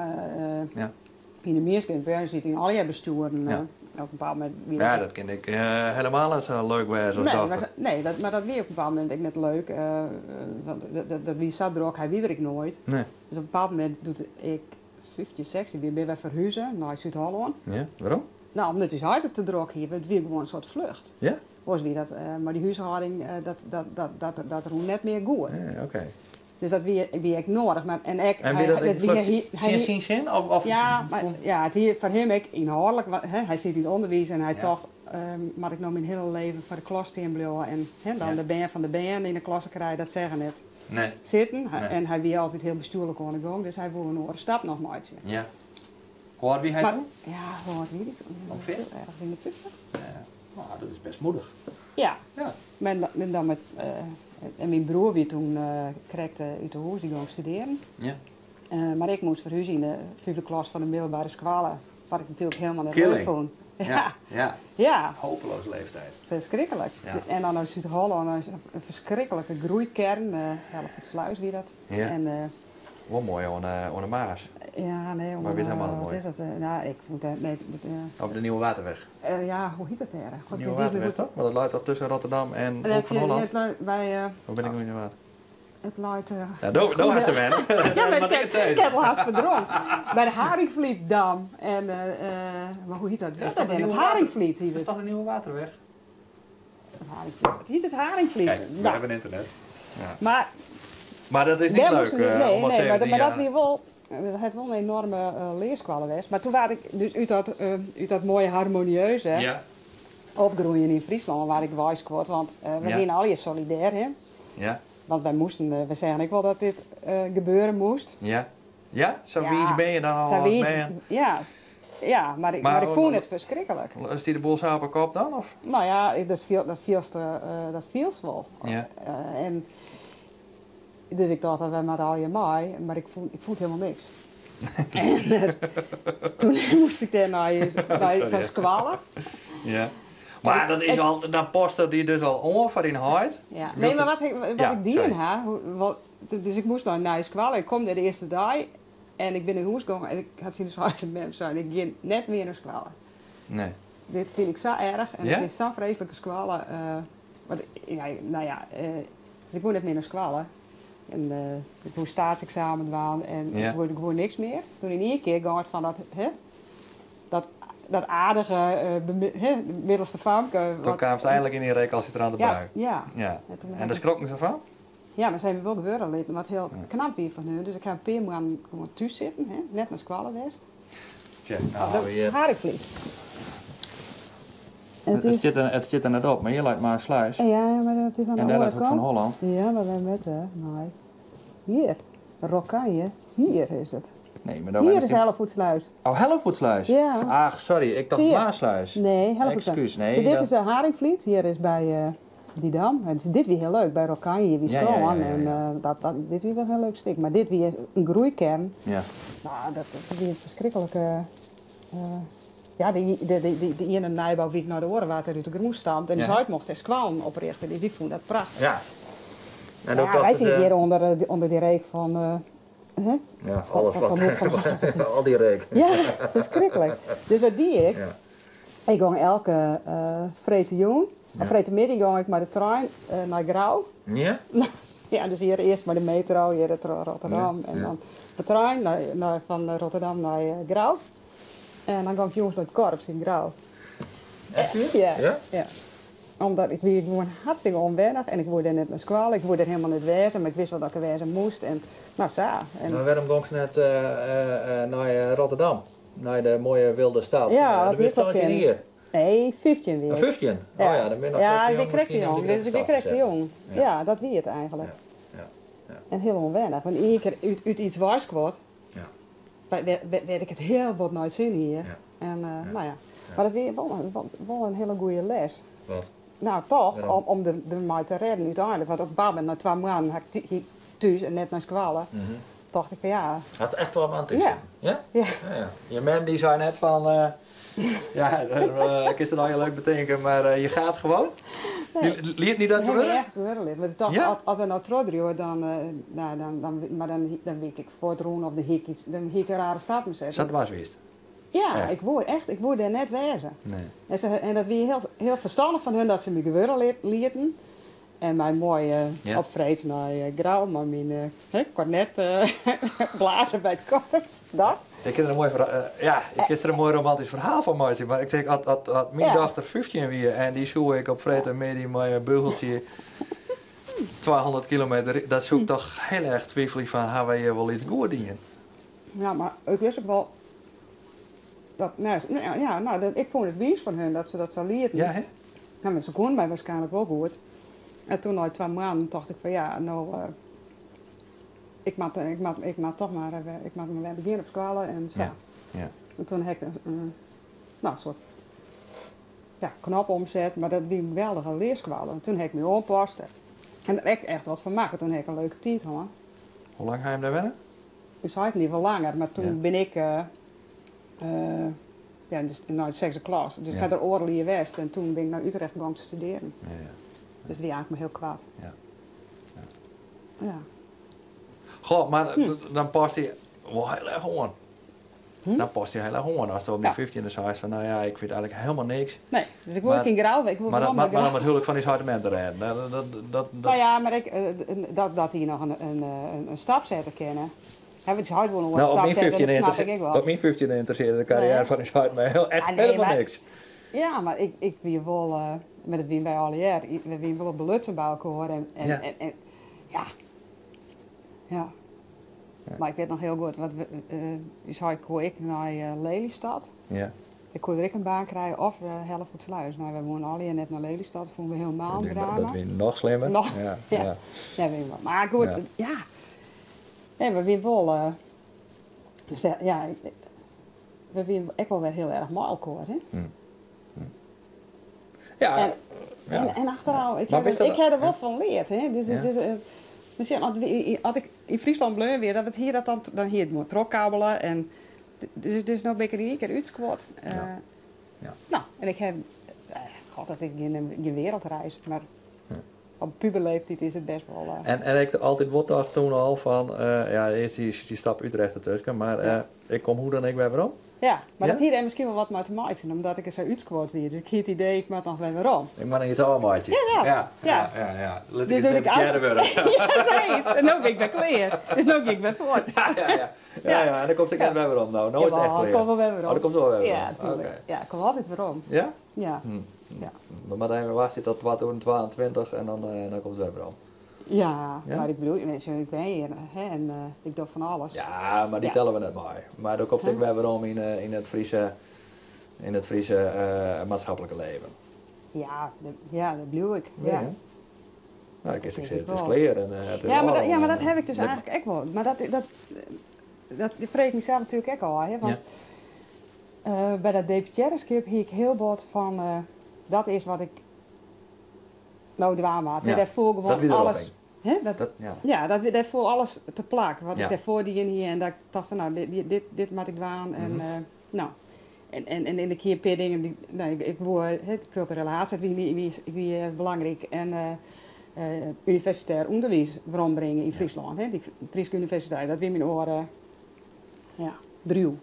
yn de mienskip. Hy siet yn allegear bestjoeren. Op in bepaald momint wie Ja, dat kin ek helemaal net sa leuk wêze as Nee, dochter. maar, nee, dat, mar dat wie op in bepaald momint ek net leuk. Want dat, dat wie sa drok, hy wie der ek noait. Nee. Dus op in bepaald momint, doe't ik 15, 16 wie, binne wy ferhuze nei Súd-Hollân. Ja, wêrom? No, omdat ús heit it te drok hie. It wie gewoan in soart flucht. Ja? Oars wie dat mei dy húshâlding, dat, dat, dat, dat, dat rûn net mear goed. Nee, oké. Dus dat wie, wie ek noadich. Mar, en ek, En wie dat ek hy, tsjin hy, syn sin? Of, of ja, mar, ja, it hie foar him ek ynhâldlik, want, hè, hy siet yn it ûnderwiis en hy Ja. tocht, moat ik no myn hiele leven foar de klas stean bliuwe en, hè, dan Ja. de bern fan de bern yn de klasse krije, dat seach er net Nee. sitten. Nee. En hy wie altyd hiel bestjoerlik oan de gong, dus hy woe in oare stap noch meitsje. Ja. Hoe âld wie hy Mar, toen? ja, hoe âld wie hy toen? Ongeveer? Ergens yn de 50. Ja. Nou, dat is best moedich. Ja. Ja. Maar dan, dan met, en myn broer wie toen krekt út 'e hûs, dy gong studearjen. Ja. Mar ik moast ferhúzje yn de fyfde klas fan de middelbere skoalle, wat ik natuerlik hielendal net leuk Killing. fûn. Ja. Ja. Ja. Hopeloze leeftijd. Ferskriklik. Ja. En dan nei Súd-Hollân, in ferskrikkelike groeikern, Hellevoetsluis wie dat. Ja. En, Wol moai oan de Maas. Ja, nee, Mar wie it helemaal net wat moai? is dat? Nou, ik fûn it nee, dat, Of de Nieuwe Waterweg? Ja, hoe hjit dat dêr? God, Nieuwe Waterweg, toch? Want dat leit toch tussen Rotterdam en Hoek van Holland? Het leit by, Of bin ik nu yn de war? Het leit. Ja, do, do hast der wen. Ja, mar Moat ik it ik sizze? ha it haast ferdrongen. By de Haringvlietdam. En, mar hoe hjit dat? Is dat de Het Nieuwe Haringvliet Is hjit dat it. toch de Nieuwe Waterweg? Het Haringvliet. Het hjit het Haringvliet. Kijk, we Nou, hebben internet. Ja. Maar Maar dat is niet Dêr leuk, moasten we, nee, om als nee, maar, 17 maar dat jaar- wie wol, dat hat wol in enoarme learskoalle west. Mar toen waard ik dus út dat moaie harmonieuze opgroeien yn Fryslân, waard ik weiskuord, want we wiene allegear solidêr, hè. Want wy moasten, we seagen ek wol dat dit gebeuren moast. Ja. Ja? Sa Ja. wiis bin je dan al Sa as wiis, bern? Ja, ja, mar ik, Maar mar ik fûn it ferskriklik. Stie de boel sa op 'e kop dan? Of? No ja, dat fiel, dat fielst, dat fielst wol. En, dus ik tocht dat wy moatte allegear mei, mar ik fûn, ik fûn it hielendal niks. En toen moast ik dêr nei, nei sa'n skoalle. Ja. Mar dat is al, dan paste dy dus al oan foar dyn heit. Ja. Wylst Nee, mar it- wat ik, wat Ja, ik dien sorry. ha, hoe, wat, dus ik moast nei in nije skoalle. Ik kom dêr de earste dei en ik bin nei hûs gongen en ik ha tsjin ús heit en mem sein, ik gean net mear nei skoalle. Nee. Dit fyn ik sa erch en Ja? it is sa'n freeslike skoalle. Want, ja, no ja, dus ik woe net mear nei skoalle. En ik woe steatseksamen dwaan en ik woe gewoan niks mear. Toen yn ien kear gong it fan dat, hè, dat, dat aardige, hè, middelste famke. Toen kaamst eindelijk yn dy rekalsitrante Ja, bui. ja. Ja. En toen En ha dêr ik skrokken se fan? Ja, mar se hawwe my wol gewurde litten, wat hiel knap wie fan hun. Dus ik ha in pear moannen gewoan thús sitten, hè, net nei skoalle west. Tsja, nou hawwe we hjir. Haringvliet. Het it stiet der net op, mar hjir leit Maassluis. Ja, ja, mar dat is oan En de dêr oare leit Hoek fan kant. Holland. Ja, mar wy moatte nei hjir. Rockanje. Hier is it. Nee, mar dan Hier is is die- Hellevoetsluis. Oh, Hellevoetsluis? Ja. Ach, sorry, ik tocht Zie je? Maassluis. Nee, Hellevoetsluis. Excuus, nee, Zo, dit dat- is de Haringvliet. Hier is bij Didam. Dus dit wie hiel leuk, by Rockanje wie strân en dat, dat, dit wie wel in hiel leuk stik. Mar dit wie in groeikern. No, dat wie in ferskriklike, ja, de iene nijbouwyk nei de oare waard dêr út de grûn stampt en ús heit mocht dêr skoallen oprjochte, dus dy fûn dat prachtich. Ja. En Ja, wy sieten hjir ûnder dy reek fan, hè? Ja, alles wat, al dy reek. Ja, ferskriklik. Dus wat die ik? Ik gong elke freedtejûn, of freedtemiddei gong ik mei de trein nei Grou. Ja? Ja, dus hjir earst mei de metro, hjir troch Rotterdam en dan de trein nei, fan Rotterdam nei Grou. En dan gong ik jûns nei it korps yn Grou. Echt wier? Ja. Ja? Ja. Omdat ik wie gewoan hartstikke ûnwennich en ik woe dêr net nei skoalle, ik woe dêr helemaal net wêze, mar ik wist wol dat ik der wêze moast en no sa. En Mar wêrom gongst net nei Rotterdam? Nei de moaie wylde stad? Ja, Dat dat wist wie 17 jier. Nee, 15 wie Oh, ik. 15? Oh ja, dan bin je nog Ja, krekt ik wie te jong krekt te miskien om jong. dy Dus ik grutte wie stap krekt te te jong. setten. Ja, dat wie it eigentlik. En hiel ûnwennich, want ien kear út iets weiskuord, wêr't ik it hiel bot nei it sin hie. En no ja, mar dat wie wol in hiele goede les. Wat? No, toch, Wêrom? om der mei te rêden úteinlik. Want op in bepaald momint, nei 2 moannen, ha ik hie ik thús en net nei skoalle, tocht ik fan ja. Hast echt 2 maanden thús Ja. sitten? Ja? Ja. Ja, ja. Je mem die sei net fan, ja, ik kin it allegear leuk betinke, mar je gaat gewoon? Nee. Liet dy dat Nee, gebeuren? echt gebeuren lit. Want ik tocht, as we no trochdriuwe, dan, no, dan, mar dan, dan wie ik fuortrûn of dan hie ik iets, dan hie ik in rare stappen setten. Sa dwers wiest? Ja, Echt? ik woe echt, ik woe dêr net wêze. Nee. En dat wie hiel, hiel ferstannich fan hun dat se my gewurde lieten. En my moai op freed nei Grou mei myn kornet blaze by it korps. Dat. Ik kin der in moai ja, ik kin der in moai romantysk ferhaal fan meitsje, mar ik tink as myn dochter 15 wie en dy soe ik op freedtemiddei mei in bugeltsje 200 kilometer, dat soe ik toch hiel erch twivelje fan ha wy hjir wol iets goed dien. Ja, mar ik wist ek wol dat, nee, ja, no, dat, ik fûn it wiis fan hun dat se dat sa lieten. Ja, hè? Ja, mar se koenen my waarskynlik wol goed. En toen nei 2 moannen tocht ik fan ja, no, ik moat, ik moat, ik moat toch mar, ik moat mar wer begjinne op skoalle en sa. En toen ha ik in, no, in soart, ja, knop omset, mar dat wie in geweldige learskoalle. En toen ha ik my oanpast en der ek echt wat fan makke. Toen ha ik in leuke tiid hân. Hoe lang ha je him dêr wenne? Ús heit wie wol langer, mar toen bin ik, ja, dus nei de sechsde klas. Dus ik ha der oardel jier west en toen bin ik nei Utrecht gong te studearjen. Dus it wie eigentlik mar hiel koart. Ja. Goh, mar dan past dy wol hiel erch oan. Dan past dy hiel erch oan. Ast op dyn 15e seist fan, no ja, ik fyn it eigentlik helemaal niks. Nee, dus ik woe ek yn Grou, ik woe werom nei Mar Grou. om it houlik fan ús heit en mem te rêden. Dat No ja, mar ek, dat dy noch in stap sette kinne. Hè, want ús heit woe noch in No, op stap myn sette, dat 15e snap ik ek wol. Op myn 15e ynteressearre de karriêre fan ús heit my echt Ah, nee, helemaal mar niks. Ja, mar ik wie wol, mar dat wienen wy allegear, we wienen wol belutsen by elkoar en en ja. Ja. Mar ik wit noch hiel goed, want ús heit koe ek nei Lelystad. Ik koe der ek in baan krije of Hellevoetsluis. No, wy woenen allegear net nei Lelystad, dat fûnen we helemaal in drama. Dat wie noch slimmer. Noch, ja. Ja, wie wel. Mar goed, ja. Nee, we wienen wol, dus ja, we wienen ek wol wer hiel erch mei elkoar, hè? Ja, ja. En achterôf, Maar bist dat ik ha der wol fan leard, hè? Dus dus, misschien as ik yn Fryslân bleaun wie, dat hie dat dan, dan hie it moai trochkabbele en dus no bin ik der yn ien kear útskuord. No, en ik ha, god, dat is gjin wereldreis, mar op puberleeftiid is it best wol. En ik altyd wol tocht toen al fan, ja, earst dy stap Utrecht dertusken, mar ik kom hoe dan ek wer werom. Ja, mar Ja? dat hie der miskien wol wat mei te meitsjen, omdat ik der sa útskuord wie. Dus ik hie it idee, ik moat noch wer werom. Ik moat noch iets ôfmeitsje. Ja, dat. Ja, Ja. ja. Lit Dus ik doe't eens ik deputearre wurde. Ja, sayts. En no bin ik wer klear. Dus no gean ik wer fuort. Ja. Ja, en dan komst ek net wer werom no. No is it echt Jawel, ik klear. kom wol wer werom. Oh, dan komst wol wer werom. Ja, tuurlijk. Oké. Ja, ik kom altyd werom. Ja? Ja. Ja. Dan moat even wachtsje tot 2022 en dan komst wer werom. Ja, Ja? mar ik bedoel, ik ben hjir, hè, en ik doch fan alles. Ja, mar dy Ja. telle we net mei. Mar do komst ek Huh? wer werom yn it Friese maatskiplike leven. Ja, ja, dat bliuw ik. Ja, Ja. hè? Nou, ik Dat ik tink sis, ik it is wol. klear en it is Ja, ôfrûne maar dat en, ha ik dus dat eigentlik ek wol. Mar dat freegje ik mysels natuerlik ek ôf, hè, want by dat deputearreskip hie ik hiel bot fan, dat is wat ik no dwaan moat. Ja. Dêr foel Dat gewoan wie de alles. ropping. Hè, dat, Dat, ja. ja, dat, dêr foel alles te plak. Wat Ja. ik dêrfoar dien hie en dat ik tocht fan no, dit, dit, dit moat ik dwaan. En, no. En ik hie in pear dingen, dy, no, ik woe, hè, kulturele haadstêd wie belangryk en universitêr ûnderwiis werombringe yn Fryslân. Hè, dy Fryske universiteit, dat wie myn oare, ja, driuw.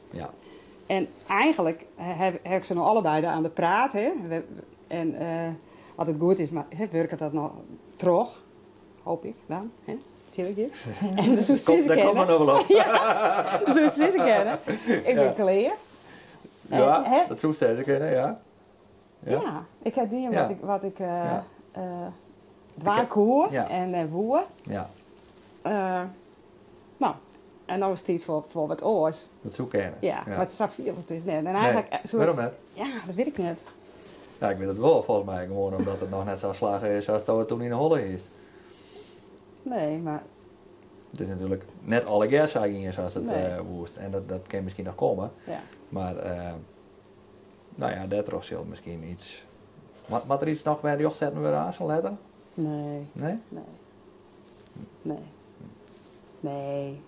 En eigentlik ha ik se no allebeide oan de praat. Hè. En as it goed is, mar, hè, wurket dat noch troch, hoop ik dan. Hè. Fierder giet. En dan soest sizze Dêr komme we kinne. noch wol op. Ja, dan soest sizze kinne, ik bin klear. Ja, En, hè? dat soest sizze kinne, ja. Ja. Ja, ik ha dien wat ik dwaan koe en woe. No, en no is it tiid foar wat oars. Dat soe kinne. Ja, mar sa fielt it dus net. En Nee, eigentlik soe wêrom net? Ja, dat wit ik net. Ja, ik wit it wol, folgens my gewoan omdat it noch net sa slagge is as it toen yn 'e holle hiest. Nee, mar It is natuerlik net allegear sa gien sa't it Nee. woest. En dat kin miskien noch komme. Mar no ja, dêrtroch sil miskien iets... Moat der iets noch wer rjochtsetten wurde aanst letter? Nee. Nee? Nee. Nee. Nee.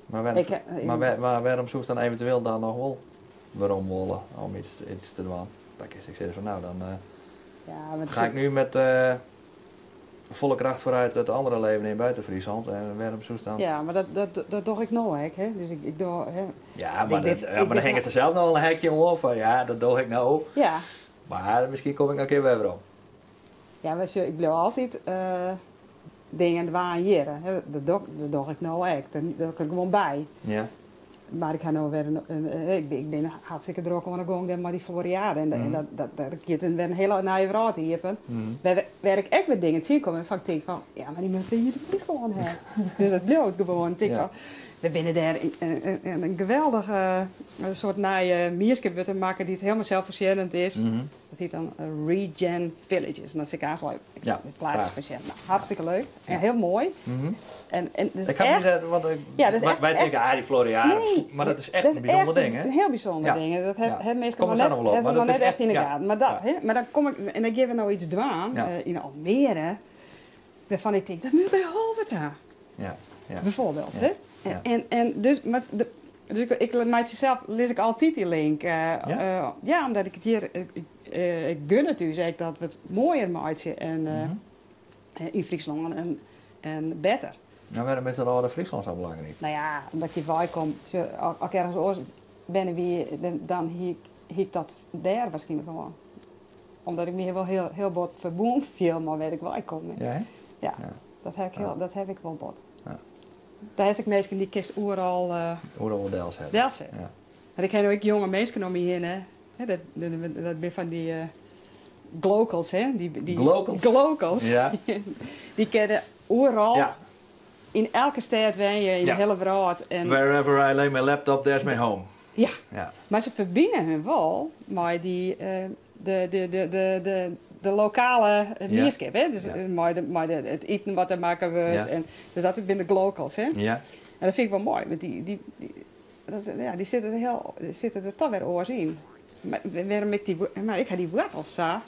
Maar Ik heb, wêrom soest dan eventueel dan noch wol werom wolle om iets te dwaan? Dan kinst ek sizze fan no, dan Ja, maar ga ik nu met volle kracht vooruit het andere leven in buiten Friesland. En wêrom soest dan... Ja, mar dat doch ik no ek, hè. Dus ik doch, hè. Ja, Ik ben maar dan hingest der sels noch wol in hekje oan fan ja, dat doch ik no. Mar miskien kom ik noch in kear wer werom. Ja, mar sjoch, ik bliuw altyd dingen dwaan hjir. Hè. Dat doch ik no ek. Dat doch ik der gewoan by. Mar ik ha no wer in, ik bin hartstikke drok oan 'e gong dêr mei dy Floriade. En dat giet wer in hiele nije wrâld iepen. Wêr ik ek wer dingen tsjinkom wêrfan ik tink fan, ja, mar dy moatte we hjir yn Fryslân ha. Dus dat bliuwt gewoan. Ik tink fan, we binne dêr in geweldige soart nije mienskip wurdt der makke dy't helemaal zelfvoorzienend is. Dat hjit dan Regen Villages. En dan sit ik aanst al it plaatsje fan sjen. Nou, hartstikke leuk en hiel moai. En dat is Ik ha echt net, want ik, Ja, dat is maar echt wij echt denken, ah, die Floriade. Nee, Maar dat is echt dat is een bijzonder echt ding, hè? Een heel bijzonder ding. Dat het mensen Kom nog er zo net nog wel op, hebben maar nog dat is net echt in de echt, ja. gaten. Maar dat, hè? Maar dan kom ik, en dan gean we no iets dwaan, yn Almere, wêrfan ik tink, dat moet by Holwert ha. Bijvoorbeeld, hè? En dus, mar de, dus ik, ik meitsje sels, lis ik altyd dy link. Ja, omdat ik it hjir, ik gun it ús ek dat we it moaier meitsje en, yn Fryslân en better. Nou, wêrom is dat âlde Fryslân sa belangryk? Nou ja, omdat ik hjir wei kom. Sjoch, as ik ergens oars berne wie, dan hie ik dat dêr waarskynlik gewoan. Omdat ik my wol hiel, hiel bot ferbûn fiel mei wêr't ik wei kom. Ja, hè? Ja, dat ha ik hiel, dat ha ik wol bot. Dêr is ek minsken dy kinst oeral, Oeral wol delsette. Delsette. Want ik ha no ek jonge minsken om my hinne. Hè, dat binne fan dy glocals, hè? Die Glocals? Glocals. Dy kinne oeral yn elke stêd wenje, yn de hiele wrâld. En Wherever I lay my laptop, there's my home. Ja. Mar se ferbine hun wol mei dy de lokale mienskip, hè? Dus mei it iten wat der makke wurdt. En, dus dat binne de glocals, hè? En dat fyn ik wol moai, want dy sitte der hiel, dy sitte der toch wer oars yn. Mar wêrom ik dy mar ik ha dy woartels sa.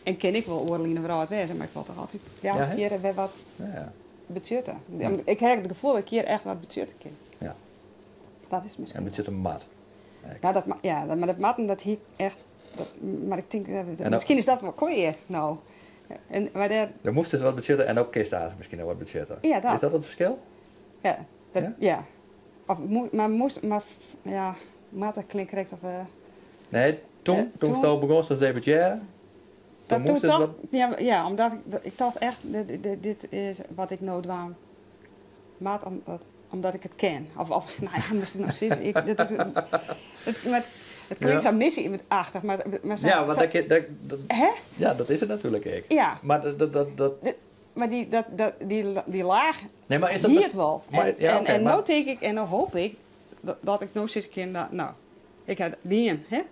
En kin ik wol oeral yn de wrâld wêze, mar ik wol toch altyd juist hjir wer wat betsjutte. Ik ha it gefoel dat ik hjir echt wat betsjutte kin. Dat is miskien. En betsjutte moat. Nou, dat ja, dat, mar dat moatten, dat hie ik echt, dat, mar ik tink, dat, En dat miskien is dat wol klear no. En, mar dêr Der moast dus wat betsjutte en ook kinst dêr miskien noch wat betsjutte. Ja, dat. Is dat it ferskil? Ja, dat, Ja? ja. Of mar moast, mar ja, moat dat klinkt krekt of Nee, toen toen al begon als deputearre, Dat toen toen moest het toch, wat ja, ja, omdat ik, dat, ik dacht echt, dit, dit is wat ik no dwaan moat, omdat ik it ken. Of, nou ja, moast ik noch sizze. Ik, dit is, het, mar it klinkt sa missie-achtich, mar sa, Ja, want sa dat, dat, dat, Hè? Ja, dat is it natuerlik ek. Ja. Maar dat, dat, dat, dat De, mar die, dat, dat, die, die laach Nee, maar is dat hie dus it wol. Maar, En ja, oké, maar no tink ik en no hoop ik dat ik no sizze kin, nou, ik ha dien, hè?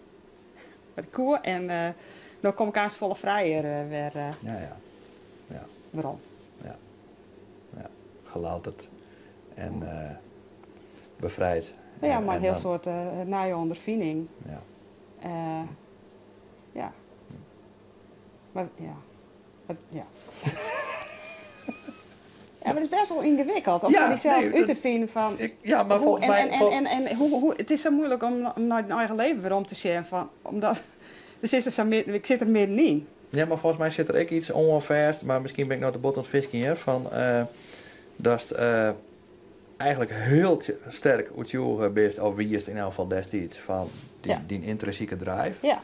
Wat ik koe en no kom ik aanst folle frijer wer werom. Ja. Ja. Gelouterd en bevrijd. Ja, mar in hiel soad nije ûnderfining. Ja. Mar ja. Ja. Ja, mar it is bêst wol yngewikkeld om foar dysels út te finen fan. Ja, mar hoe, en, en, en, en, hoe, hoe, it is sa muoilik om nei dyn eigen leven werom te sjen fan, omdat der sit der sa midden, ik sit der middenyn. Ja, mar folgens my sit der ek yts oan fêst, mar miskien bin ik no te bot oan it fiskjen hear, fan datst eigentlik hiel sterk oertsjûge bist, of wiest yn elk gefal destiids, fan dyn yntrinsike drive.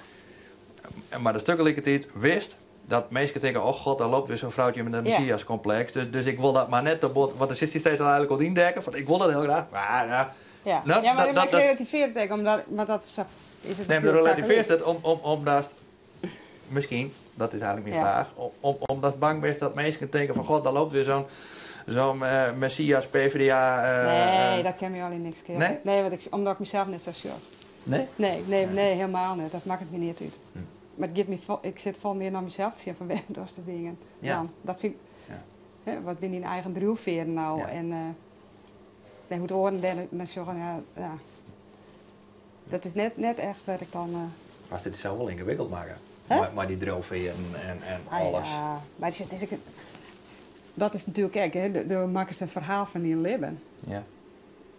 Mar datst tagelikertiid wist dat minsken tinke, oh god, daar loopt weer zo'n vrouwtje met een messiascomplex. Dus ik wol dat mar net te bot, want dan sitst dy steeds al eigentlik al yndekken, fan ik wol dat hiel graach, mar ja. Ja, No, ja, mar dat, ik relativearje it ek, omdat, mar dat sa is it Nee, mar natuerlik relativearrest tagelyk. it omdatst miskien, dat is eigentlik myn fraach, omdatst bang bist dat minsken tinke fan god, daar loopt weer zo'n messias PvdA. Nee, dat kin my allegear niks skele. Nee? Nee, want ik, omdat ik mysels net sa sjoch. Nee? Nee, nee, nee, helemaal net. Dat makket my neat út. Mar it giet my fol, ik sit folle mear nei mysels te sjen fan wêrom dochst de dingen dan. Dat fyn ik, hè, wat binne dyn eigen driuwfearren no? En nee, hoe't oaren dêr nei sjogge, ja, ja. Dat is net echt wêr't ik dan. Hast dit sels wol yngewikkeld makke, Hè? mei dy driuwfearren en Ah, alles. ja, mar it is ek, dat is natuerlik ek, hè, do makkest in ferhaal fan dyn libben.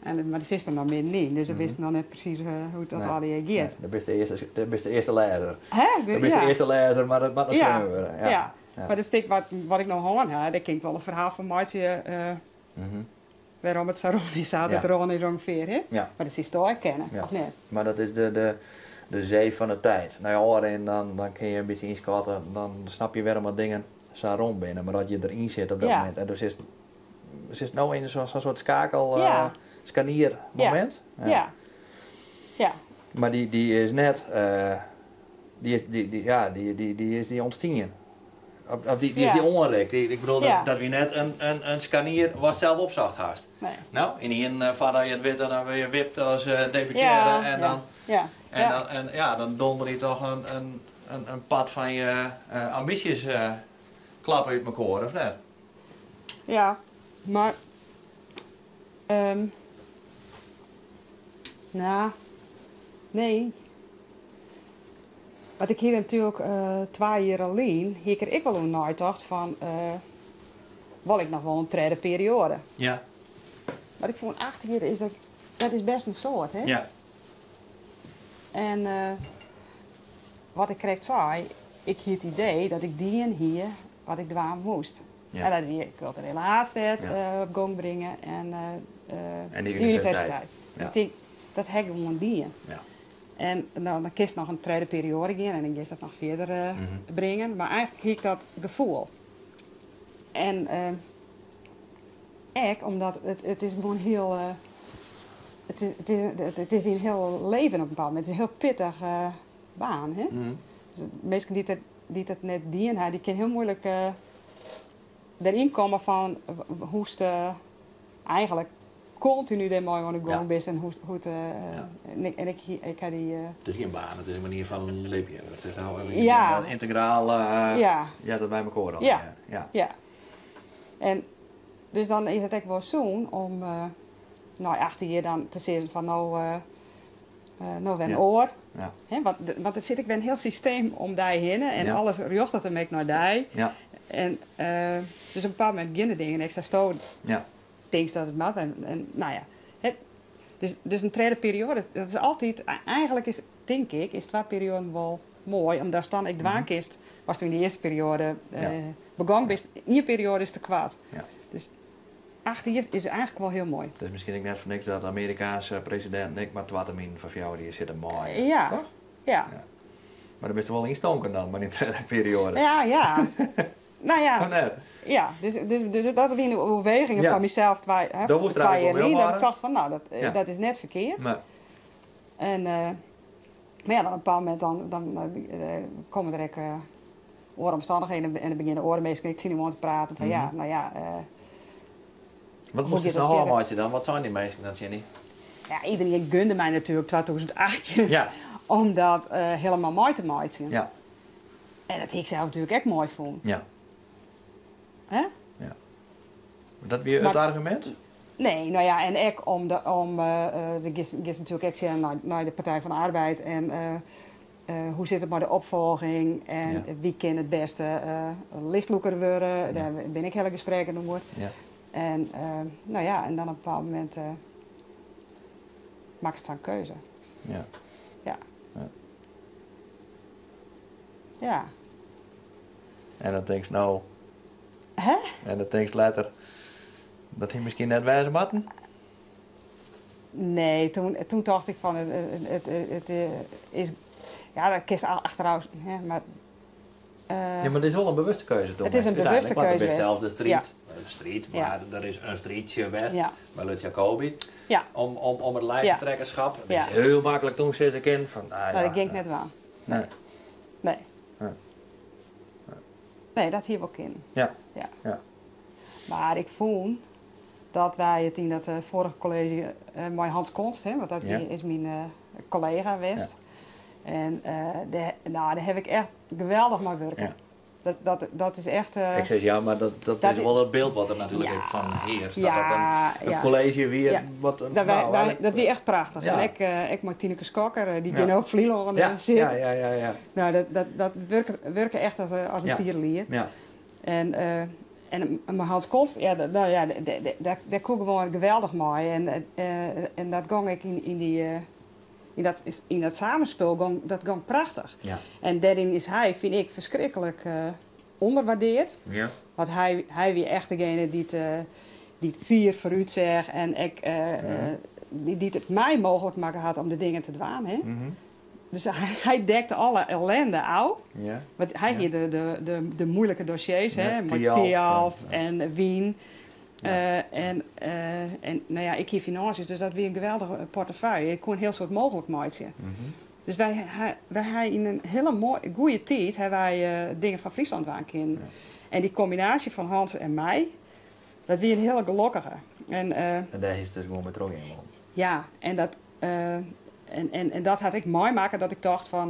En, mar do sitst der noch middenyn, dus do witst noch net presys hoe't dat Nee. allegear giet. Nee, do bist de earste, do bist de earste lêzer. Hè? Do bist de earste lêzer, mar dat moat noch skreaun wurde. Ja. Mar it stik wat ik no hân ha, dêr kin ik wol in ferhaal fan meitsje, wêrom it sa rûn is, sa't it rûn is ûngefear. Hè? Mar dat silsto ek kenne, of net? Mar dat is de zee fan de tiid. Nei ôfrin dan kinne je in bytsje ynskatte, dan snap je wêrom wat dingen sa rûn binne. Mar as je deryn sitte op dat momint en do sitst, sitst no yn sa'n soart skakel, skarniermomint. Ja. Ja. Mar dy is net, dy is, dy, dy, ja, dy, dy, dy is dy ûntstien. Of dy is dy oanrikt. Ik bedoel, dat wie net in skarnier watst sels opsocht hast. Nee. No, ynienen foardat je it witte, dan wurde je wipt as deputearre en dan, en dan, en, ja, dan donder je toch in part fan je ambysjes klappe út mekoar, of net? Ja, mar, no, nee. Want ik hie natuerlik 2 jier lyn, hie ik der ek wol oer neitocht fan, wol ik noch wol in tredde perioade? Mar ik fûn 8 jier is ek, dat is bêst in soad, hè? En wat ik krekt sei, ik hie it idee dat ik dien hie wat ik dwaan moast. En dat wie kulturele haadstêd op gong bringe en En dy de universiteit. universiteit. Dus ik tink, dat ha ik gewoan dien. En dan kinst noch in tredde perioade gean en dan giest dat noch fierder bringen. Mar eigentlik hie ik dat gefoel. En ek omdat it is gewoan hiel, it is dyn hiele leven op in bepaald momint. It is in hiel pittige baan. Hè? Dus minsken dy't it net dien ha, dy kinne hiel muoilik deryn komme fan hoe'tst eigentlik kontinu dêrmei oan de gong bist en hoe't, en ik, en ik, ik ha dy, It is gjin baan, it is in manier fan libjen. It is nou in yntegraal, heart it by mekoar dan. Ja. En dus dan is it ek wol sûn om nei 8 jier dan te sizzen fan no wer in oar. Hè, want der sit ek wer in hiel systeem om dy hinne en alles rjochtet him ek nei dy. En dus op in bepaald momint gean de dingen ek sa'tsto tinkst dat it moat. En, nou ja. Hè, dus in tredde perioade, dat is altyd, eigentlik is, tink ik, is 2 perioaden wol moai, omdat dan ek dwaan kinst, watst yn de earste perioade begûn bist. Ien perioade is te koart. Dus 8 jier is eigentlik wol hiel moai. It is miskien ek net foar niks dat de Amerikaanske presidinten ek mar 2 terminen fan 4 jier sitte meie. Toch? Ja. Mar dan bist der wol ynstonken dan, mei dy tredde perioade. Ja, ja. Nou ja. Of net? Ja, dus dat wiene de oerwegingen fan mysels hè, Dat woest er 2 eigentlik jier wol lyn, dat ik hâlde. tocht fan, nou, dat is net ferkeard. En, mar ja, dan op in bepaald momint dan komme der ek oare omstannichheden en dan begjinne oare minsken ek tsjin dy oan te praten fan, ja, nou ja, Wat hoe moast giet je dat noch fierder? ôfmeitsje dan? Wat seinen dy minsken dan tsjin dy? Ja, iderien gunde my natuerlik 2018 om dat helemaal mei te meitsjen. En dat hie ik sels natuerlik ek moai fûn. Hè? Ja. Maar dat wie it Mar argumint? Nee, nou ja, en ek om de, om de giest, giest natuerlik ek sjen nei de Partij van de Arbeid en Hoe sit it mei de opfolging en wie kin it bêste listlûker wurde? Dêr bin ek hiele gesprekken oer. En no ja, en dan op in bepaald momint makkest sa'n keuze. Ja. Ja. En dan tinkst no. Hè? En dan tinkst letter, dat hie miskien net wêze moatten? Nee, toen tocht ik fan it is, ja, dat kinst achterôf, hè, mar. Ja, mar it is wol in bewuste keuze It is in bewuste keuze. Want it is sels de striid, striid, mar der is in striidsje west mei Lutz Jacobi om it lijsttrekkerschap. Dat is hiel maklik toen sizze kin fan, no ja. No, dat gean ik net dwaan. Nee. Nee. Nee, dat hie wol kinnen. Ja. Mar ik fûn dat wy it yn dat foarige kolleezje mei Hans Konst, hè, want dat is myn kollega west. En dêr, no, dêr haw ik echt geweldich mei wurke. Dat is echt. Ik sis ja, mar dat is wol it byld wat der natuerlik ek fan hearst. Dat dat in kolleezje wie wat. Nou, dat wie echt prachtich. En ek mei Tineke Schokker, dy't hjir no op Flylân sit. No, dat wurke echt as in tierelier. En en mei Hans Konst, ja, no ja, dêr koe ik gewoan geweldich mei. En dat gong ek yn dy, yn dat samenspul, gong, dat gong prachtich. En dêryn is hy, fyn ik, ferskriklik ûnderwaardeard. Want hy wie echt degene dy't fier foarút seach en ek dy't it my mooglik makke hat om de dingen te dwaan. Hè. Dus hy dekte alle ellende ôf. Want hy hie de moeilike dossiers, hè, mei Thialf en wyn. En no ja, ik hie finânsjes, dus dat wie in geweldige portefeuille. Ik koe in hiel soad mooglik meitsje. Dus wy ha yn in hiele moaie, goede tiid ha wy dingen foar Fryslân dwaan kinnen. En dy kombinaasje fan Hans en my, dat wie in hiele gelokkige. En En dêr hiest dus gewoan mei trochgean wollen? Ja, en dat en dat hat ek meimakke dat ik tocht fan,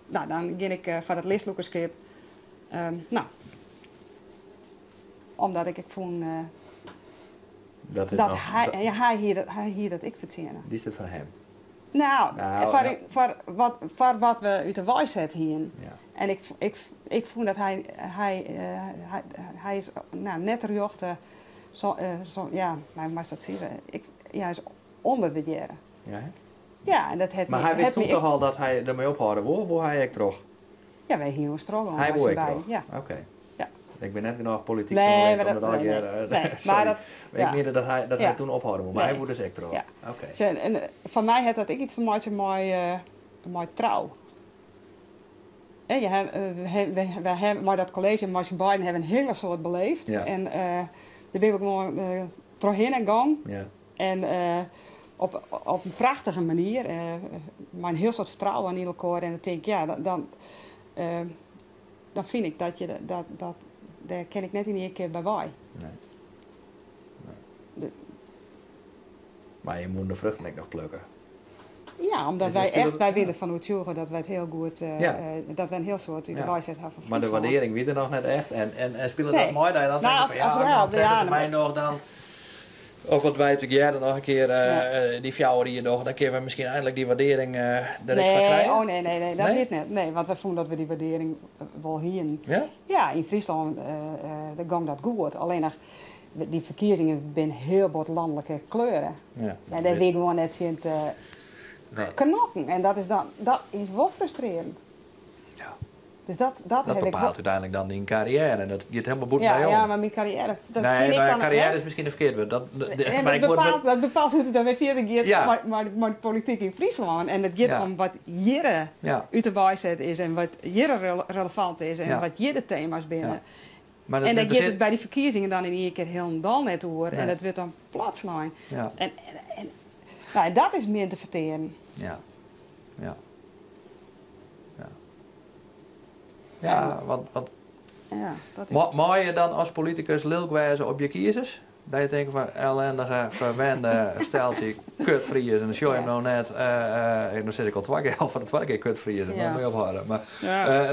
no, dan gean ik foar it listlûkerskip. No, omdat ik ek fûn Dat dat hy, ja, hy hie dat ek fertsjinne. Diest it foar him? No, foar wat we út de wei set hienen. En ik fûn dat hy is, no, net terjochte, so, ja, hoe moatst dat sizze? Ik, ja, hy is ûnderwurdearre. Ja, hè? Ja, en dat hat Mar hy wist toen toch al dat hy dermei ophâlde woe, of woe hy ek troch? Ja, wy hiene ons troch. Hy woe ek troch? Ja. Oké. Ja. Ik bin net genôch polityk journalist om dat allegear. Nee, mar dat, Ik miende dat hy toen ophâlde woe, mar hy woe dus ek troch. Ja. Oké. Sjoch, en foar my hat dat ek yts te meitsjen mei trou. Hè, je ha, wy ha mei dat kolleezje mei syn beiden hawwe in hiele soad beleefd. En dêr binne we gewoan trochhinne gong. En op in prachtige manier, mei in hiel soad fertrouwen yn elkoar. En dan tink ik, ja, dan fyn ik dat je dat, dat, dêr kin ik net yn ien kear by wei. Nee. Nee. Mar je moatte de fruchten ek noch plukke. Ja, omdat wy echt, wy binne derfan oertsjûge dat wy it hiel goed, dat wy in hiel soad út de wei set hawwe foar Fryslân. Mar de waardearring wie der noch net echt en spile dat mei dat je dan tinke fan ja, dan tredde termyn noch dan, of wat wy tegearre noch in kear dy 4 jier dogge, dan kinne we miskien einlik dy waardearring der ek foar krije? Nee, oh nee, nee, nee, dat wit net. Nee, want wy fûnen dat we dy waardearring wol hienen. Ja? Ja, yn Fryslân gong dat goed, allinnich dy ferkiezingen binne hiel bot lanlike kleure. En dêr wie gewoan net tsjin te knokken. En dat is dan, dat is wol frustrearjend. Ja. Dus dat, dat, Dat heb ik bepaalt wol úteinlik dan dyn karriêre en dat giet helemaal bûten Ja, dy om. ja, mar myn karriêre, dat Nee, fyn ik mar dan karriêre is miskien in ferkeard wurd. Dat, Nee, mar ik word dat bepaalt hoe't it dan wer fierder giet mei de polityk yn Fryslân. En it giet om wat hjir út de wei set is en wat hjir relevant is en wat hjir de tema's binne. Mar dat En dêr giet ynteressearret it by dy ferkiezingen dan yn ien kear hielendal net oer en Nee. dat wurdt dan platslein. En, no, dat is min te fertearen. Ja. Ja. Ja. Ja, want Ja, dat is Mei je dan as politikus lilk wêze op je kiezers? Dat je tinke fan ellendige, ferwende steltsje kutfriezen. En dan sjoch je him no net. Dan sis ik al twa kear, al foar de twadde kear kutfriezen. Mar moat je ophâlde. Mar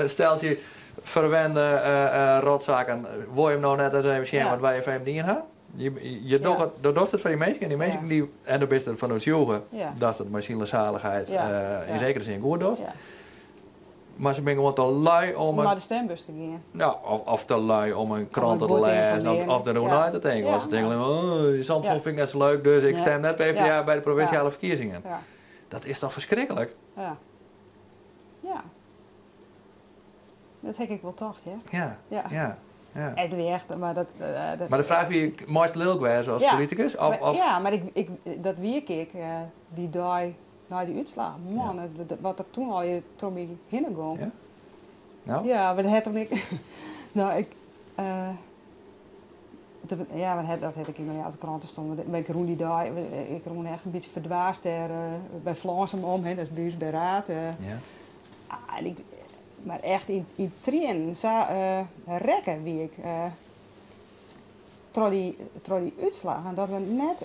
steltsje ferwende rotzakken. Wol je him no net ris even sjen wat wy foar him dien ha? Je, je docht it, do dochst it foar dy minsken en dy minsken dy, en do bist derfan oertsjûge datst it mei sielezaligheid yn zekere sin goed dochst. Mar se binne gewoan te lui om Om nei de stembus te gean. Ja, of te lui om in krante te lêzen of deroer nei te tinken. Want se tinke, oh, dy Samsom fyn ik net sa leuk, dus ik stim net PvdA by de provinsjale ferkiezingen. Dat is toch ferskriklik? Ja. Ja. Dat ha ik wol tocht, ja. Ja. Ja. Ja. It wie echt, mar dat, dat Mar de fraach wie, meist lilk wêze as politikus? Of, of... Ja, mar ik, ik, dat wie ik dy dei nei dy útslach. Man, wat der toen al troch my hinne gong. Ja? Nou? Ja, mar dat hat toch ik. Nou, ik. Ja, maar dat heb ik yn de kranten stond. Maar ik rûn dy dei, ik rûn echt in bytsje ferdwaasd dêr by Flânsum om, hè, dat is by ús by Raard. Ah, en ik, mar echt yn triennen, sa rekke wie ik troch dy útslach. En dat we net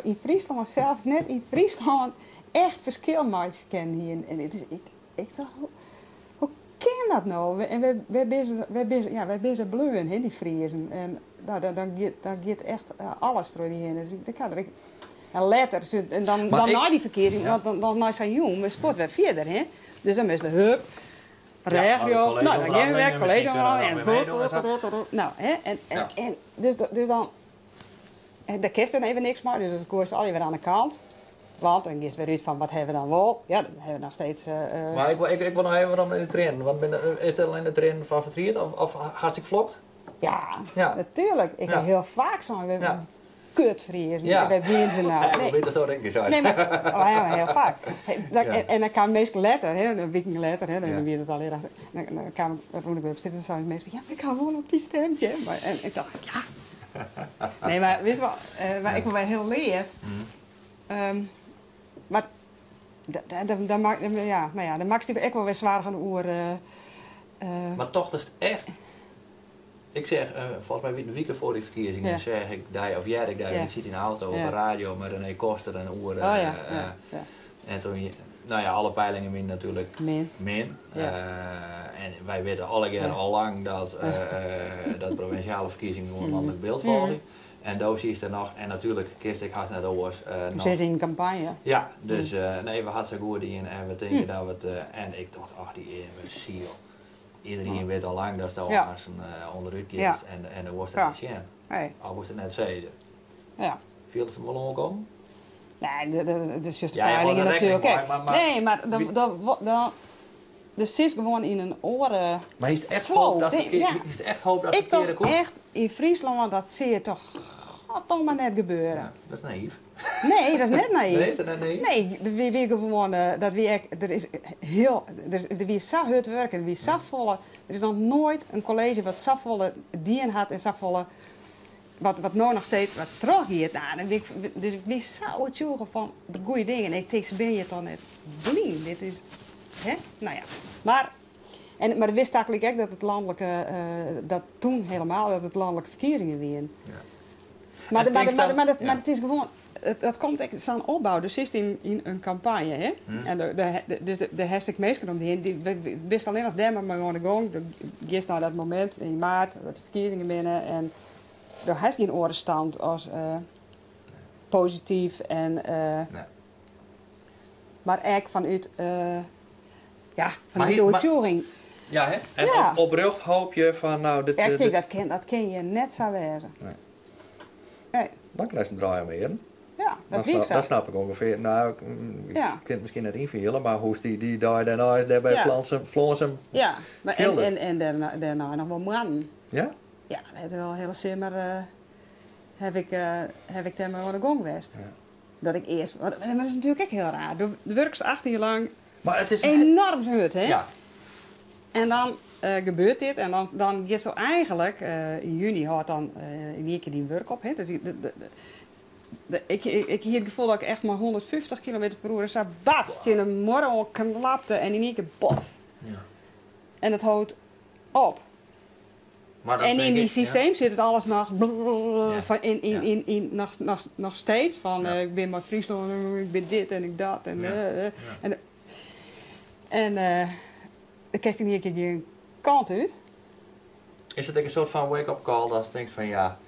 yn Fryslân, sels net yn Fryslân, echt ferskil meitsje kinnen hiene. En it is, ik tocht, hoe kin dat no? En wêr, ja, wêr binne se bleaun, hè, dy Friezen? En nou, dan giet echt alles troch dy hinne. Dus ik ha der ek, en letter, en dan nei dy ferkiezing, want dan nei sa'n jûn, moatst fuort wer fierder, hè? Dus dan moatst we hup, regio, nou, dan gean we wer, kolleezje en nou, hè, en dus dan, en dêr kinst dan even niks mei, dus dat goaist allegear wer oan de kant. Want dan giest wer út fan wat hawwe we dan wol. Ja, dan hawwe we noch steeds. Mar ik wol noch even werom nei de triennen. Want is it allinnich de triennen fan fertriet of hast ek flokt? Ja, natuerlik. Ik ha hiel faak sein, kut Friezen, wêr wiene se no? Ja, nee. Dat denk ik. Nee, mar, oh, ja, hiel faak. En dan kamen minsken letter, hè, in wike letter, hè, dan wie it al achter. Dan kaam rûn ik wer op stim en dan seinen minsken, ja, mar ik ha wol op dy stimd, hè. Maar, en ik dacht, ja. Nee, mar witst wol, mar ik wol wer hiel leaf. Mar ja, nou ja, dan makkest dy ek wol wer soargen oer. Mar tochtest echt? Ik seach, folgens my wie it in wike foar dy ferkiezingen, seach ik dy, of hearde ik dy, ik siet yn de auto op de radio mei René Koster en oer. Oh ja, ja. En toen, nou ja, alle peilingen wiene natuerlik Min. Min. En wy witte allegear al lang dat provinsjale ferkiezingen gewoan lanlik byld folgje. En do siest der noch, en natuerlik kinst ek hast net oars. Se is yn kampanje. Ja, dus nee, we ha sa goed dien en we tinke dat we it. En ik tocht, ach, dy earme siel. Iedereen wit al lang datsto aanst ûnderút giest en dan wolst it net sjen. Nee. Of wolst it net sizze. Fieldest him wol oankommen? Nee, de juiste Ja, je hâlde peilingen der rekkening natuerlik ek. mei, mar Nee, mar dan, der sitst gewoan yn in oare Mar is it echt flow. hoop dat Nee, ja. is it echt hoop dat Ik it ferkearde tocht komt? echt, yn Fryslân, dat sil je toch goddomme net gebeuren. Ja, dat is nayf. Nee, dat is net nayf. Nee, is dat net nayf? Nee, der wie gewoan, dat wie ek, der is hiel, der wie sa hurd wurke, der wie safolle, der is noch noait in kolleezje wat safolle dien hat en safolle, wat no noch steeds wat trochgiet. Nou, dan wie ik, dus ik wie sa oertsjûge fan de goede dingen. Ik tink, se binne hjir toch net blyn. Dit is, hè? Nou ja, mar, en, mar wist tagelyk ek dat it lanlike, dat toen helemaal, dat it lanlike ferkiezingen wiene. En tinkst dan Mar it is gewoan, dat komt ek sa'n opbou. Dus sitst yn in kampanje, hè? En dus dêr hast ek minsken om dy hinne, dy bist allinnich dêr mar mei oan de gong. Do giest nei dat momint yn maart dat de ferkiezingen binne en do hast gjin oare stand as posityf en mar ek fanút, ja, fanút de oertsjûging. Ja, hè? En Ja. oprjocht hoopje fan, nou, dit, Ja, ik dit tink, dat kin hjir net sa wêze. Nee. Nee. Dan krijst in draai om earen. Ja, dat wie sa. Dat snap ik ûngefear. Nou, ik kin it miskien net ynfiele, mar hoe'tst dy dei dêrnei dêr by Flânsum Ja, mar fieldest. en dêrnei noch wol moannen. Ja? Ja, dat hat wol hiele simmer haw ik dêr mei oan de gong west. Dat ik earst, want, mar dat is natuerlik ek hiel raar. Do wurkest 18 jier lang Mar it is enoarm hurd, hè? Ja. En dan gebeurt dit en dan giest do eigentlik, yn juny hâldt dan yn ien kear dyn wurk op. Hè? Dus ik hie it gefoel dat ik echt mei 150 kilometer per oere sa bats tsjin de muorre oan klapte en yn ien kear bof. En it hâldt op. Maar dat En in denk die ik, ja. systeem sit it alles noch van in, noch steeds fan, ik bin mei Fryslân, ik bin dit en ik dat. En, en dan kinst yn ien kear gjin kant út. Is it ek in soart fan wake-up call dat tinkst fan ja,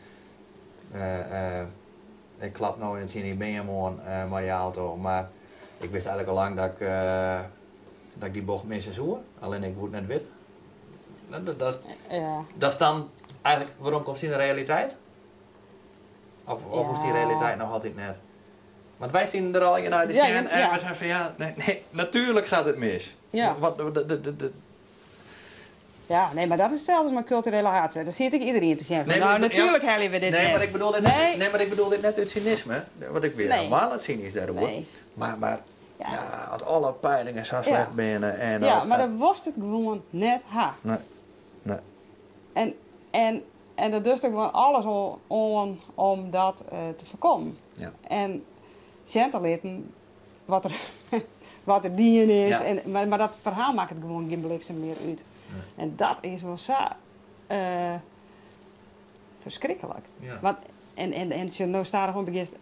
Ik klap no tsjin dy beam oan mei dy auto, mar ik wist eigentlik al lang dat ik dy bocht misse soe, allinnich ik woe it net witte. Dat is dan eigentlik weromkomst yn de realiteit? Of is dy realiteit noch altyd net? Want wy stienen der allegear nei te sjen en we seinen fan ja, nee, nee, natuurlijk gaat het mis. Ja. Wat, de, Ja, nee, mar dat is itselde as mei kulturele haadstêd. Dêr siet ek iderien te sjen fan, Nee, no, maar ik, natuerlik ja, helje we dit nee, net. maar ik bedoel dit net, Nee. nee, mar ik bedoel dit net út synisme, want ik wie Nee. helemaal net synysk dêroer. Nee. Mar ja, as alle peilingen sa slecht binne en Ja, dat, mar dan wolst it gewoan net ha. Nee, nee. En dat dochst ek gewoan alles oan om dat te foarkommen. En sjen te litten wat der dien is. Mar dat ferhaal makket gewoan gjin bliksem mear út. Nee. En dat is wol sa ferskriklik. Want, en sjoch, no stadichoan begjinst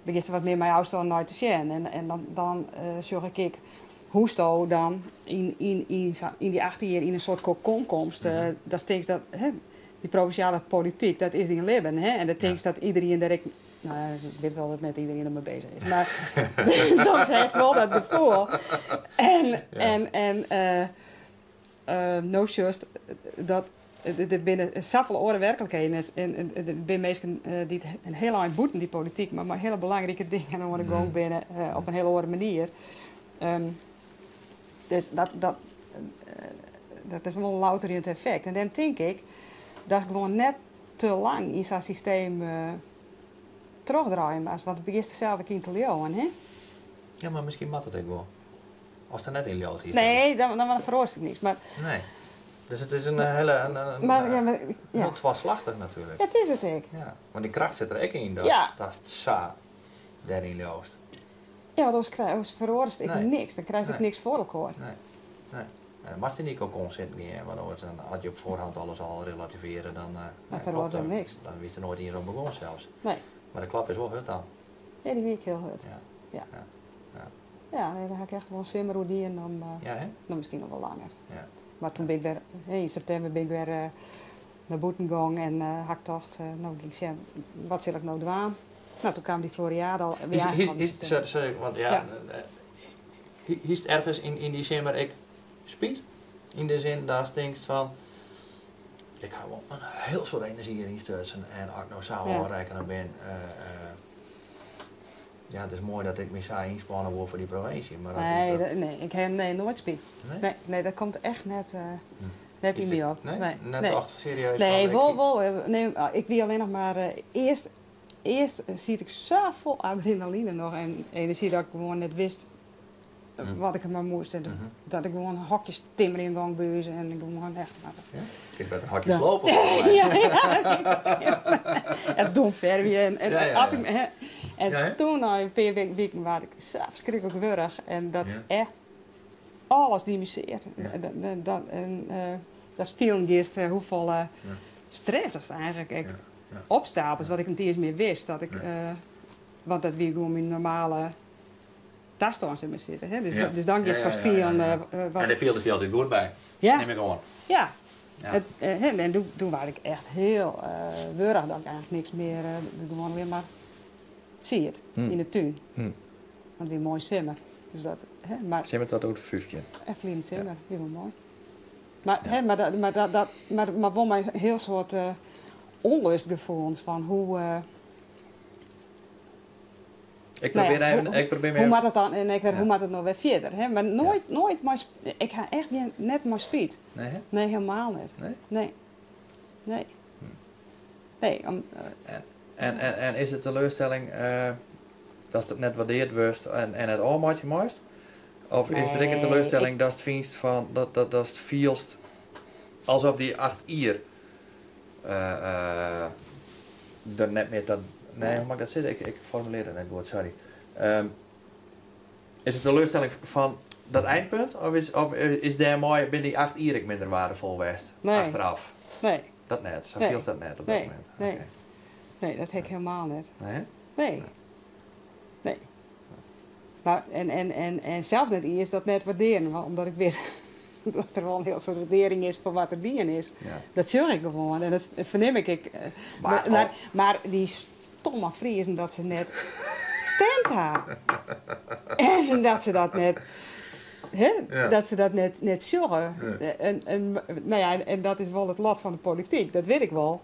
der wat mear mei ôfstân nei te sjen. En dan sjoch ik ek hoesto dan yn dy 8 jier yn in soart kokon komst. Dat tinkst dat, hè, dy provinsjale polityk, dat is dyn libben. Hè? En dan tinkst dat iderien dêr ek... No, ik wit wol dat net iderien dermei beuzich is, mar soms hast wol dat gefoel. En no sjochst dat der binne safolle oare werklikheden en der binne minsken dy't in hiel ein bûten dy polityk, mar mei hiele belangrike dingen oan de gong binne op in hiele oare manier. Dus dat is wol in louterjend effekt. En dêrom tink ik datst gewoan net te lang yn sa'n systeem trochdraaie moatst, want dan begjinst der sels ek yn te leauwen, hè? Ja, mar miskien moat it ek wol. Ast der net yn leaut hiest. Nee, dan feroaret it niks. Mar Nee. Dus it is in hiele, in, Mar, ja, mar, ja. hiel twaslachtich natuerlik. Ja, it is it ek. Ja, want dy kracht sit der ek yn datst sa dêryn leaust. Ja, want oars feroarest ek Nee. niks. Dan krijst ek Nee. niks foar elkoar. Nee, nee. En dan moatst yn dy kokon sitten gean, want oars dan, as je op foarhand alles al relativearje, dan, Dan nee, feroaret klopt, er niks. Dan wist der noait ien op begûn sels. Nee. Mar de klap is wol hurd dan. Ja, dy wie ek hiel hurd. Ja. Ja. Ja. Ja. Ja, nee, dêr ha ik echt wol in simmer oer dien om, Ja, hè? no, miskien noch wol langer. Ja. Mar doe bin ik wer, hè, yn septimber bin ik wer nei bûten gong en ha ik tocht, no gean ik sjen, wat sil ik no dwaan? No, doe kaam dy Floriade al. Ja, al in septimber. Sorry, sorry, want ja, Ja. Hiest ergens yn dy simmer ek spyt? Yn de sin datst tinkst fan, ik ha wol in hiel soad enerzjy hjiryn stutsen en as ik no sa ôfrekkene bin, ja, it is moai dat ik my sa ynspanne wol foar dy provinsje, mar as Nee, ik dat nee, ik ha, nee, noait spyt. Nee? Nee, nee, dat komt echt net Is yn it my op. Nee? Nee, Net nee. echt serieus Nee, fan, ik wol, wol, nee, ik wie allinnich mar, earst siet ik sa fol adrenaline noch en enerzjy dat ik gewoan net wist wat ik mar moast. En dat ik gewoan hokjes timmerjen gong by ús en gewoan echt mar Ja? Ik better hokjes Ja. slopen, volgens mij. Ja, ja. En dom fervje en Ja, ja, at ja. ik, hè. En Ja, hè? toen, nei in pear wiken, waard ik sa ferskriklik wurch en dat echt alles die my sear. En dat fielen giest, hoefolle stress as it eigentlik ek opstapelt, wat ik net iens mear wist. Dat ik, want dat wie gewoan myn normale tastân, sil ik mar sizze, hè. Dus dus dan giest pas fielen, wat En dêr fielde se altyd goed by, Ja. nim ik oan. Ja. Ja. Het, hè, en doe waard ik echt hiel wurch, dat ik eigentlik niks mear, gewoan allinnich mar siet yn de tún. Want it wie moai simmer. Dus dat, hè, mar Simmer 2015. En ferline simmer, wie wol moai. Mar, hè, mar, dat, mar, dat, dat, mar, mar wol mei hiel soad ûnlustgefoelens fan hoe, Ik nou ja, probeer even, hoe, ik probeer me hoe even moat it dan en ik wer, Ja. hoe moat it no wer fierder? Hè? Mar noait, noait mei ik ha echt gjin, net mei spyt. Nee, hè? Nee, helemaal net. Nee? Nee. Nee. Nee, om, En is it teleurstelling dat it net waardearre wurdt en it ôfmeitsje meist? Of is der ek in Nee, teleurstelling ik datst fynst fan, dat, dat, datst fielst alsof dy 8 jier der net mear ta... Nee, Nee. hoe moat ik dat sizze? Ik formulearje it net goed, sorry. Is it teleurstelling fan dat eindpunt? Of is dêrmei binne dy 8 jier ek minder waardefol west? Nee. Achteraf? Nee. Dat net? Sa Nee. fielst dat net op dat Nee. momint? Nee. Oké. Nee, dat ha ik helemaal net. Nee, hè? Nee. Nee. Maar, en sels net iens dat net waardearjen, want omdat ik wit Dat der wol in hiel soad wurdearring is foar wat der dien is. Dat sjoch ik gewoan en dat fernim ik ek. Maar, mar dy stomme Friezen dat se net stimd ha. En dat se dat net, hè, dat se dat net sjogge. En, nou ja, en dat is wol it lot fan de polityk, dat wit ik wol.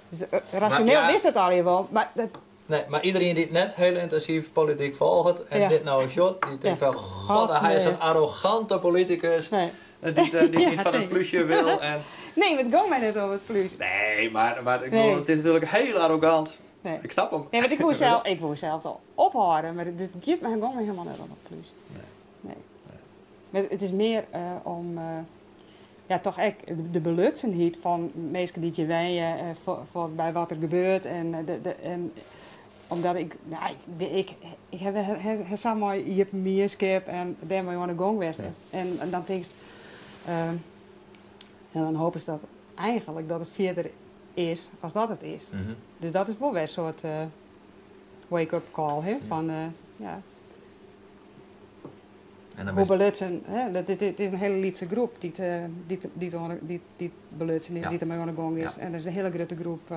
Dus rasjoneel wist dat allegear wol, mar dat Nee, mar iderien dy't net hiel yntinsyf polityk folget en dit no sjocht, dy tinkt fan, god, hy is in arrogante politikus dy't dy't fan it plúsje wil. En... Nee, mar it gong my net om it plús. Nee, mar ik bedoel, it is natuerlik hiel arrogant. Nee. Ik snap him. Nee, want ik woe sels al ophâlde, mar it giet my, gong my helemaal net om it plús. Nee. Nee. Mar it is mear om ja, toch ek de belutsenheid fan minsken dy't hjir wenje foar by wat der gebeurt. En, de, en omdat ik, nou, ik ha sa mei iepen mienskip en dêrmei oan de gong west. En dan tinkst, ja, dan hopest dat eigenlijk dat it fierder is as dat it is. Dus dat is wol wer in soart wake-up call, hè, fan ja. En dan Hoe belutsen, hè, dat, dit is in hiele lytse groep dy't belutsen is, dy't dermei oan de gong is. En der is in hiele grutte groep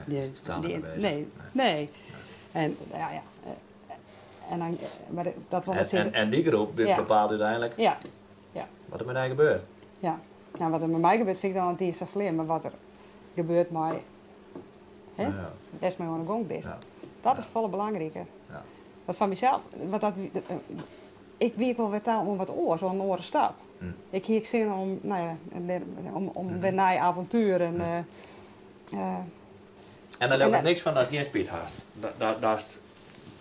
Nee, totaal net die, beuzich. Nee, nee. En ja, en dan, mar dat wol net En, sizze. en dy groep bepaalt úteinlik wat der mei dy gebeurt. Ja. Nou, wat der mei my gebeurt fyn ik dan net iens sa slim, mar wat der gebeurt mei, hè, wêr'tst mei oan de gong bist. Dat is folle belangriker. Want foar mysels, want dat, ik wie ek wol wer ta oan wat oars, oan in oare stap. Ik hie ek sin om, nou ja, om wer nije avontueren. En dan leau ik niks fan datst gjin spyt hast. Datst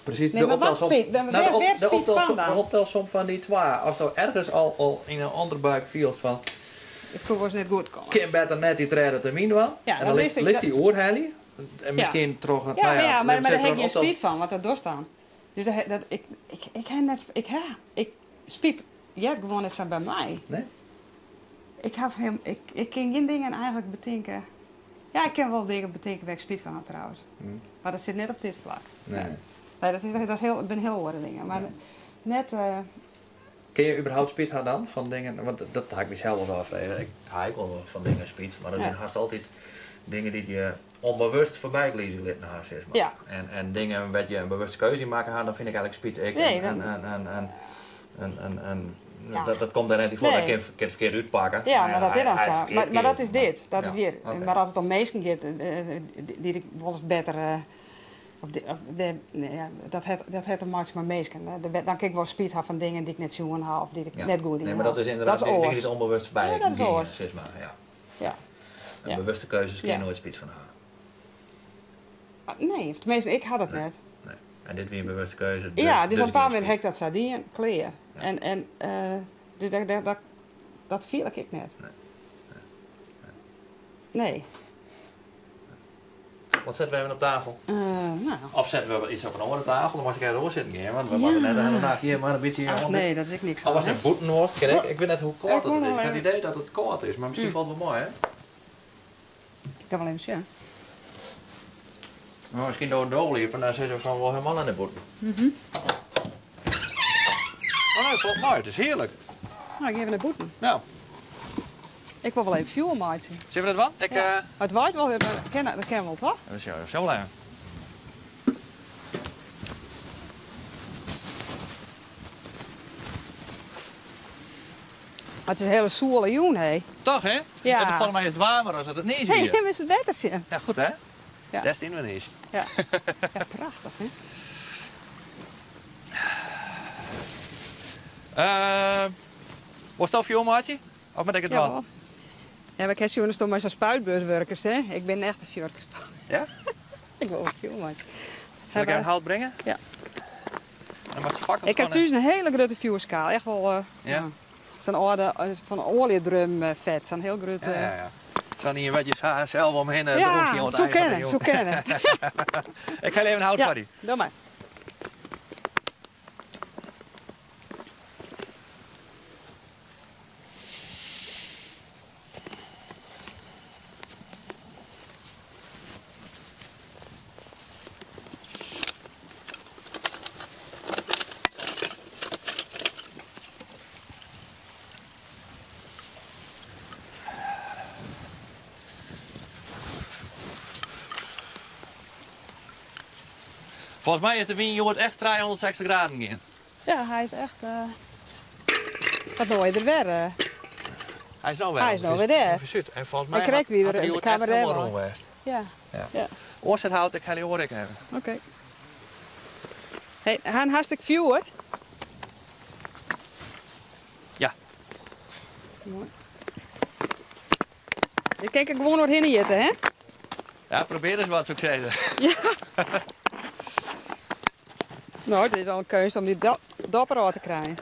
presys Nee, de mar wat optelsom. spyt? Nou, Wêr spyt fan dan? de optelsom fan dy twa. Asto ergens al yn 'e ûnderbuik fielst fan. It koe wolris net goed komme. Kin better net dy trêde termyn dwaan. Ja, en dat dan wist ik. litst dy oerhelje. En miskien troch Ja, nou mar ja, ja, mar lit dêr ha ik troch gjin in optel spyt fan, want dat dochst dan. Dus dat, dat, ik ha net, ik ha, ik, spyt heart gewoan net sa by my. Nee? Ik haw him, ik kin gjin dingen eigentlik betinke. Ja, ik kin wol dingen betinke wêr't ik spyt fan ha trouwens. Mar dat sit net op dit flak. Nee. Nee, dat is hiel, binne hiel oare dingen. Mar net. Kinne je überhaupt spyt ha dan fan dingen? Want dat ha ik mysels wolris ôffrege. Ik ha ek wol fan dingen spyt, mar dat binne hast altyd dingen dy't je ûnbewust foarby glide litten ha, sis mar. En dingen wêr't je in bewuste keuze yn makke ha, dan fyn ik eigentlik spyt ek. Nee, dan En dat komt dêr net yn foar. Dat kin ferkeard útpakke. Ja, mar dat is dan sa. Mar dat is dit. Dat is hjir. Mar as it om minsken giet dy't ik wolris better of de, ja, dat hat te meitsjen mei minsken. Dan kin ik wol spyt ha fan dingen dy't ik net sjoen ha of dy't ik net goed dien Nee, mar ha. dat is ynderdaad Dat is dingen oars. dy't ûnbewust foarby Ja, dat is gean, oars. sis mar. Ja. Ja. En bewuste keuzes kinne je noait spyt fan ha. Nee, of teminsten, ik ha dat net. Nee. En dit wie in bewuste keuze, dus, Ja, dus dus op in bepaald gjin momint ha ik spyt. dat sa dien, klear. En dus dat fiel ik ek net. Nee. Nee. Nee. Wat sette we even op tafel? Nou. Of sette we iets op in oare tafel? Dan moat ik even oars sitten gean, want we moatte net de hiele nacht hjir mar in bytsje Ach nee, dat is ek niks Of was oan, it hè? bûten kin ik? Ik wit net hoe kâld Ik dat it wol is. Ik ha it even idee dat it kâld is, mar miskien falt it wol mei, hè? Ik kan wol even sjen. Mar miskien do it doar iepen, dan sizze we fan wol helemaal nei bûten. Oh nee, it falt mei. It is hearlik. Nou, ik gean even nei bûten. Ja. Ik wol wol even fjoer meitsje. Sille we dat dwaan? Ik, Ja. Mar it waait wol hurd, mar dat kin wol, toch? Dat sjogge we sa wol even. Mar it is in hiele soele jûn, hè? Toch, hè? Ja. It, folgens my is it waarmer as dat it niis Hey, wie. jim is it wetter sjen. Ja, goed, hè? Ja. Dêr steane we niis. Ja. Ja, prachtich, hè? Wolst al fjoer meitsje? Of moat ik it dwaan? Jawol. Ja, mar ik ha sjoen datsto mei sa'n spuitbus wurkest, hè? Ik bin echt in fjurkest. Ja? Ik wol wol fjoer meitsje. Sil ik even hout bringe? Ja. Dan moatst de fakkel Ik ha thús in hiele grutte fjoerskaal. Echt wol, Ja? Sa'n âlde, fan oaljedrum fet. Sa'n hiel grut, Ja, ja, ja. Sa'n ien wêr't je sa sels omhinne Ja, drûgje oan it soe ein fan de kinne, jûn. soe kinne. Ik helje even hout Ja, foar dy. doe mar. Folgens my is de wyn hjoed echt 360 graden gien. Ja, hy is echt. Wat no is er wer. Hy is no wer. Hy is no wer dêr. En folgens my Hy krekt wie hat wer er de hjoed echt kabaret helemaal wei. rûn west. Ja. Ja. Ja. Oars hout, ik helje oar ek even. Oké. Hey, ha in hartstikke fjoer. Ja. Moai. Dit kin ik gewoan oerhinne jitte, hè? Ja, probearje ris wat, soe ik sizze. Ja. No, it is al in keunst om dy dopper ôf te krijen.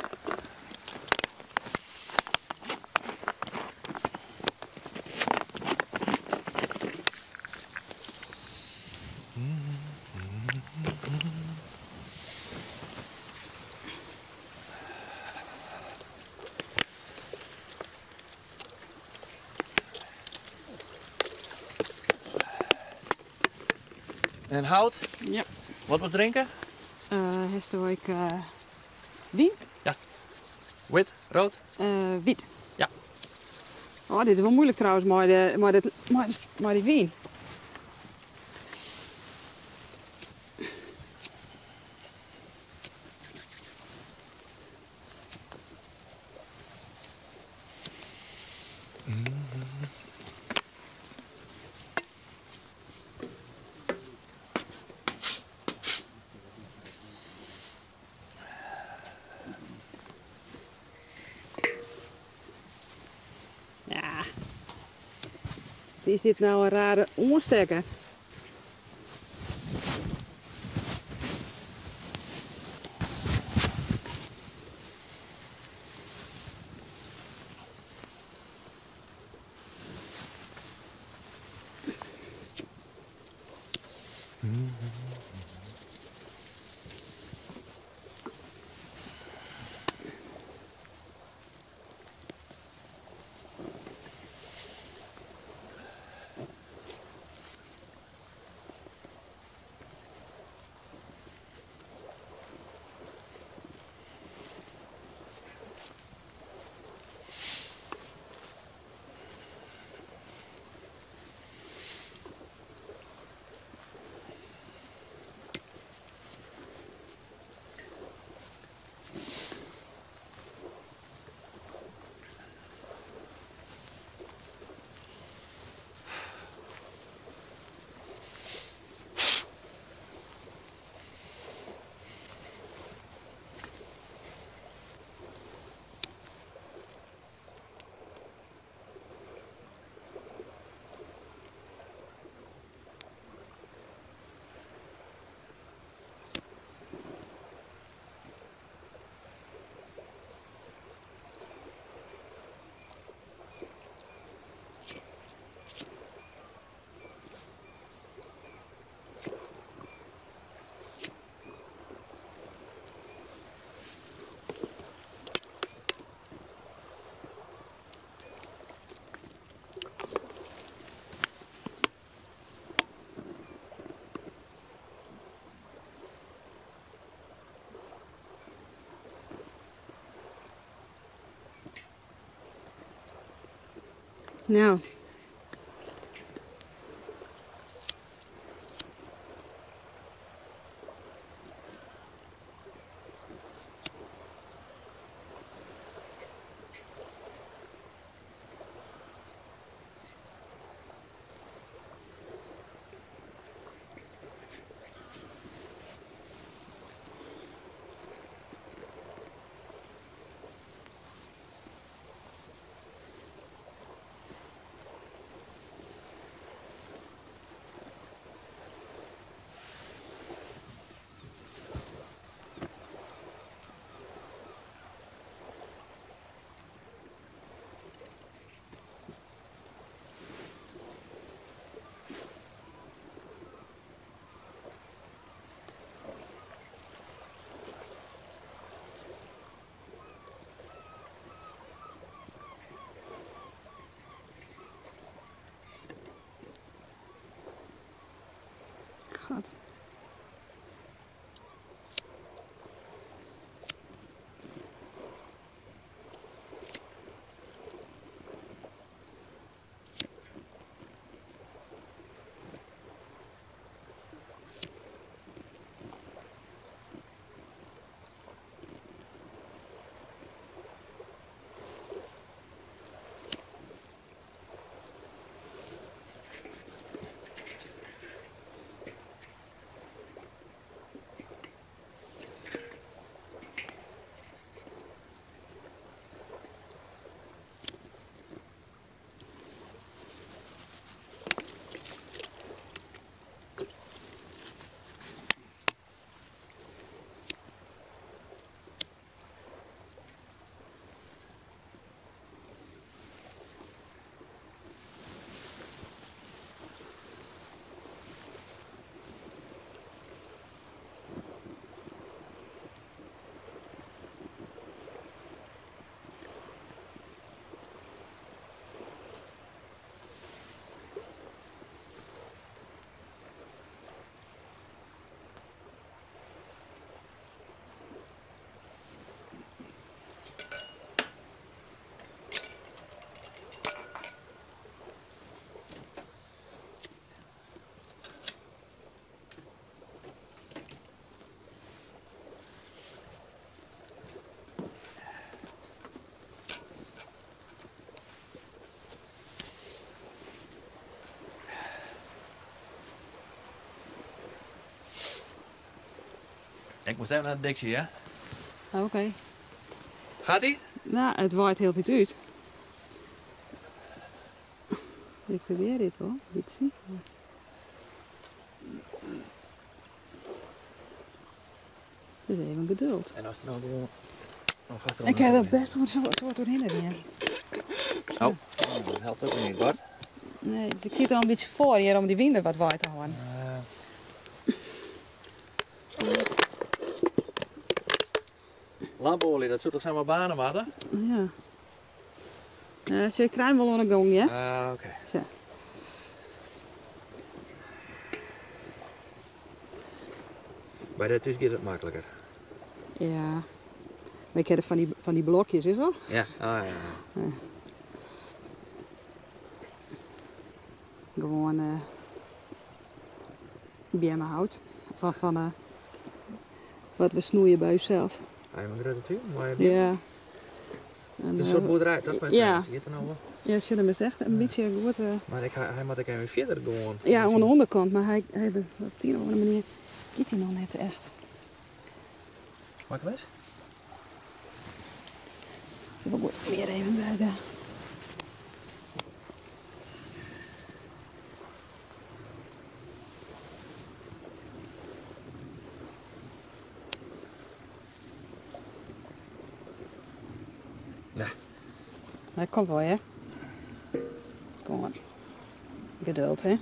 En hout? Ja. Wat was drinken? Hast do ek wyn? Ja. Wit, rood? Wyt. Ja. Oh, dit is wol muoilik trouwens mei dy wyn. Ja. Is dit nou in rare oanstekker? Nou. Ik moast even naar de Dixie, hè? Oké. Gaat ie? Nou, it waait hieltyd út. Ik probearje it wol, in bytsje. Dus even geduld. En as der no gewoan noch Ik ha der bêst wol in soad oerhinne dien. Oh, dat helpt ek niet, Bart. Nee, dus ik siet al in bytsje foar hjir om dy wyn der wat wei te hâlden. Lampoalje, dat soe toch samar baarne moatte? Ja. Ja, sjoch, ik krij him wol oan 'e gong, ja. Ah, oké. Sa. By dêr thús giet it makliker. Ja. Mar ik ha der fan dy blokjes, witst wol? Ja, oh ja. Ja. Gewoan beammehout. Fan wat we snoeie by ússels. Hy hat in grutte tún mei beammen. Ja. It is in soart boerderij, toch? Mar Ja. Giet er no wol? Ja, sjoch, dan is echt in bytsje goed. Mar ik, hy moat ek even fierder gewoan. Ja, oan de ûnderkant, mar hy, hy, op dy of oare manier giet hy noch net echt. Mei ik ris? It is wol goed om hjir even by de. Ja. Dat komt wol, hè? It is gewoan geduld, hè?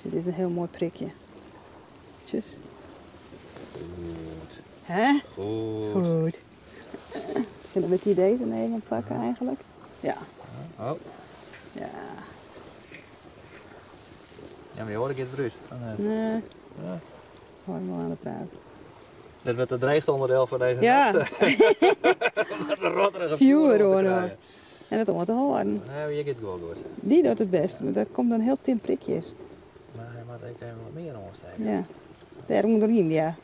Dit is in hiel moai prikje. Tjus. Goed. Hè? Goed. Goed. Zullen we die deze even pakken eigenlijk? Ja. Oh. Ja. Ja, maar die hoor ik het eruit. Nee. Ja. Hoor hem wel aan de praat. Dit wordt het dreigste onderdeel van deze Ja. nacht. De rotter is een Vuur, vuur te hoor. krijgen. En het om te horen. Nee, maar je gaat gewoon goed. Die doet het best, want dat komt dan heel tin prikjes. Maar hij moet ook even wat meer omsteken. Ja. Daar onderin, ja.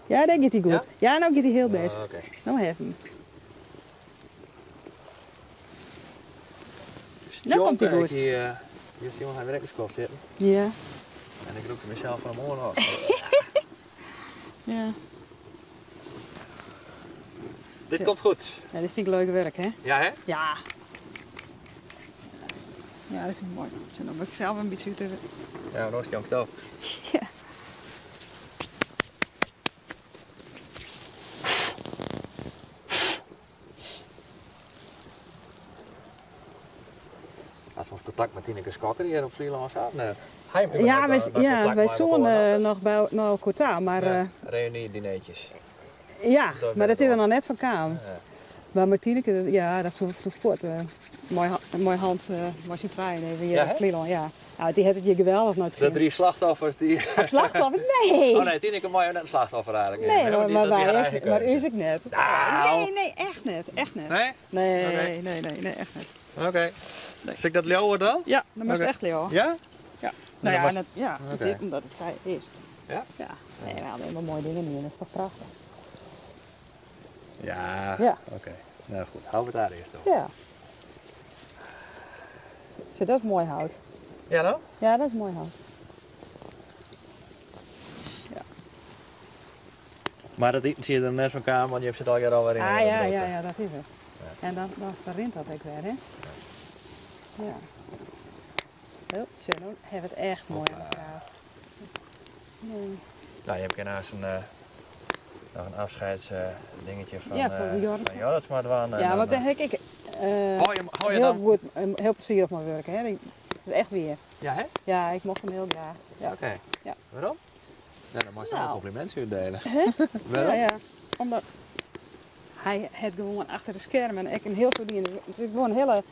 Ja, daar gaat hij goed. Ja, nou gaat hij heel best. Ja, oké. Nou even. Nou komt hij goed. Hier is iemand hij weer in de zitten. Ja. En ik roepte mezelf van mijn oren af. Ja. Dit komt goed. Ja, dit vind ik leuk werk, hè? Ja, hè? Ja. Ja, dat vind ik mooi. Zo, dan moet ik zelf een beetje uit de... Ja, nog is het ook. Ja. Als we contact met Tineke Schokker hier op Vlieland zaten. Nee. Hij heeft Ja, überhaupt wij, nog ja, contact wij met zo'n elkaar. nog bij naar elkaar, maar Ja, ja, reunie-dineetjes. ja Daar maar dat is ben er nog net van kwam. Ja. Maar Martineke, ja, dat is zo voort. Mooi, mooi Hans, mooi zijn vrij even hier Ja, op hè? Vlieland, ja. Ja, die heeft het hier geweldig naar het De zien. drie slachtoffers die... Slachtoffer? Nee! Oh nee, Tineke mag je net een slachtoffer eigenlijk. Nee, nemen, hè, maar, want die- maar, dat die wij haar ook- eigen maar keuze. is ik net. Nou. Nee, nee, echt net. Echt net. Nee? Nee, Oké. nee, nee, nee, echt net. Oké. Zal ik dat leeuwen dan? Ja, dan moest Oké. echt Leo. Ja? Ja. Nou ja, was- en dat, ja Oké. omdat het zij is. Ja? Ja. Nee, we hadden helemaal mooie dingen hier, dat is toch prachtig. Ja. Ja. Oké. Nou goed, houden we het daar eerst over. Ja. Zo, dat is mooi hout. Ja dan? Ja, dat is mooi hout. Maar dat eten zie je er net van kamer, want je hebt zit al jaar alweer in. Ah de ja, brood, ja, hè. ja, dat is het. En dan verrint dat ook weer, hè? Ja. Oh, zo, nou hebben we het echt mooi aan elkaar. Nee. Nou, je hebt hiernaast nog een afscheidsdingetje van, Ja, van Joris. van Joris Madwan. Ja, want daar heb ik Hou je heel dan? goed, heel plezierig mijn werk, hè? Dat is echt weer. Ja, hè? Ja, ik mocht hem heel graag. Ja. Oké. Ja. Waarom? Nou, dan mag je Nou. een compliment uitdelen. Waarom? Ja, ja. Omdat hij het gewoon achter de schermen en ik een heel soort dingen. Het is gewoon een hele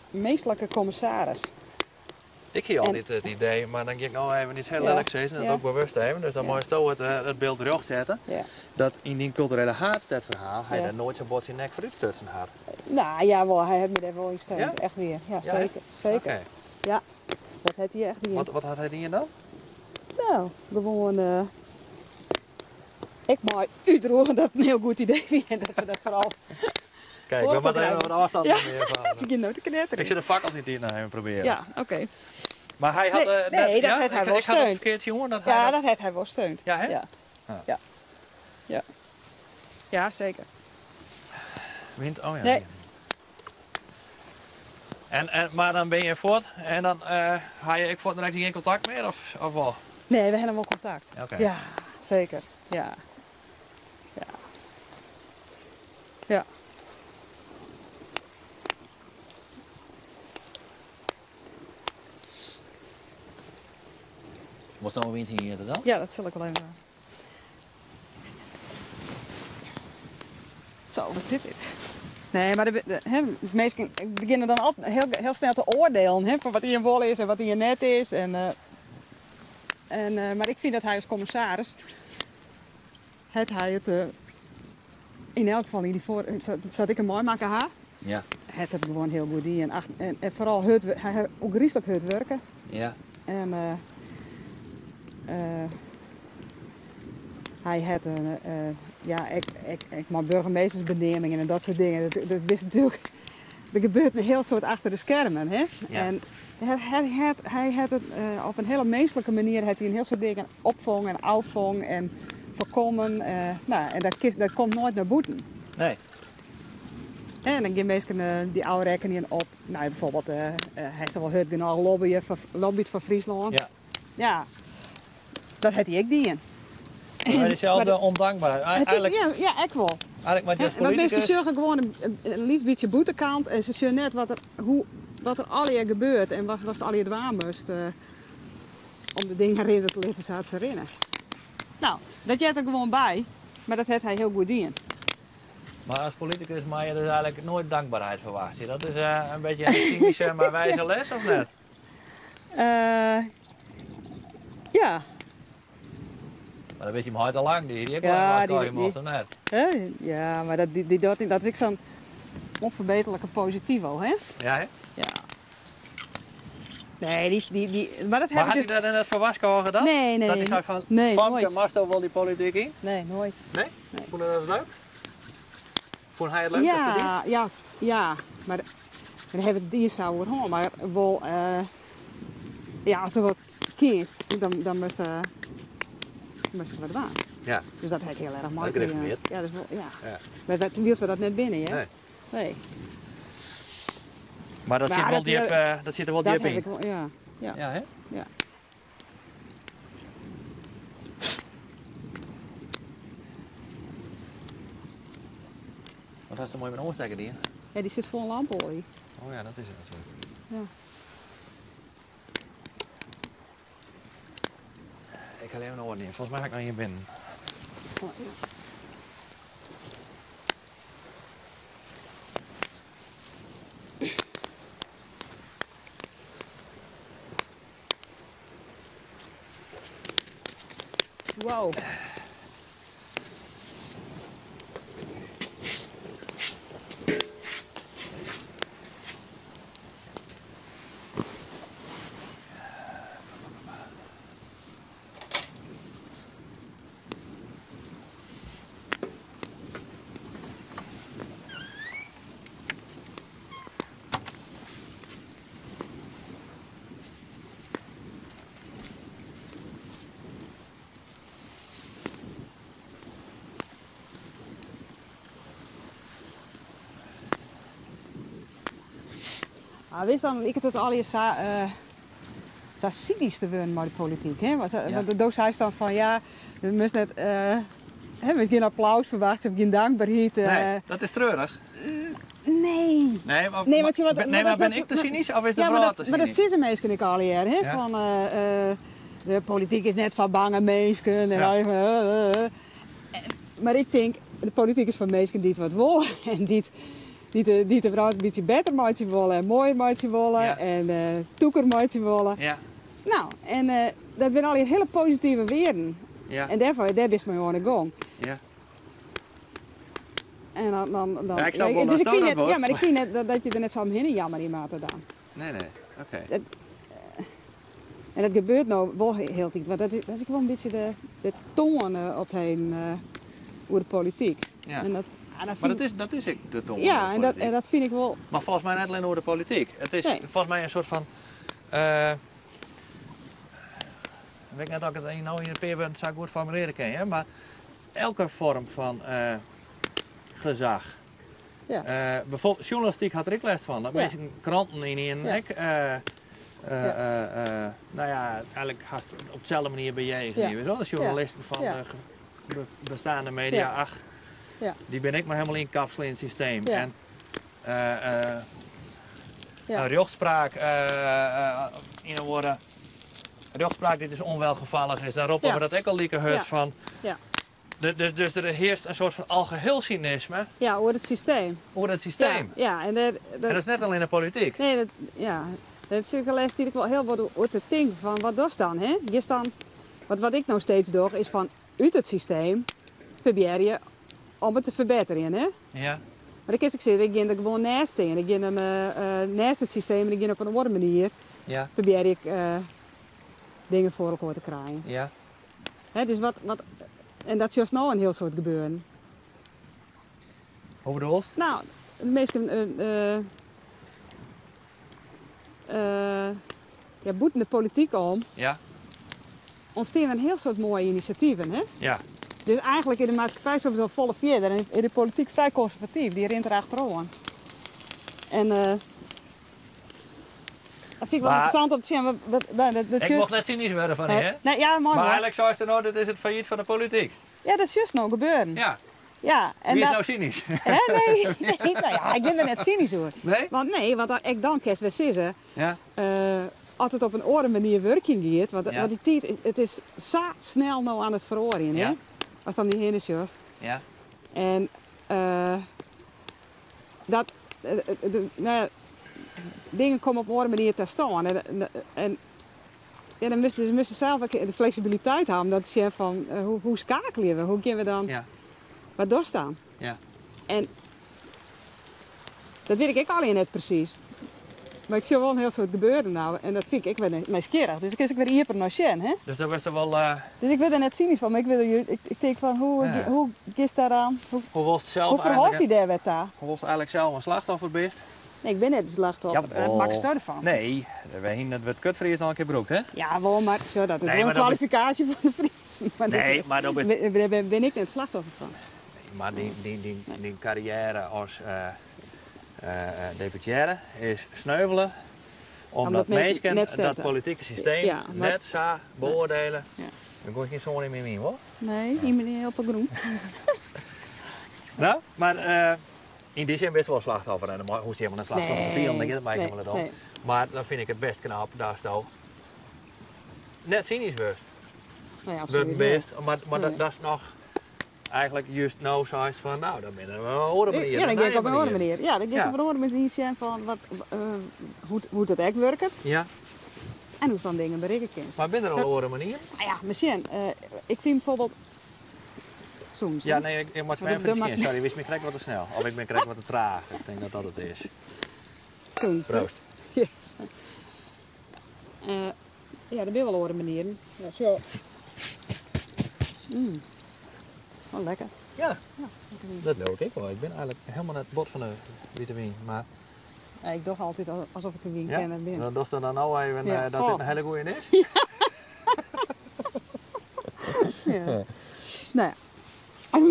menselijke commissaris. Ik heb altijd het idee, maar dan ga ik nou even niet heel Ja. lelijk zeggen en dat Ja. ook bewust even. Dus dan Ja. moet je zo het beeld recht zetten. Ja. Dat in die culturele haatstedverhaal hij Ja. daar nooit zijn bot zijn nek vooruit tussen had. Nou ja, wel, hij heeft me daar wel in gesteund. Ja? Echt weer. Ja, Ja, hè? zeker. Zeker. Oké. Ja, dat heeft hij echt niet. Wat had hij hier dan? Nou, gewoon. Ik mei útdroegen dat it in hiel goed idee wie en dat we dat foaral. Kijk, we moatte even wat ôfstân ja. Het begint nou te knetteren. Ik sil de fakkel yn dy tiid noch even probearjen. Ja, oké. Mar hy hat. Nee, nee, dat hat hy wol steund. Ferkeard sjoen dat hy. Ja, dat hat hy wol steund. Ja, hè? Ja. Ja. Ja. Ja, seker. Wind, oh ja. Nee. En, en, mar dan binne je fuort en dan uh, ha je ek fuort direkt gjin kontakt mear of, of wol? Nee, we hawwe wol kontakt. Oké. Ja, seker. Ja. Ja. Ja. Wolst no in wyntsje ynjitte dan? Ja, dat sil ik wol even dwaan. Zo, wat sit dit? Nee, mar de, de, hè, minsken begjinne dan altyd hiel, hiel snel te oardielen hè, fan wat ien wol is en wat ien net is. En, eh, en, eh, mar ik fyn dat hy as kommissaris hat hy it eh, yn elk gefal yn dy foar, sa't ik him meimakke ha, Ja. hat it gewoan hiel goed dien. Ach, en, en foaral hurd, hy hat ôfgryslik hurd wurke. Ja. En eh, eh, hy hat in, eh, ja, ek, ek, ek mei burgemeestersbeneamingen en dat soart dingen. Dat, dat is natuerlik, der gebeurt in hiel soad achter de skermen. Hè? Ja. En hy, hy, hat, hy hat it, eh, op in hiele minsklike manier hat hy in hiel soad dingen opfongen en ôffongen en foarkommen. Eh, no, en dat, dat komt noait nei bûten. Nee. En dan gean minsken eh, dy ôfrekkenjen op, no, bijvoorbeeld, eh, hast wol hurd genôch lobbyen foar, lobbyt foar Fryslân. Ja. Ja, dat hat hy ek dien. Maar dyselde ûndankberheid. Het is, Eigenlik, ja, ja, ek wol. eigenlik moat je as Want minsken politikus... sjogge gewoan in, in lyts bytsje bûtenkant en se sjogge net wat der, hoe, wat der allegear gebeurt en wat, watst allegear dwaan moatst eh, om de dingen rinne te litten sa't se rinne. No, dat heart der gewoan by, mar dat hat hy hiel goed dien. Mar as politikus moatte je dus eigenlik noait dankberheid ferwachtsje. Dat is eh, in bytsje in synyske, mar wize les, of net? Eh, ja. Mar dat wist dyn heit al lang, dy hie ek wol Ja, even die- warskôgje mocht, of net? Hè? Ja, mar dat, dy, dy, dat, dat is ek sa'n ûnferbeterlike positivo, hè? Ja, hè? Ja. Nee, dy, dy, dy, mar dat Mar ha hat ik hy dus... dat net foar warskôge dan? Nee, nee. Dat hy sei fan, Nee, Famke, noait. moatsto wol dy polityk yn? Nee, noait. Nee? Nee. Fûn er dat leuk? Fûn hy it leuk dat er die? Ja, ja, ja. Mar dêr hawwe we it dy sa oer hân. Mar wol, eh, ja, ast der wat kiest, dan, dan moatst eh, moatst wat dwaan. Ja. Dus dat ha ik hiel erch Dat meikrigen. gereformeerd. Ja, dat is wol, ja. Ja. Mar dat wylst we dat net binne, hè? Nee. Nee. Mar dat Maar sit wol dat- djip, eh, dat sit der wol Dat djip ha yn. ik wol, ja. Ja. Ja, hè? Ja. Wat hast der moai mei de oanstekker dien? Ja, dy sit fol lampoalje. Oh ja, dat is it natuerlik. Ja. Ik ha even in oar dien. Folgens my ha ik noch ien binnen. Oh, ja. Wow. Ah, witst dan liket it allegear sa, eh, sa synysk te wurden mei de polityk. Hè? Want, Ja. want do seist dan fan ja, we moasten net, eh, hè, we gjin applaus ferwachtsje of gjin dankberheid. Eh. Nee, dat is treurich. Nee. Nee, maar, Nee, want je wat- nee, maar maar dat- ben dat- ik te cynisch of is de Ja, maar wrâld dat, te mar dat cynisch? sizze minsken ek allegear. Hè? Ja. Fan, eh, eh, de polityk is net foar bange minsken. En Ja. al van, eh, eh, eh. Mar ik tink, de polityk is foar minsken dy't wat wolle. En dy't, dy't, de, dy't de wrâld in bytsje better meitsje wolle en moaier meitsje wolle. Ja. En eh tûker meitsje wolle. Ja, No, en eh, dat binne allegear hiele positive wearden. ja, En dêrfoar, dêr bist mei oan de gong. ja. En dan, dan, dan, Ja, ik snap wol dus dat ik dat fyn net, wordt. ja, mar ik fyn net dat, dat je der net sa omhinne jammerje moatte dan. Nee, nee, oké. En dat gebeurt no wol hieltyd, want dat is, dat is ek wol in bytsje de, de toan eh, op it heden. Eh. oer de polityk. Ja. En dat, en dat Maar fyn dat is, dat is ek de toan ja, oer de en dat, polityk. en dat fyn ik wol. Mar folgens my net allinne oer de polityk. It is Nee. folgens my in soart fan. Ik wit net oft ik it no yn in pear wurden sa goed formulearje kin, hear, mar elke foarm fan gezag. Ja. Bijvoorbeeld, sjoernalistyk hat der ek lêst fan. Dat Ja. minsken kranten ynienen Ja. ek, nou ja, eigentlik hast op deselde manier bejegene. Ja. Weet je wel? De sjoernalisten fan Ja. de besteande media, Ja. ach, Ja. dy binne ek mar hielendal ynkapsele yn it systeem. Ja. En Ja. in rjochtspraak yn 'e oare rjochtspraak dy't dus ûnwelgefallich is, dan roppe Ja. we dat ek al like hurd Ja. fan. Ja. Dus der hearst in soart fan algeheel synisme Ja, oer it systeem. oer it systeem. Ja, ja, en dêr, En dat is net allinne de polityk. Nee, dat, ja, dat sit ik de lêste tiid ek wol hiel wat oer te tinken fan wat dochst dan, hè? Giest dan, wat ik no steeds doch is fan út it systeem probearje om it te ferbetterjen, hè? Ja. Mar dan kinst ek sizze, ik gean der gewoan neist stean. Ik gean dan neist it systeem en ik gean op in oare manier Ja. probearje ik dingen foar elkoar te krijen. Ja. Hè, dus wat, wat, en dat sjochst no in hiel soad gebeuren. Hoe bedoelst? Nou, de minsken, ja, bûten de polityk om Ja. ûntstean in hiel soad moaie inisjativen. Hè? Ja. Dus eigentlik is de maatskippij soms al folle fierder en is de polityk frij konservatyf, dy rint der achteroan. En dat fyn ik wol Mar ynteressant om te sjen. Wat, wat, nou, dat, dat Ik sjoch mocht net synysk wurde fan dy, hè? Nee, ja, moai, Mar hoor. eigentlik seist der no, dit is it fallyt fan de polityk. Ja, dat sjochst no gebeuren. Ja. Ja, en Wie is dat no synysk? Hè, nee, nee, nou ja, ik bin der net synysk oer. Nee? Want nee, want ek dan kinst wer sizze, Ja. as it op in oare manier wurkjen giet, want, Ja. want dy tiid is, it is sa snel no oan it feroarjen, hè? Ja. Ast om dy hinne sjochst. Ja. En dat, de, nou ja, dingen komme op in oare manier ta stân. En ja, dan moasten ze moasten sels ek de fleksibiliteit ha om dat te sjen fan hoe skeakelje we, hoe gean we dan Ja. wat doorstaan. Ja. En dat wit ik ek allegear net presys. Mar ik sjoch wol in hiel soad gebeuren no en dat fyn ik ek wer nijsgjirrich. Dus ik kin ek wer iepen nei sjen, hè? Dus dan wurdst der wol, Dus ik wurd der net synysk fan, mar ik wurd der ju-, ik, ik tink fan hoe, Ja. hoe giest daar aan? Hoe, Hoe wolst sels hoe ferhâldst eigentlik dy dêr wer ta? Hoe wolst eigentlik sels in slachtoffer bist? Nee, ik bin net in slachtoffer. Jawel. Wat makkest derfan? Nee, we hiene it wurd kutfries al in kear brûkt, hè? Ja, wol, mar sjoch, dat is Nee, wol in mar dat kwalifikaasje fan de Friezen. Maar dat Nee, mar dat is Dêr bin ik net slachtoffer fan. Nee, mar dyn karriêre as deputearre is sneuvele omdat Omdat minsken minsken net dat stette. politieke systeem Ja, mar net sa beoardiele. Ja. Dan goai ik gjin soan mear yn, hoor. Nee, yn menear op 'e grûn. Nou, mar yn dy sin bist wol slachtoffer en dan hoechst hielendal net slachtoffer te Nee, fielen, dan giet it my nee, hielendal net om. nee. Mar dan fyn ik it bêst knap datsto net synysk wurdst. Nee, absolút Wurden net. bist, mar Nee. dat is noch eigentlik just no seist fan, nou, dan binne der wol oare manieren, Ja, dan gean ik op in nije oare manier. Ja, dan gean ik Ja. op in oare manier sjen fan wat, hoe dat ek wurket. Ja. En hoe dan dingen berikke kinst. Mar binne der al oare manieren? Nou ja, misschien. Ik fyn bijvoorbeeld soms, Ja, hè? nee, ik moat Maar even dat zien. maakt Sorry, wist me krekt wat te snel. Of ik ben krekt wat te traag. Ik denk dat dat het is. Soms, hè? Proost. Ja. Ja, er binne wol oare manieren. Ja, zo. Oh, lekker. Ja. Ja, lekker wyn. Dat leau ik wol. Ik bin eigentlik hielendal net bot fan de wiete wyn, mar Ja, ik doch altyd alsof ik in wyn Ja? kenner bin. Dan dochst dan no even, Ja. dat dit Goh. in hiele goeie is? Ja. Nou ja.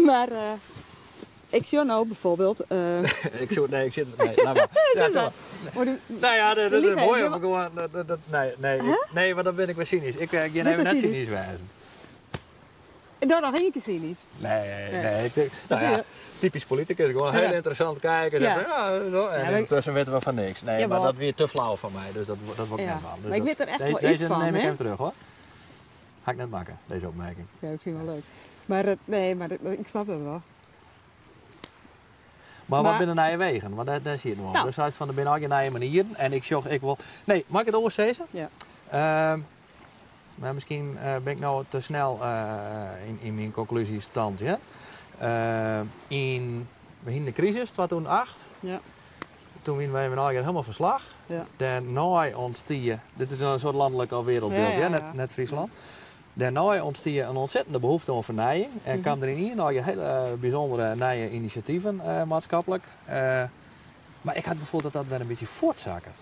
Maar ik zie nou bijvoorbeeld, Ik zoek, nee, ik zit, nee, laat maar. Ja, Zit doe maar. maar. Maar die Nou ja, dat de is liefheid mooi is om gewoon, dat, dat, dat, nee, nee, Huh? ik, nee, want dan ben ik weer cynisch. Ik ga Bist even du net cynisch? cynisch wezen. En dan nog één keer cynisch. Nee, Nee. nee, ik denk, nou ja, Ja. typisch politicus, gewoon Ja. heel interessant kijken. Ja. Zeggen, ja, zo. En Ja, maar ondertussen weten we van niks. Nee, maar Jawel. dat weer te flauw van mij, dus dat word ik Ja. net van. Dus Maar ik dat weet er echt wel deze iets van, neem ik hè? even terug, hoor. Ga ik net maken, deze opmerking. Ja, ik vind het wel leuk. Maar nee, maar dat, ik snap dat wel. Maar wat Maar binnen nije wegen? Want daar zie je het nog. Nou. Dus hij is van de binnen ook nije manieren. En ik zocht, ik wil. Nee, mag ik het oorzezen? Ja. Maar misschien ben ik nou te snel in mijn conclusiestand. Ja? In begin de crisis, 2008. Ja. Toen wienen wij met eigen helemaal verslag. Ja. Daarna ontstie, dit is een soort landelijk al wereldbeeld, Ja, ja, ja, ja. net Friesland. Dêrnei ûntstie in ûntsettende behoefte oan fernijing en kaam der yn ien ein hiele bysûndere nije inisjativen maatskiplik. Mar ik ha it gefoel dat dat wer in bytsje fuortsakket.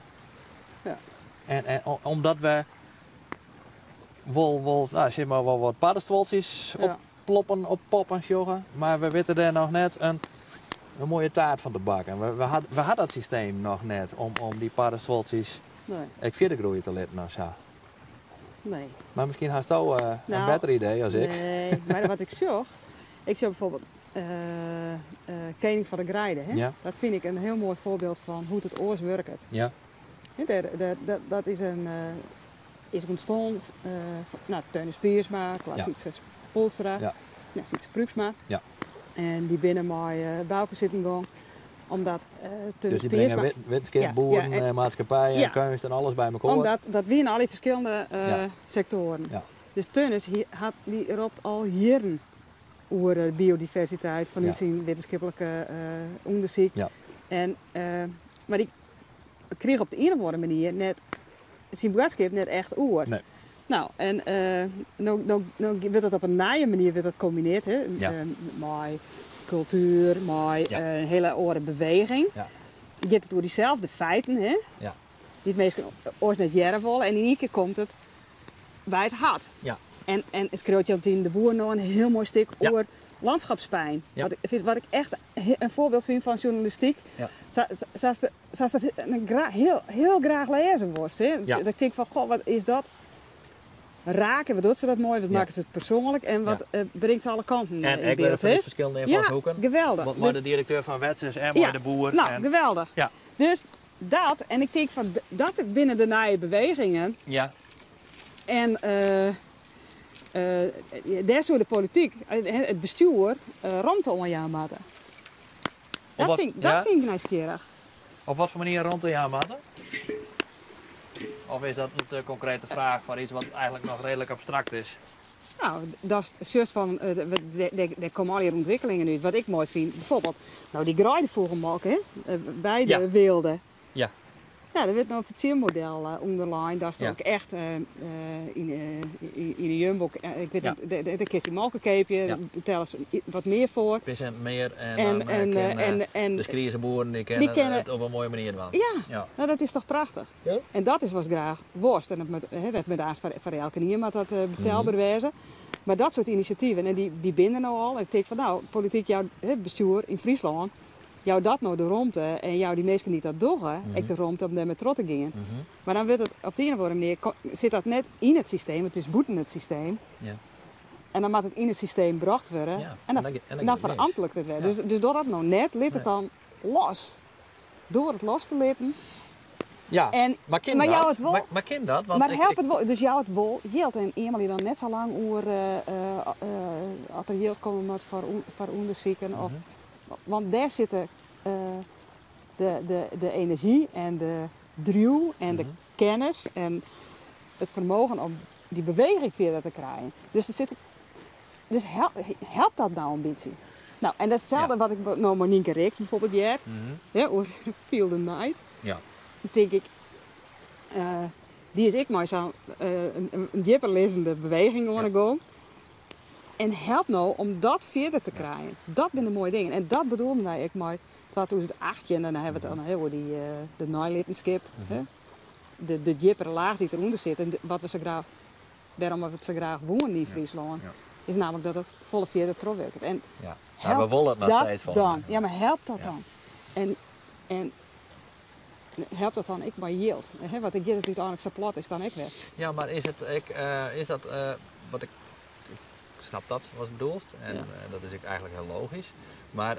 En, en omdat we wol, wol, no, sis mar, wol wat paddestuoltsjes opploppen, oppoppen sjogge, mar we witte dêr noch net in, in moaie taart fan te bakken. We ha dat systeem noch net om dy paddestuoltsjes Nee. ek fierder groeie te litten of sa. Nee. Mar miskien hasto in Nou, better idee as ik. Nee, mar wat ik sjoch, ik sjoch byfoarbyld Kening fan de Greide. Hè? Dat fyn ik in hiel moai foarbyld fan hoe't it oars wurket. Hè, dat is ûntstien, no, Theunis Piersma, Klaas Sietse Poelstra, no, Sietse Pruiksma. En dy binne mei by elkoar sitten gong, omdat Theunis Dus dy bringe Piersma wittenskip, boeren, maatskippij en keunst en alles by mekoar. Omdat dat wiene al dy ferskillende sektoaren. Dus Theunis dy ropt al jierren oer de biodiversiteit fanút syn wittenskiplike ûndersyk. En, mar dy krige op de ien of oare manier net syn boadskip net echt oer. Nee. No, en no wurdt dat op in nije manier wurdt dat kombinearre, hè? Mei kultuer, mei in hiele oare beweging. Giet it oer dyselde feiten, hè? Dy't minsken oars net hearre wolle. En yn ien kear komt it by it hert. En skriuwt Jantien de Boer no in hiel moai stik oer landschapspijn. Wat ik echt in foarbyld fyn fan sjoernalistyk. Sa dat hiel, hiel graach lêze wolst. Hè? Dat ik tink fan, goh, wat is dat raak en wat docht se dat moai, wat makket se it persoanlik en wat bringt se alle kanten En yn ek wer byld, fan hè? ferskillende Ja, ynfalshoeken. geweldich. Want mei de direkteur fan Wetsus en mei de boer Nou, en geweldich. Dus dat, en ik tink fan, dat binne de nije bewegingen. En dêr soe de polityk, it bestjoer, romte oan jaan moatte. Dat fyn ik nijsgjirrich. Op wat foar manier romte jaan moatte? Of is dat in te konkrete fraach foar iets wat eigentlik noch reedlik abstrakt is? No, dat is just fan, dêr komme allegear ûntwikkelingen út, wat ik moai fyn. Byfoarbyld, no dy greidefûgelmolke, hè, by de Weelde. Ja, der wurdt no in fertsjinmodel ûnderlein, datst ook echt yn de Jumbo, ik wit net, dêr kinst dy molke keapje, betellest wat mear foar. Prosint mear en dan kinne de skriezeboeren dy kinne it op in moaie manier dwaan. Ja, no dat is toch prachtich. En dat is watst graach wolst. En dat moat, hè, dat moat aanst foar elkenien moat dat betelber wêze. Mar dat soart inisjativen, en dy binne der no al. En ik tink fan no, polityk jou, hè, bestjoer yn Fryslân, jou dat no de romte en jou dy minsken dy't dat dogge ek de romte om dêrmei troch te gean. Mar dan wurdt it op de ien of oare manier, sit dat net yn it systeem, it is bûten it systeem. En dan moat it yn it systeem brocht wurde en En dan dan giet it mis. ferantwurdlik it wer. Dus doch dat no net, lit it dan los. Door it los te litten. Ja, mar kin dat? Maar jou it wol Maar kin dat? Want maar ik help ik it wol, dus jou it wol jild. En eamelje dan net sa lang oer as der jild komme moat foar ûndersiken. Want dêr sitte de enerzjy en de driuw en de kennis en it fermogen om dy beweging fierder te krijen. Dus der sit, dus helpt dat nou in bytsje? Nou, en datselde wat ik no mei Nynke Rixt byfoarbyld hear, hè, oer Feel the Night. Dan tink ik, dy is ek mei sa'n in djipper lizzende beweging oan de gong. En help no om dat fierder te krijen. Dat binne de moaie dingen. En dat bedoelden wy ek mei 2018, en dan hawwe we it dan hiel oer de neilittenskip, hè? De djippere laach dy't derûnder sit en wat we sa graach, wêrom we it sa graach woenen yn Fryslân, is nammentlik dat it folle fierder trochwurket. En help Maar we wolle it noch dat steeds wol. dan. Ja, mar help dat dan. En helpt dat dan ek mei jild? Hè? Want dan giet it úteinlik sa plat is dan ek wer. Ja, mar is it ek is dat wat ik, ik snap dat wat bedoelst en dat is ek eigentlik hiel logysk. Mar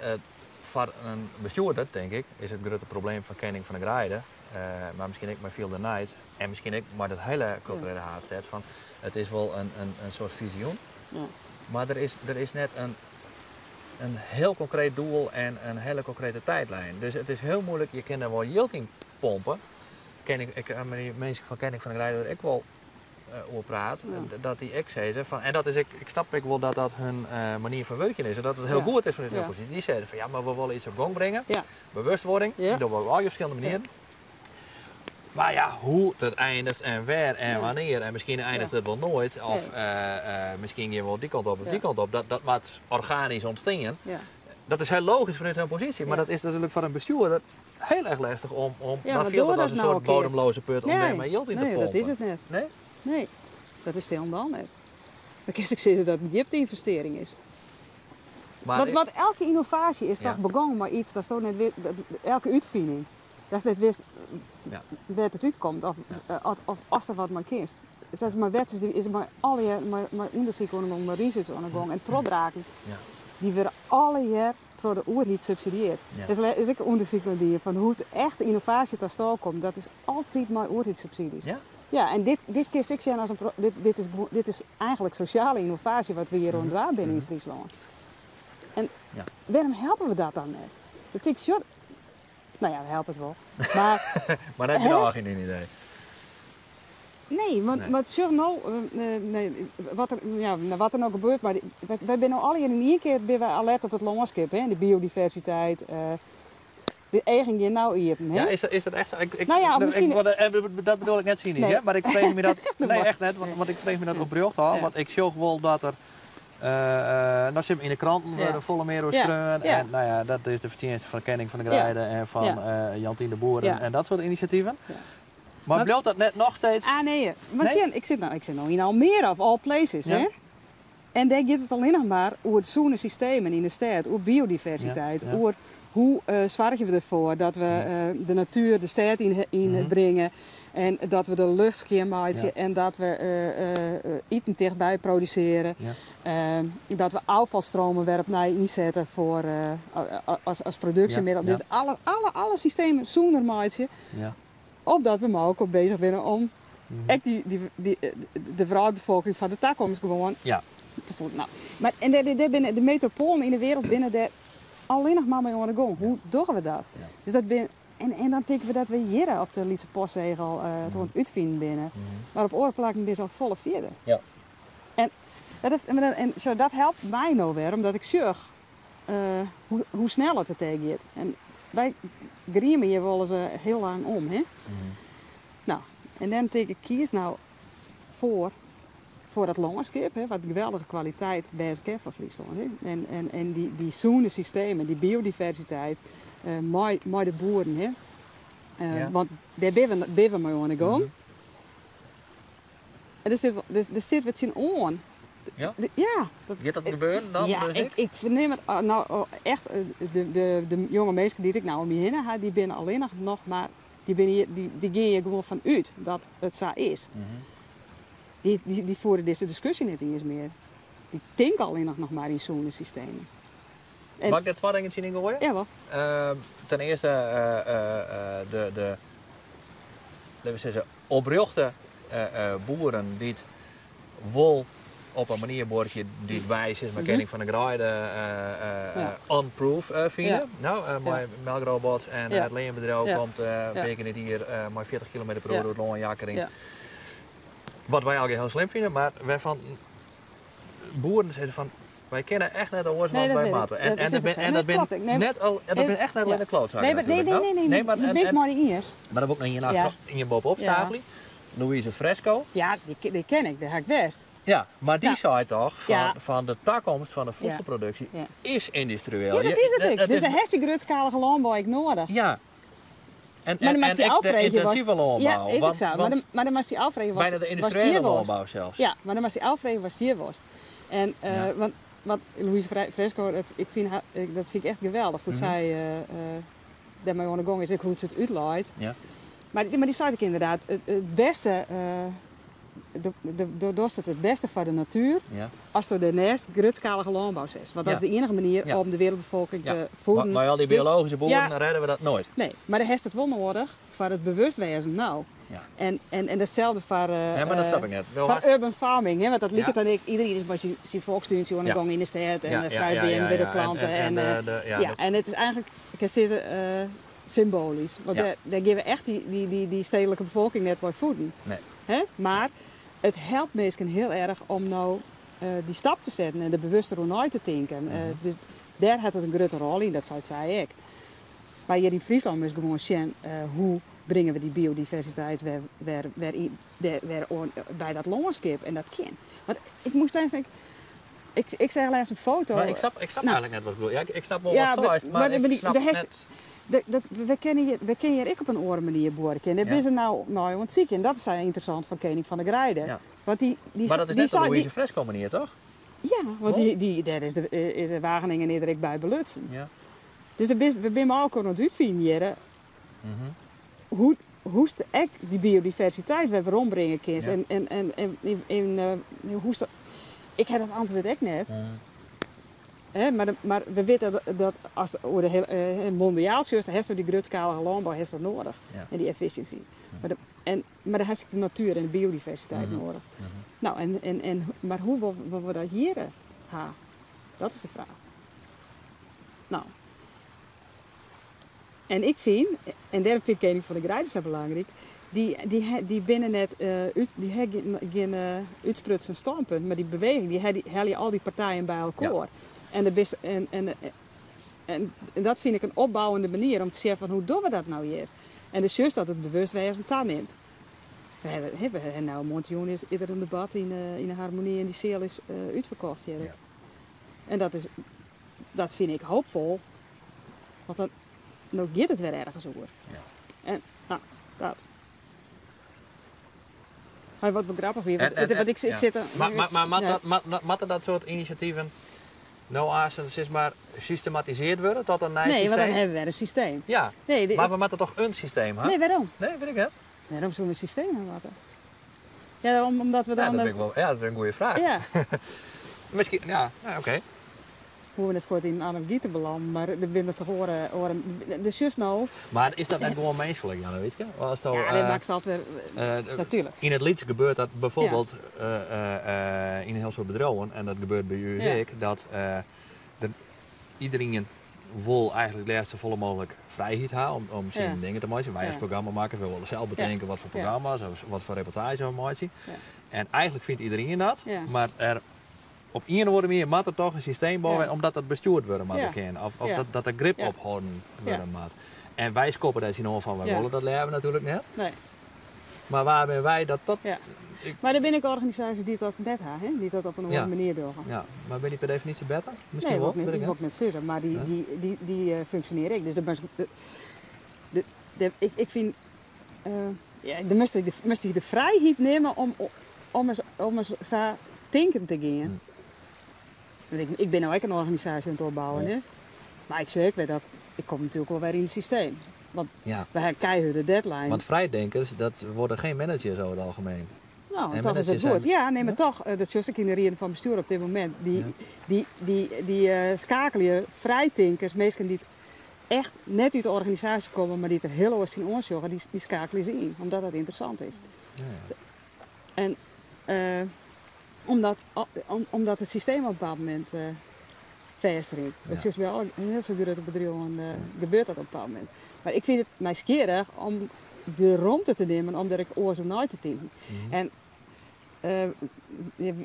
foar in bestjoerder, tink ik, is it grutte probleem fan Kening fan de Greide, mar miskien ek mei Feel the Night en miskien ek mei dat hiele kulturele haadstêd, fan it is wol in soart fisioen, mar der is net in hiel konkreet doel en in hiele konkrete tiidlijn. Dus it is hiel muoilik, je kinne der wol jild yn pompe. Ken ik, ik, mei dy minsken fan Kening fan de Greide der ek wol oer praat, dat dy ek sizze fan, en dat is ek, ik snap ek wol dat dat hun manier fan wurkjen is en dat it hiel goed is fan de opposysje. Dy sizze fan ja, mar we wolle iets op gong bringe, bewustwording, dat dogge we op al dy ferskillende manieren. Mar ja, hoe't it einiget en wêr en wannear, en miskien einiget it wol noait, of miskien gean we wol dy kant op of dy kant op, dat moat organysk ûntstean. Dat is hiel logysk fanút hun posysje, mar dat is natuerlik foar in bestjoerder hiel erch lêstich om, dan fielt it as in soart bodemloze put om dêr mei jild yn te pompen. Nee, dat is it net. Nee? Nee, dat is hielendal net. Dan kinst ek sizze dat it in djipte-ynvestearring is. Mar Want elke ynnovaasje is toch begûn mei iets datsto net wit, elke útfining, datst net witst wêr't it útkomt of of ast der wat mei kinst. It is mei wetsjes, is mei allegear mei ûndersyk oan 'e gong, mei research oan 'e gong en trochbraken, dy wurde allegear troch de oerheid subsidieard. Der is ek ûndersyk nei dien fan hoe't echte ynnovaasje ta stân komt, dat is altyd mei oerheidssubsidy's. Ja, en dit, dit kinst ek sjen as in, dit, dit is, dit is eigenlik sosjale ynnovaasje wat we hjir oan it dwaan binne yn Fryslân. En wêrom helpe we dat dan net? Dat tink ik, sjoch, no ja, we helpe it wol, mar. Mar net genôch yn dyn idee? Nee, want, want sjoch no, nee, wat der, ja, wat der no gebeurt, mar wy binne no allegear yn ien kear binne wy alert op it lânskip, hè, de biodiversiteit, De eagen gean no iepen, hè? Ja, is dat echt sa? Ik, Nou ja, miskien- dat bedoel ik net synysk, Nee. hè? Mar ik freegje my dat. Nee, echt net, Nee. want ik freegje my dat oprjocht ôf. Want ik sjoch wol dat der. No sit yn de kranten wurde folle mear oer skreaun. En no ja, dat is de fertsjinste fan Kenning van der Greide en fan Jantien de Boer en dat soart inisjativen. Mar bliuwt dat net noch steeds. Ah nee, mar Nee? sjen, ik sit no yn Almere of all places, hè? En dêr giet it allinnich mar oer sûne systemen yn de stêd, oer biodiversiteit, oer hoe soargje we derfoar dat we de natuer de stêd yn bringe en dat we de lucht skjin meitsje en dat we iten tichtby produsearje, dat we ôffalstromen wer opnij ynsette foar as produksjemiddel. Dus alle systemen sûner meitsje, omdat we mei elkoar beuzich binne om ek de wrâldbefolking fan de takomst gewoan te voeden. No, mar, en dêr binne de metropoalen yn de wereld binne dêr allinnich mar mei oan de gong. Hoe dogge we dat? Dus dat bin, en dan tinke we dat we hjir op de lytse postsegel it oan it útfinen binne. Mar op oare plakken binne se al folle fierder. En dat helpt my no wer, omdat ik sjoch hoe snel it dêr giet. En wy grieme hjir wolris hiel lang om. Hè? No, en dan tink ik, kies no foar dat lânskip, hè, wat geweldige kwaliteit wêze kin foar Fryslân. Hè? En dy sûne systemen, dy biodiversiteit, mei de boeren. Hè? Want dêr binne we mei oan de gong. En der sit wat tsjin oan. Ja? Ja. Giet dat gebeuren dan? Ja, dus ik fernim it, no, oh, echt, de jonge minsken dy't ik no om my hinne ha, dy binne allinnich noch mar, dy binne hjir, dy gean hjir gewoan fan út dat it sa is. Dy fiere dizze diskusje net iens mear. Dy tinke allinnich noch mar yn sûne systemen. En Mag ik dêr twa dingen tsjin yn goaie? Jawel. Ten earste, de, laten we sizze, oprjochte boeren dy't wol op in manier buorkje dy't wy sis mar Kenning van der Greide on-proof fine. No, mei melkrobots en it leanbedriuw komt in pear kear yn it jier mei 40 kilometer per oere oer it lân jakkerjen. Wat wy allegear hiel slim fine, mar wêrfan boeren sizze fan wy kinne echt net oars, Nee, want dat wy weet ik. moatte. En Dat is ook zo. dat Nee, bin klopt. Ik neem net al, en dat Nee, bin echt net ja. allinne klootzakken Nee, maar nee, natuerlik, nee, no? nee, nee, Nee, maar die ben ik en mei dy iens. Maar dan wol ik noch ien achter, ien boppe-op stapelje. Louise Fresco. Ja, die ken ik, dêr ha ik west. Ja, mar dy sei toch fan de takomst fan de voedselproduksje is yndustrieel. Ja, dat is it ek. Dat Dus is dan hast dy grutskalige lânbou ek noadich. Ja. En Maar dan moatst dy ek de ôffreegje was yntinsive lânbou. Ja, is ek sa. Maar dan moatst dy ôffreegje Bijna de was yndustriële hjir worst. lânbou sels. Ja, mar dan moatst dy ôffreegje was hjir worst. En want Louise Fresco, dat, ik fyn har, ik, dat fyn ik echt geweldich, hoe't sy dêrmei oan de gong is, ek hoe't se it útleit. Mar dy seit ek ynderdaad, it bêste, do dochst it it bêste foar de natuer ast der dêrneist grutskalige lânbou setst. Want dat is de iennige manier om de wereldbefolking te voeden. Mei al dy Dus biologyske boeren rêde we dat noait. Nee, mar dan hast it wol noadich foar it bewustwêzen no. En datselde foar, Nee, mar dat snap ik net. Wel foar hast urban farming, hè, want dat liket dan ek, iedereen is mei syn folkstúntsje oan de gong yn de stêd en de fruitbeammen wurde plante en, ja, en it is eigenlik, ik kin sizze, symboalysk. Want dêr gean we echt dy stedelijke befolking net mei voeden. Hè? Mar it helpt minsken hiel erch om no dy stap te setten en der bewuster oer nei te tinken. Dus dêr hat it in grutte rol yn, dat seit sy ek. Mar hjir yn Fryslân moatst gewoan sjen hoe bringe we dy biodiversiteit wer, wer, wer, yn, wer oan, by dat lânskip? En dat kin. Want ik moast lêsten ek, ik seach lêsten in foto. Mar ik snap Nou. eigenlik net watst bedoelst. Ja, ik snap wol Ja, watst seist, mar maar ik snap de hast- net... We kinne hjir ek op in oare manier buorkje. En dêr binne se no nei oan it sykjen. Dat is sa ynteressant fan Kening fan de Greide. Want die Mar dat is die net de sei- Louise Fresco manier, toch? Ja, want Wol? dêr is de Wageningen is der ek by belutsen. Dus we binne mei elkoar oan it útfinen hjir. Hoe'tst ek dy biodiversiteit wer werombringe kinst. En hoe'tst dat, ik ha dat antwurd ek net. Hè, mar we witte dat as oer de hiele mondiaal sjochst, dan hast dy grutskalige lânbou hast nedich. En dy efficiency. Mar dan hast ek de natuer en de biodiversiteit nedich. Nou, mar hoe wolle we dat hjir ha? Dat is de fraach. Nou. En ik fyn, en dêrom fyn ik Kening fan de Greide sa belangryk, dy binne net út, dy ha gjin útsprutsen stânpunt, mar dy beweging, dy helje al dy partijen by elkoar. En dat fyn ik in opbouwende manier om te sjen fan hoe dogge we dat no hjir? En dus just dat it bewustwêzen tanimt. We hawwe no moarntejûn is der in debat yn de Harmonie en dy seal is útferkocht hjir. En dat fyn ik hoopfol, want dan no giet it wer ergens oer. En, nou, dat. Maar wat wel grappich wie, want want ik sit er- Maar Ja. moatte dat soart inisjativen no aanst sis mar systematisearre wurde tot in nij Nee, want dan systeem? hawwe we wer in systeem. Ja. Nee, Maar we moatte toch in systeem ha? Nee, wêrom? Nee, wit ik net. Wêrom soene we in systeem ha moatte? Ja, omdat we Ja, dan dat de bin ik wol, ja, dat is in goede fraach. Ja. Miskien, ja, ja, oké. Hoege we net foar it yn anargy te belânen, mar der binne toch oare, dus just no. Mar is dat net gewoan minsklik, Jannewietske? As do, Ja, dat makket altyd wer, natuerlik. Yn it lyts gebeurt dat bijvoorbeeld, yn in hiel soad bedriuwen, en dat gebeurt by ús ek, dat iderien wol eigenlik leafst safolle mooglik frijheid ha om syn dingen te meitsjen. Wy as programmamakkers, we wolle sels betinke wat foar programma's of wat foar reportaazje we meitsje. En eigenlik fynt iderien dat, mar op ien of oare manier moat der toch in systeem boppe, omdat dat bestjoerd wurde moat kin. Of dat der grip op hâlden wurde moat. En wy skoppe dêr tsjinoan fan, wy wolle dat leaver natuerlik net. Nee. Mar wêr binne wy dat dat ik Mar der binne ek organisaasjes dy't dat net ha, hè? Dy't dat op in oare manier dogge. Ja, mar binne dy per definysje better? Miskien Nee, wol, weet ik wol net. ik net sizze, mar dy funksjonearje ek. Dus de moast, de, de, de, ik, ik fyn, ja, de moast de, moast de frijheid nimme om ris sa tinken te gean. Want ik bin no ek in organisaasje oan it opbouwen, hè? Mar ik sis ek wer dat ik kom natuerlik wol wer yn it systeem. Want we ha keiharde deadline. Want vrijdenkers, dat worden geen managers over het algemeen. Nou, En toch is het managers goed. zijn Ja, nee, maar Ja? toch, dat sis ik yn de rieden fan bestjoer op dit momint. Die skeakelje vrijtinkers, minsken dy't echt net út de organisaasje komme, mar dy't der hiel oars yn oansjogge, dy skeakelje se yn, omdat dat ynteressant is. En omdat it systeem op in bepaald momint fêstrint. Dat is by alle hiel soad grutte bedriuwen gebeurt dat op in bepaald momint. Mar ik fyn it nijsgjirrich om de romte te nimmen om dêr ek oars oer nei te tinken. En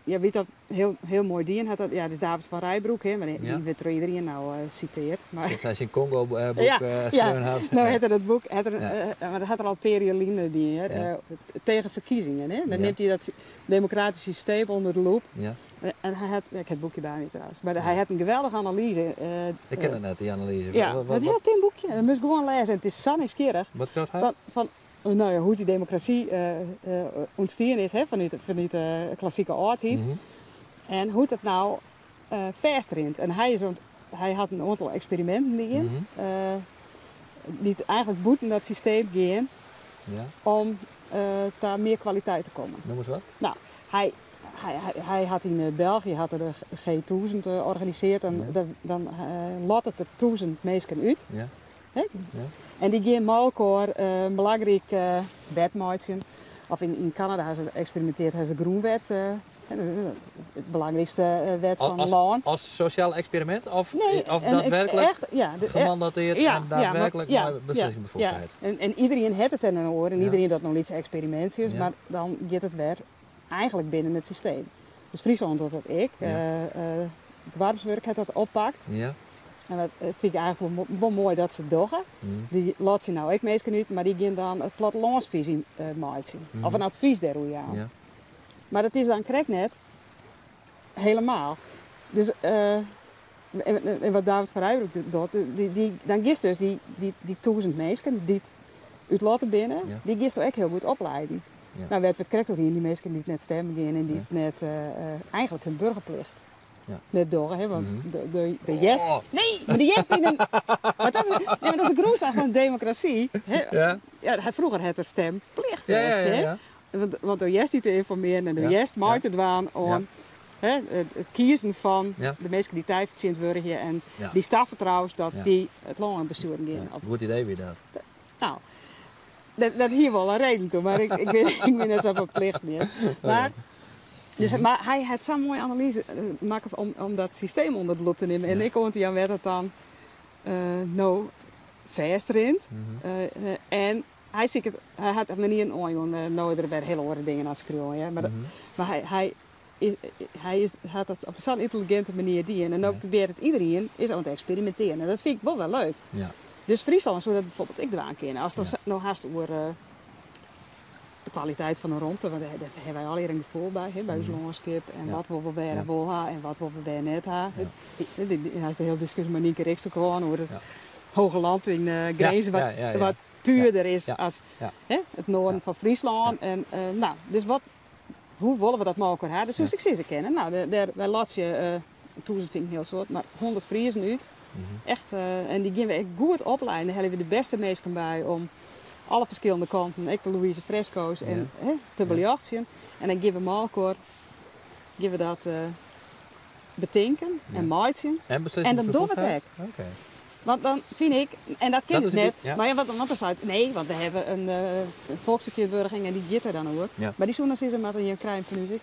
ja, wie dat hiel, hiel moai dien hat, dat, ja, dat is David van Reybrouck, hè, mar dy wurdt troch iderien no sitearre. Mar Dat hy syn Congo boek, skreaun hat. Nou, hat er dat boek, hat er, mar dat hat er al in pear jier lyn dien, hè, tegen ferkiezingen. Hè. Dan nimt hy dat demokratysk systeem ûnder de loep. En hy hat, ja, ik ha it boekje by my trouwens, mar hy hat in geweldige analyze. Ik ken it net, dy analyse. Ja, it hiel tin boekje, dat moatst gewoan lêze. En it is sa nijsgjirrich. Wat skriuwt hy? Fan, nou ja, hoe't dy demokrasy ûntstien is, hè, fanút de klassike âldheid. En hoe't dat no fêstrint. En hy hat in oantal eksperiminten dien, dy't eigenlik bûten dat systeem gean om ta mear kwaliteit te kommen. Noem ris wat. Nou, hy hat yn België hat er de G1000 organisearre en dan lottet er 1000 minsken út. Hè? En dy gean mei elkoar in belangryk wet meitsjen. Of yn Kanada ha se eksperimintearre, ha se de grûnwet, it belangrykste wet fan lân. As sosjaal eksperimint of Nee, of en het daadwerkelijk echt, ja, de, gemandateerd ja, en ja, maar daadwerkelijk ja, mei ja. beslissingsbevoegdheid? En iedereen hat it in oar en iedereen docht noch lytse eksperimintsjes, mar dan giet it wer eigenlik binnen it systeem. Dus Fryslân docht dat ek. It doarpswurk hat dat oppakt. En dat fyn ik eigentlik wol moai dat se dogge. Dy lotsje no ek minsken út, mar dy gean dan it plattelânsfisy meitsjen. Of in advys dêroer jaan. Mar dat is dan krekt net helemaal. Dus en wat David van Reybrouck docht, dan giest dus dy 1000 minsken dy't útlotte binne, dy giest ek hiel goed oplieden. Nou, wêr't we it krekt oer hienen, dy minsken dy't net stemmen gean en dy't net eigentlik hun burgerplicht net dogge, hè, want de hearst. Oh. Nee, mar de hearst yn in. Maar dat is, nee, maar dat is de grûnslach fan de demokrasy. Hè. Ja, froeger hat der stemplicht west, hè. Want do hearst dy te ynformearjen en do hearst mei te dwaan oan hè, it kiezen fan de minsken dy't dy fertsjintwurdigje en dy'tst tafertroust dat dy it lân bestjoeren gean. Goed idee wie dat. Nou, dat hie wol in reden toe, mar ik bin net sa ferplicht mear. Mar, dus, mar hy hat sa'n moaie analyze makke om dat systeem ûnder de loep te nimmen. En ek oan te jaan wêr't it dan no fêstrint. En hy siket, hy hat manieren oanjûn, no is er wer hiele oare dingen oan it skriuwen, hear. Mar, mar hy, hy is, hat dat op sa'n yntelliginte manier dien. En no probearret iderien is oan it eksperimintearjen. En dat fyn ik wol wer leuk. Dus Fryslân soe dat bijvoorbeeld ek dwaan kinne. Ast no hast oer de kwaliteit fan de romte, want dêr hawwe wy allegear in gefoel by, hè, by ús lânskip. En wat wolle we wêr en wol ha en wat wolle we wêr net ha. Hast de hiele diskusje mei Nynke Rixt ek hân oer it Hogeland yn Grins, wat puerder is as hè, it noarden fan Fryslân. En, nou, dus wat, hoe wolle we dat mei elkoar ha? Dat soest ek sizze kinne. Nou, dêr, wy lotsje 1000 fyn ik in hiel soad, mar 100 Friezen út. Echt, en dy gean we ek goed oplieden. Dêr helje we de bêste minsken by om alle ferskillende kanten, ek de Louise Fresco's, en, hè, te beljochtsjen. En dan gean we mei elkoar gean we dat betinken en meitsjen. En En dan dogge we it ek. Oké. Want dan fyn ik, en dat kin Dat dus is net, ja. mar ja, want dan seit, nee, want we hawwe in folksfertsjintwurdiging en dy giet der dan oer. Mar dy soe dan sizze moatte, jim krije fan ús ek,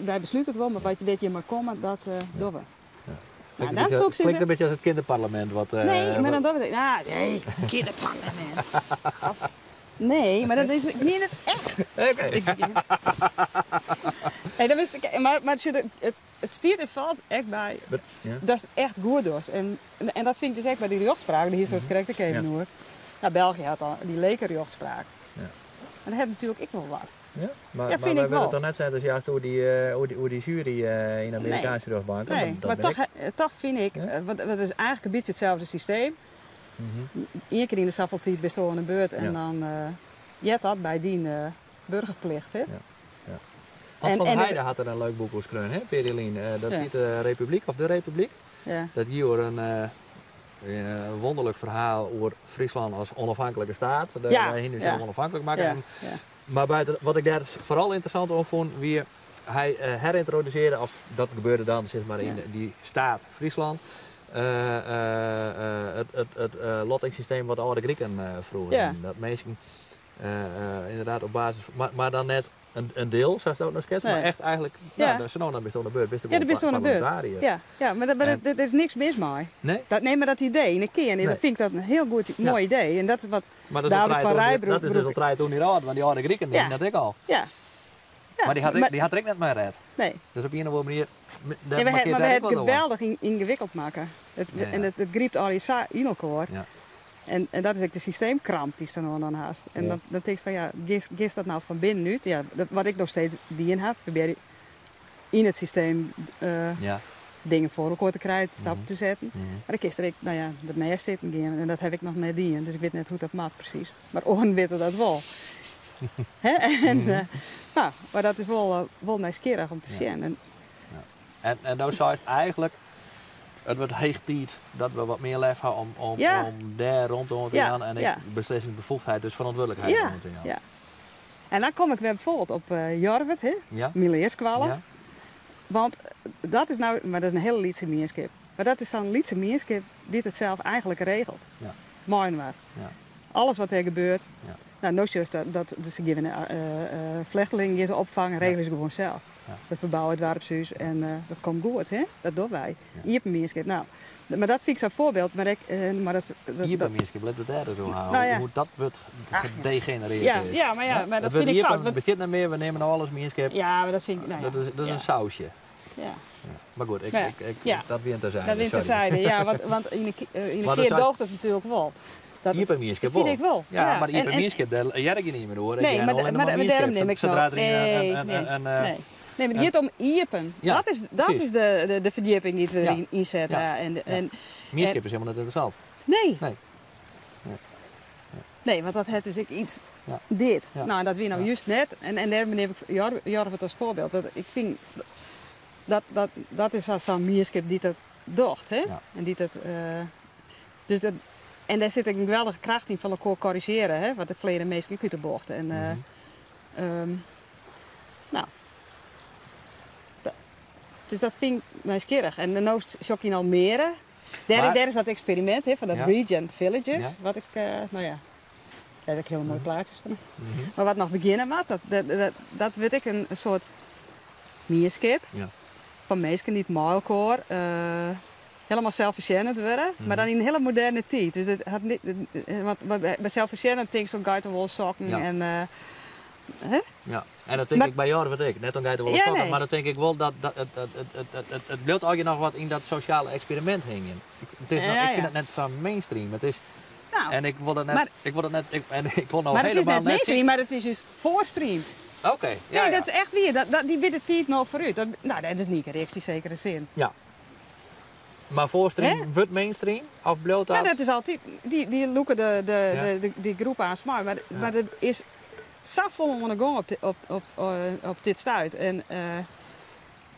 wy beslute it wol, mar wat wêr't jim mei komme, dat dogge we. Nou, Klinkt dan soe ik sizze klinkt in bytsje as it kinderparlemint. Wat, Nee, mar dan dogge we it. Ja, nee, kinderparlemint. Wat? Nee, mar dat is, ik mien it echt. Oké. Nee, dan wist ik, mar sjoch, it stiet en falt ek by datst it echt goed dochst. En dat fyn ik dus ek by dy rjochtspraak, dêr hiest it krekt ek even oer. Nou, België hat al dy lekerjochtspraak. En dat hat natuerlik ek wol wat. Ja, Ja, mar fyn wy ik wurde wol. toch net sa entûsjast oer dy sjuery yn de Amerikaanske rjochtbank? Nee, Dat mar bin ik. toch fyn ik, want dat is eigentlik in bytsje itselde systeem. Ien kear yn de safolle tiid bisto oan de beurt en dan heart dat by dyn burgerplicht. Hè? Ja. Ja. Hans van der Heijden hat der in leuk boek oer skreaun, hè, pear jier lyn. Dat hjit Republiek of De Republiek. Dat gie oer in wûnderlik ferhaal oer Fryslân as ûnôfhinklike steat. Wy hiene ús ûnôfhinklik makke. Mar wat ik dêr foaral ynteressant oan fûn wie, hy heryntrodusearre, of dat gebeurde dan sis mar yn dy steat Fryslân, it lottingssysteem wat de âlde Griken froeger hienen. Dat minsken inderdaad op basis, mar dan net in diel, sa't do it no sketst, mar echt eigentlik, nou, sa no dan bist oan de beurt, bist Ja, dan bist oan de beurt. parlemintariër. Ja, ja, mar dêr is niks mis mei. Nee? Dat, nee, mar dat idee, yn de kearn, dat fyn ik dat in hiel goed, moai idee. En dat is wat Mar dat is al David van Reybrouck dat is dus al 3000 jier âld, want dy âlde Griken dienen dat ek al. Ja. Ja. Mar dy hat der ek net mei ret. Nee. Dus op ien of oare manier, dêr Ja, markeert mar we dêr ha ek it wat oan. geweldich yngewikkeld makke. En it grypt allegear sa yn elkoar. En dat is ek de systeemkramp dy'tst dan oan dan hast. En dan tinkst fan ja, giest dat nou fan binnenút? Ja, dat, wat ik noch steeds dien ha, probearje yn it systeem dingen foar elkoar te krijen, stappen te setten. Mar dan kinst der ek, nou ja, derneist sitten gean. En dat ha ik noch net dien, dus ik wit net hoe't dat moat presys. Mar oaren witte dat wol. Hè? En, nou, mar dat is wol nijsgjirrich om te sjen. En En do seist eigentlik, it wurdt heech tiid dat we wat mear lef ha om dêr romte oan te jaan en ek beslissingsbefoegdheid, dus ferantwurdlikheid oan te jaan. Ja. En dan kom ik wer bijvoorbeeld op Jorwert, hè? Myn learskoalle. Want dat is nou, mar dat is in hiele lytse mienskip. Mar dat is sa'n lytse mienskip dy't it sels eigentlik regelt. Mei-inoar. Alles wat dêr gebeurt. Nou, no sjochst dat se gean flechtlingen gean se opfangen, regelje se gewoan sels. We ferbouwe it doarpshûs en dat komt goed, hè? Dat dogge wy. Iepen mienskip. Nou, mar dat fyn ik sa'n foarbyld. Mar ek, mar dat, dat, Iepen mienskip, lit it dêr ris oer ha. Nou ja. Hoe dat wurdt Ach, ja. gedegenereerd Ja, is. ja, mar ja, mar dat Het fyn ik iepen fout, want bestiet net mear, we neame no alles mienskip. Ja, mar dat fyn ik, nou ja. Dat is in sausje. Ja. Maar goed, ik, Ja. ik, ik, Ja. dat wie in terzijde. Dat wint sorry. terzijde, ja, want in de Maar dat keer doogt het natuurlijk wel. Dat Iepen mienskip vind wel. ik wel. Ja, maar iepen En- mienskip, daar jij ik niet meer hoor. Ik Nee, jij alleen maar maar daarom mienskip. neem ik Zodra nou- er in een, Nee, een, nee, een, een, nee. Nee, maar het gaat om iepen. Ja, Dat precies. is de verdieping die we erin inzetten. Ja. En, en, Mienskip is helemaal net interessant. nee. Nee. Nee, want dat heeft dus ik iets Ja. dit. Ja. Nou, en dat wie nou Ja. juist net. En daarom neem ik Jorvert als voorbeeld. Dat ik vind dat, dat, dat is als zo'n mierskip die dat docht. Hè? Ja. En die dat, dus dat, en daar zit een geweldige kracht in van elkaar corrigeren. Hè? Wat de verleden meest uit de bocht. En, nou. Dus dat vind ik nieuwsgierig. En nu shock in Almere. Daar, Maar daar is dat experiment hè, van dat Ja. Regen Villages. Ja. Wat ik, nou ja, daar heb ik hele mooie plaatjes van. Mhm. Maar wat nog beginnen moet, dat weet ik een soort mierskip. Ja. Van mensen die het met elkaar, helemaal zelfvoorzienend worden, maar dan in een hele moderne tijd. Dus het had niet, want bij zelfvoorzienend denk ik zo'n geitenwolsokken Ja. en, hè? Ja, en dat denk Maar ik bij jou, wat ik. Net om geitenwolle Ja, sokken, nee. maar dat denk ik wel dat, dat het blijft altijd nog wat in dat sociale experiment hingen. Ik, het is nog, Ja, ik vind ja. het net zo mainstream. Het is, Nou, en ik wil het net, maar ik wil het net, ik, en ik wil nou maar het is helemaal net net mainstream, zien. maar het is dus voorstream. Oké, ja, nee, ja. dat is echt weer. Die bieden de tijd nog vooruit. Dat, nou, dat is niet rechts in zekere zin. Ja. Maar voorstream Hè? wordt mainstream of bloot dat? Nou, dat is altijd. Die loeken Ja. die groep aan smaar. Maar, Ja. maar dat is zo vol onder de gong op dit stuit. En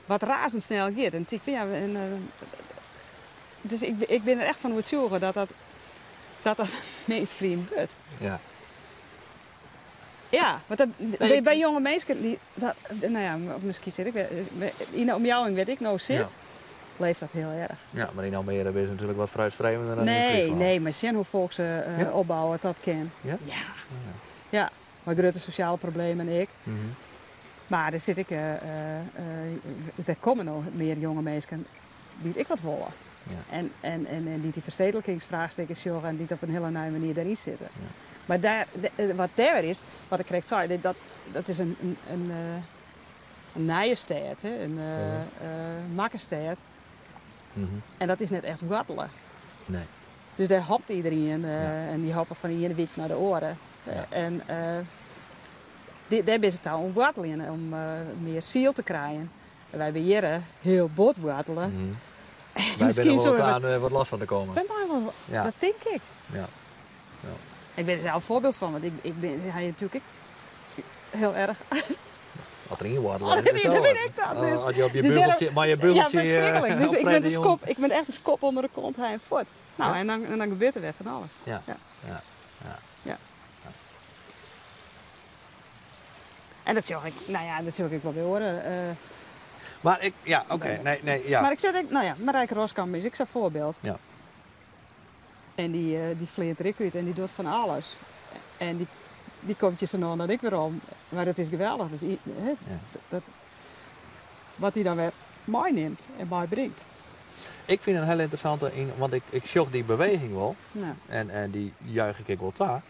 wat razendsnel gaat. En ik vind, ja, en, dus ik ben er echt van overtuigd dat mainstream wordt. Ja. Ja, want dat, Nee, bij, bij jonge mensen, die, dat, nou ja, misschien zit ik weer, in de omjouwing waar ik nou zit, Ja. leeft dat heel erg. Ja, maar in Almere is natuurlijk wat vooruitstrevender dan in Nee, Friesland. nee, maar zien hoe volk ze Ja? opbouwen, dat kan. Ja? Ja. Ja, maar grote sociale problemen en ik. Maar daar zit ik, er komen nog meer jonge mensen die ik wat willen. Ja. En die die verstedelijkingsvraagstukken zorgen en die op een hele nieuwe manier daarin zitten. Ja. Maar wat daar weer is, wat ik kreeg zei, dat is een nieuwe stad, hè, een makkerstad. En dat is net echt wattelen. Nee. Dus daar hopt iedereen Ja. en die hoppen van de ene week naar de oren. Ja. En daar is het nou om wattelen, om meer ziel te krijgen. En wij beheren heel bot wattelen. Wij Misschien zijn er wel zullen wat aan, wat last van te komen. Ben maar wel, Ja. Dat denk ik. Ja. Ja. Ik ben er zelf een voorbeeld van, want ik ben hij natuurlijk ik, heel erg. Wat erin wordt, Oh, dat is dat zo ben wat. ik dan, Oh, dus. als je op je Dus bubbeltje, daarom- maar je bubbeltje, Ja, verschrikkelijk. Dus op ik ben de vrijdag, skop, ik ben echt de skop onder de kont, hij en voort. Nou, Ja. en dan gebeurt er weer van alles. Ja. Ja. Ja. Ja. Ja. En dat zag ik, nou ja, dat zag ik wel weer horen. Maar ik, ja, oké, nee, nee, ja. Maar ik zeg, nou ja, Marijke Roskamp is ik zo'n voorbeeld. Ja. En die vleert er ik uit en die doet van alles. En die komt je zo nog dan ik weer om. Maar dat is geweldig. Dus hè, Ja. dat, wat hij dan weer meeneemt en meebrengt. Ik vind een heel interessante, in, want ik zocht die beweging wel. Nou. En die juich ik wel toe. Ja.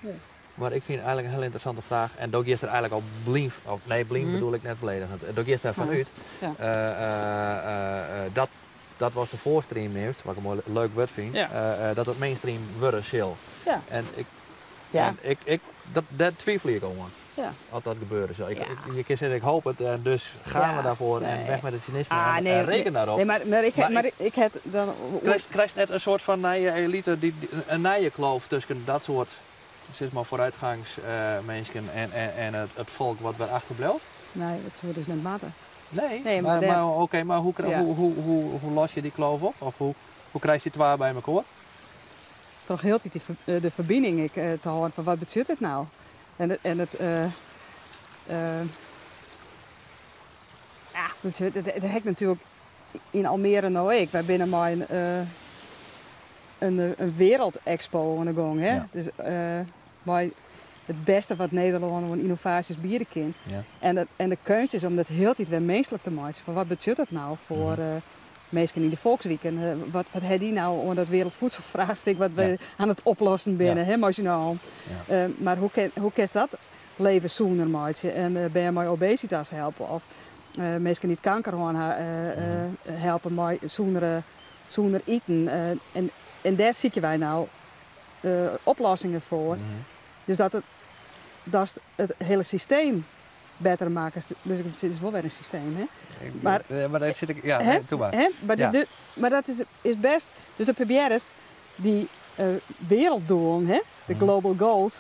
Maar ik vind eigenlijk een heel interessante vraag. En ook is er eigenlijk al blind, of nee, blind bedoel ik net beledigend. En ook is daar vanuit. Ja. Dat was de voorstream heeft, wat ik een mooi leuk woord vind. Ja. Dat het mainstream worden zal. Ja. En ik, Ja. en ik, ik, dat, daar twijfel ik om. Ja. Als dat gebeuren zou. Ja. Je kan zeggen, ik hoop het en dus gaan Ja. we daarvoor en Nee. weg met het cynisme Ah, en, nee, en reken nee. daarop. Nee, maar ik, Maar maar ik- ik heb dan... Krijg net een soort van nieuwe elite, die, een nieuwe kloof tussen dat soort zeg maar, vooruitgangsmensen en het volk wat weer achterblijft? Nee, dat zullen we dus net maten. Nee, Nee, maar maar oké, maar hoe, Ja. hoe los je die kloof op? Of hoe krijg je het waar bij elkaar? Toch heel de tijd de verbinding ik, te houden van wat betekent het nou? En het, en het, ja, dat, dat, dat heb ik natuurlijk in Almere nou ik. Wij binnen maar een wereldexpo aan de gang. Hè? Ja. Dus maar het beste wat Nederland aan innovaties bieden kan. Ja. En de kunst is om dat heel tijd weer menselijk te maken. Van wat betekent dat nou voor mensen in de volkswijk? En wat heeft die nou om dat wereldvoedselvraagstuk wat we Ja. aan het oplossen binnen, Ja. hè, marginaal. Ja. Maar hoe kan dat leven zoener maken? En ben je mij obesitas helpen? Of, Minsken dy't kanker hân ha, helpe mei sûnere, sûner iten. En dêr sykje wy no oplossingen foar. Dus dat it, datst it hiele systeem better makkest. Dus it is wol wer in systeem, hè? Maar, maar daar zit ik, ja, hè? Doe maar. Hè? Maar, ja. de, maar dat is best. Dus dan probearrest dy werelddoelen, hè? De global goals,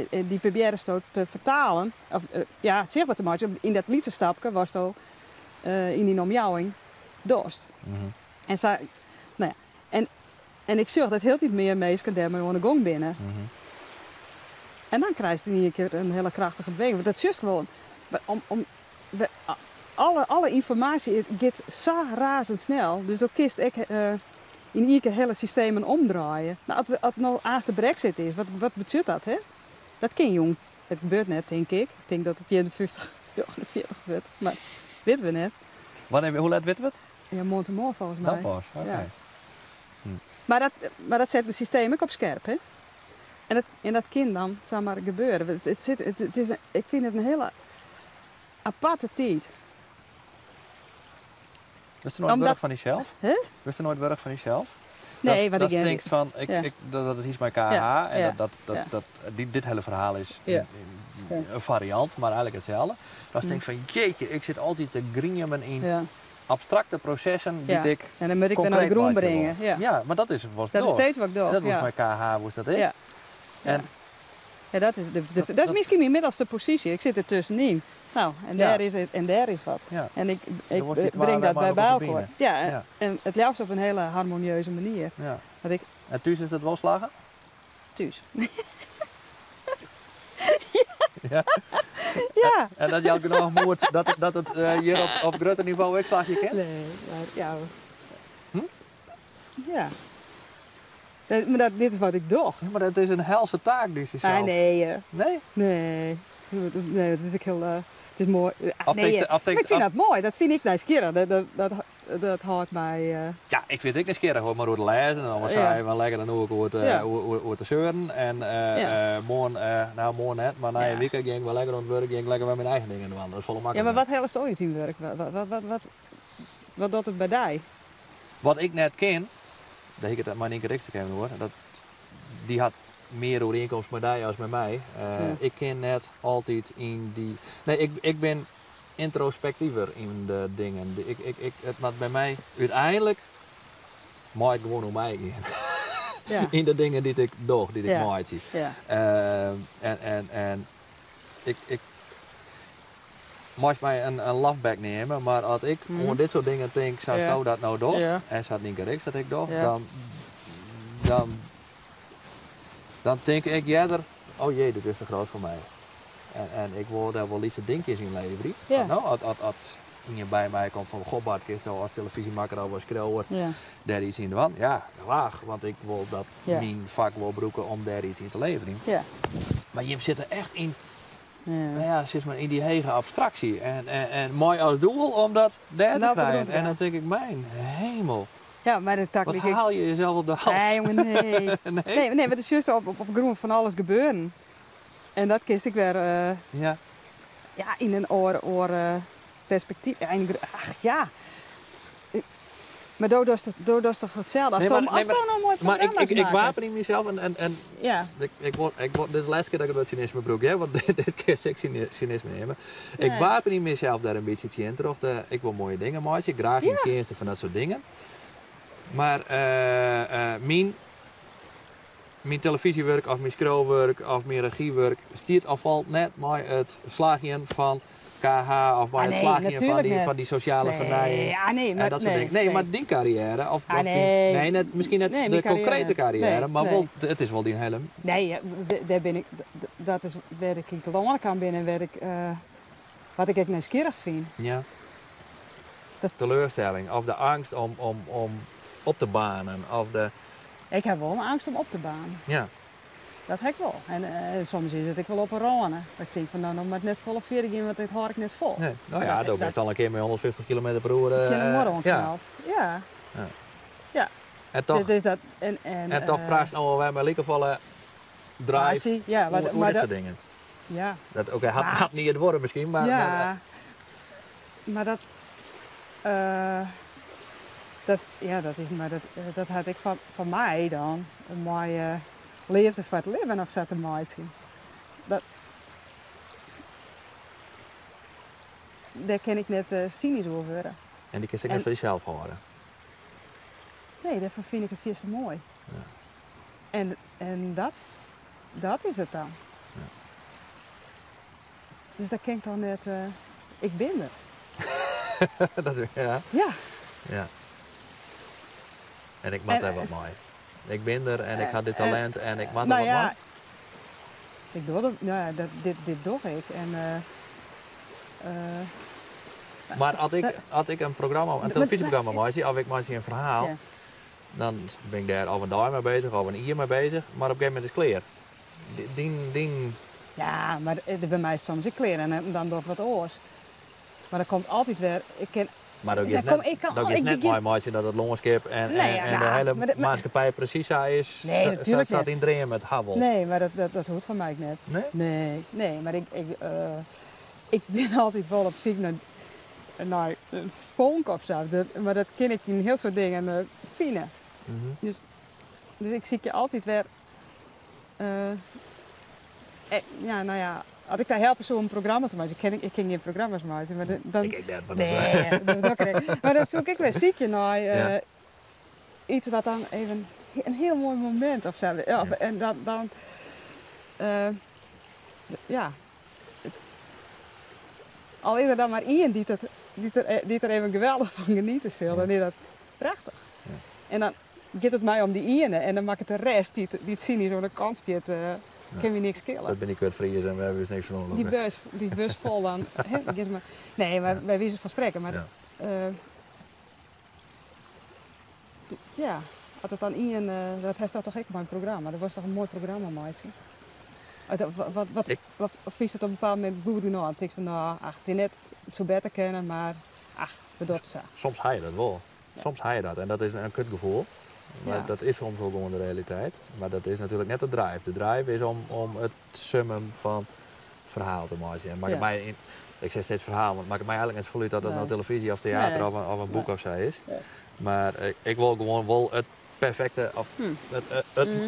dy probearresto te fertalen, of ja, sichtber te meitsjen yn dat lytse stapke watsto yn dyn omjouwing dochst. En sa, no ja, en ik sjoch dat hieltyd mear minsken dêrmei oan 'e gong binne. En dan krijst yn ien kear in hiele krachtige beweging. Want dat sjochst gewoan, om, alle ynformaasje giet sa razendsnel. Dus do kinst ek yn ien kear hiele systemen omdraaie. No, as no aanst de Brexit is, wat betsjut dat, hè? Dat kin jong. It gebeurt net, tink ik. Ik tink dat it 51, 49 wurdt, mar witte we net. Wannear, hoe let witte we it? Ja, moarntemoarn folgens my. Dan pas, oké. Ja. Maar dat set it systeem ek op skerp, hè? En dat kin dan samar gebeure. Ik fyn it in hiele aparte tiid. Wurdst der noait Omdat wurch fan dysels? Hè? Wurdst der noait wurch fan dysels? Nee, want Dat ik tinkst fan, ik, Ja. ik, dat it is mei KH Ja, en ja, dat, ja. dat, dit hiele ferhaal is Ja. in fariant, mar eigenlik itselde. Datst tinkst fan, jeetje, ik sit altyd te griemen yn Ja. abstrakte prosessen dy't Ja. ik En dan moat ik wer nei de konkreet grûn meitsje bringe. wol. Ja. Ja, mar dat is wat Dat is dochst. steeds wat ik doch, Dat was ja. mei KH, was dat ek. Ja. En Ja, dat is Dat dat is miskien myn middelste posysje. Ik sit der tuskenyn. No, en Ja. dêr is it, en dêr is dat. Ja. En Dan ik worst die twa bring wer dat mei by elkoar elkoar. ferbine. Ja, Ja. en it leafst op in hiele harmonieuze manier. Ja. Want ik En thús is dat wol slagge? Thús. Ja. Ja. En dat jout genôch moed dat it hjir op grutter nivo ek slagje kin? Nee, mar ja. Hm? Ja. Nee, mar dat, dit is wat ik doch. Ja, mar dat is in helse taak dy'tst dysels. Ah, nee, Nee? Nee. Nee, dat is ek hiel, it is moai. Ah, Of nee, tinkst, of mar tinkst, ik fyn of dat moai, dat fyn ik nijsgjirrich. Dat hâldt my. Ja, ik fyn it ek nijsgjirrich om mar oer te lêzen en dan Ja. sei wel lekker dan oer oer te, Ja. oer te seuren. En Ja. moarn, no moarn net, mar nije Ja. wike gean ik wer lekker oan it wurk, gean ik lekker wer myn eigen dingen dwaan. Dat is folle Ja, maar makliker. wat hellest út dyn wurk? Wat docht it by dy? Wat ik net kin, dêr hie ik it mei Nynke Rixt ek even oer, dat, dy hat mear oerienkomst mei dy as mei my. Ja. Ik kin net altyd yn dy... Nee, ik bin yntrospektiver yn de dingen. It moat by my úteinlik mei it gewoan oer my gean. Ja. Yn de dingen dy't ik doch, dy't ik Ja. meitsje. Ja. En ik meist my in lafbek neame, mar as ik oan dit soart dingen tink, sa't Ja. do dat no dochst, Ja. en sa't Nynke Rixt dat ek docht, Ja. dan tink ik earder, oh jee, dit is te grut foar my. En ik wol dêr wol lytse dinkjes yn leverje. Ja. No, as ien by my komt fan, goh Bart, kinsto as telefyzjemakker of as skriuwer Ja. dêr yts yn dwaan? Ja, graach, want ik wol dat Ja. myn fak wol brûke om dêr yts yn te leverjen. Ja. Mar jim sitte echt yn, Ja. nou ja, sis mar, yn dy hege abstraksje. En mei as doel om dat dêr te Nou, krijen. bedoel ik, En ja. dan tink ik, mijn hemel. Ja, mar de tak Wat die ik haal je jezelf op de hals? Nee, jongen, nee. Nee? Nee, nee, want it is juist op grûn fan alles gebeuren. En dat kinst ek wer, Ja. ja, yn in oar perspektyf. Ja, in ach, ja. Maar do dochst it, do dochst toch itselde? As Nee, do maar, nee, as do maar, no moai maar ik, programma's ik, ik makkest. wapen yn mysels en Ja. ik, dit is de lêste kear dat ik it wurd synisme brûk, hè, want dit kinst ek synisme neame. Ik Nee. wapen yn mysels dêr in bytsje tsjin troch de, ik wol moaie dingen meitsje, graach yn Ja. tsjinste fan dat soart dingen. Mar myn telefyzjewurk of myn skriuwwurk of myn regywurk stiet of falt net mei it slagjen fan KH of mei Ah, it nee, slagjen natuerlik net. fan dy sosjale Nee, fernijing ja, nee, en mar dat soart nee, dingen. Nee, nee. mar dyn karriêre Ah, of dyn, nee. nee, net, miskien net Nee, de myn karriêre. konkrete karriêre, Nee, mar nee. wol, it is wol dyn hiele Nee, ja, dêr bin ik, dat is wêr't ik yn it lân kaam bin en wêr't ik, wat ik ek nijsgjirrich fyn. Ja. Dat Teleurstelling of de angst om op te banen of de Ik ha wol in angst om op te banen. Ja. Dat ha ik wol. En soms is it ek wol op 'e râne. Dat ik tink fan, no, no moat net folle fierder gean, want dit hâld ik net fol. Nee. No ja, Dat do bist al in kear mei 150 kilometer per oere, Tsjin de muorre ja. oanknald. Ja. Ja. Ja. En toch Dus, dus dat, en, en toch praatst no alwer mei likefolle drive Passie, ja, maar oer maar dit dat soart dingen. Ja. Dat, oké, Maar hat net it wurde miskien, Ja. mar. Mar dat, dat, ja, dat is, mar dat, dat hat ek foar my dan mei leafde foar it libben of sa te meitsjen. Dat, dêr kin ik net synysk oer wurde. En dy kinst ek net foar dysels hâlde? Nee, dêrfoar fyn ik it fierste moai. Ja. En dat, dat is it dan. Ja. Dus dat kin ik toch net. Ik bin der. Dat is, ja. Ja. Ja. En ik moat dêr wat mei. Ik bin der en ik ha dit talint en ik moat der nou wat ja, mei. Ik doch dat, nou ja, dat, dit, dit doch ik. En, Mar as ik in programma, in telefyzjeprogramma meitsje, of ik meitsje in ferhaal, dan bin ik dêr of in dei mei beuzich of in jier mei beuzich, mar op in gegeven momint is it klear. Dyn, dyn... Ja, mar by my is soms ek klear en dan doch ik wat oars. Mar der komt altyd wer, ik kin Mar do giest kom, net, ik kan, do ik giest net begjin mei meitsjen dat it lânskip en, Nee, en, en ja, de hiele mar dat- mar- maatskippij presys sa is Nee, natuerlik sa't net. dyn dream it ha wol. Nee, mar dat hoecht fan my ek net. Nee? Nee, nee, mar ik bin altyd wol op syk nei in fonk of sa. Dat, mar dat kin ik yn in hiel soad dingen fine. Dus ik sykje altyd wer. Ja, nou ja, as ik dy helpe soe om in programma te meitsjen, kin ik, ik kin gjin programma's meitsje, mar dan, Ik ek net, mar dat- Nee, dat doch ik net. Mar dan soe ik ek wer sykje nei iets wat dan even in hiel moai momint of sa. Ja, of, en dan, dan ja. Al is der dan mar ien dy't der even geweldich fan geniete sil, dan is dat prachtich. En dan giet it my om dy iene en dan makket de rest dy't synysk oan de kant stiet, kin my niks skele. Dat binne dy kutfriezen en we hawwe ús niks fan oan. Dy bus fol dan. Hè, dan giet it mar. Nee, mar by wize fan sprekken. Mar, ja, as it dan ien, dat hast dat toch ek mei in programma. Do wolst toch in moai programma meitsje? Wat, wat, wat, Ik wat, of fynst it op in bepaald momint goed genôch? Dan tinkst fan, nou, ach, it is net, it soe better kinne, mar ach, we dogge it sa. Soms ha je dat wol. Soms ha je dat en dat is in kutgefoel. Mar dat is soms wol gewoan de realiteit. Mar dat is natuerlik net de drive. De drive is om it summum fan ferhaal te meitsjen. En makket my yn, ik sis steeds ferhaal, want it makket my eigenlik net safolle út oft dat no telefyzje of teater of in boek of sa is. Mar ik wol gewoan wol it perfekte of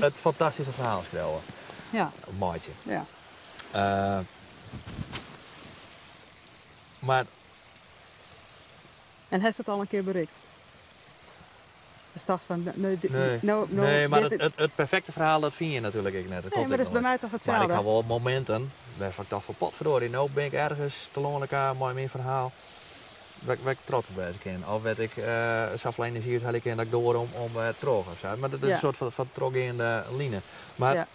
it fantastyske ferhaal skriuwe. Meitsje. Mar En hast it al in kear berikt? Dus tochtst fan, nee, dit, Nee. no, no, Nee, mar dit it perfekte ferhaal dat fyn je natuerlik ek net. Dat Nee, komt mar ek dat is by noait. my toch Mar ik itselde? ha wol mominten wêrfan ik tocht fan potverdorie, no bin ik ergens telâne kaam mei myn ferhaal wêr't ik trots op wêze kin. Of wêr't ik safolle enerzjy út helje kin dat ik doar om wer troch of sa. Mar dat is in soart fan trochgeande line. Mar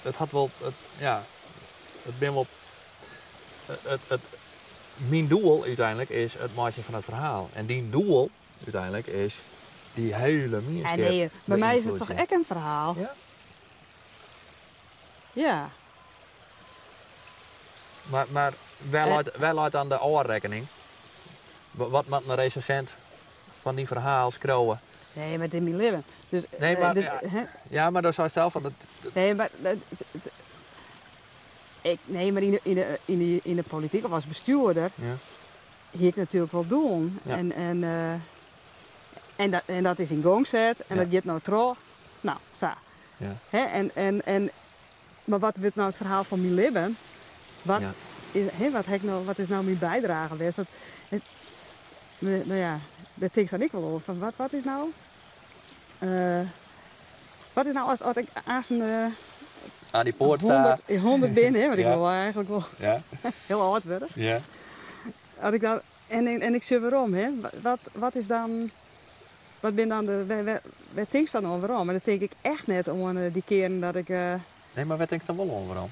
it hat wol, it, ja, it bin wol, it, it, myn doel úteinlik is it meitsjen fan it ferhaal. En dyn doel úteinlik is dy hiele mienskip Ja, nee, by my is it toch beynfloedzje. ek in ferhaal? Ja. Ja. Mar wêr leit dan de ôfrekkening? Wat moat in resensint fan dyn ferhaal skriuwe? Nee, mar it is myn libben. Dus, Nee, mar dit, ja. hè? Ja, mar do seist sels fan dat, dat Nee, mar dat, het, ik, nee, mar yn de polityk of as bestjoerder hie ik natuerlik wol doelen. En dat is yn gong set en dat giet no troch. Nou, sa. Hè, mar wat wurdt no it ferhaal fan myn libben? Wat is, hè, wat ha ik no, wat is no myn bydrage west? Want it, me, nou ja, dêr tinkst dan ek wol oer. Fan wat, wat is no, wat is no as ik aanst in, Aan dy poart sta. 100 bin, hè, want ik wol eigenlik wol hiel âld wurde. As ik dan, en ik sjoch werom, hè, wat, wat is dan, wat bin dan de, wêr, wêr, wêr tinkst dan oan werom? En dan tink ik echt net oan dy kearen dat ik, Nee, mar wêr tinkst dan wol oan werom?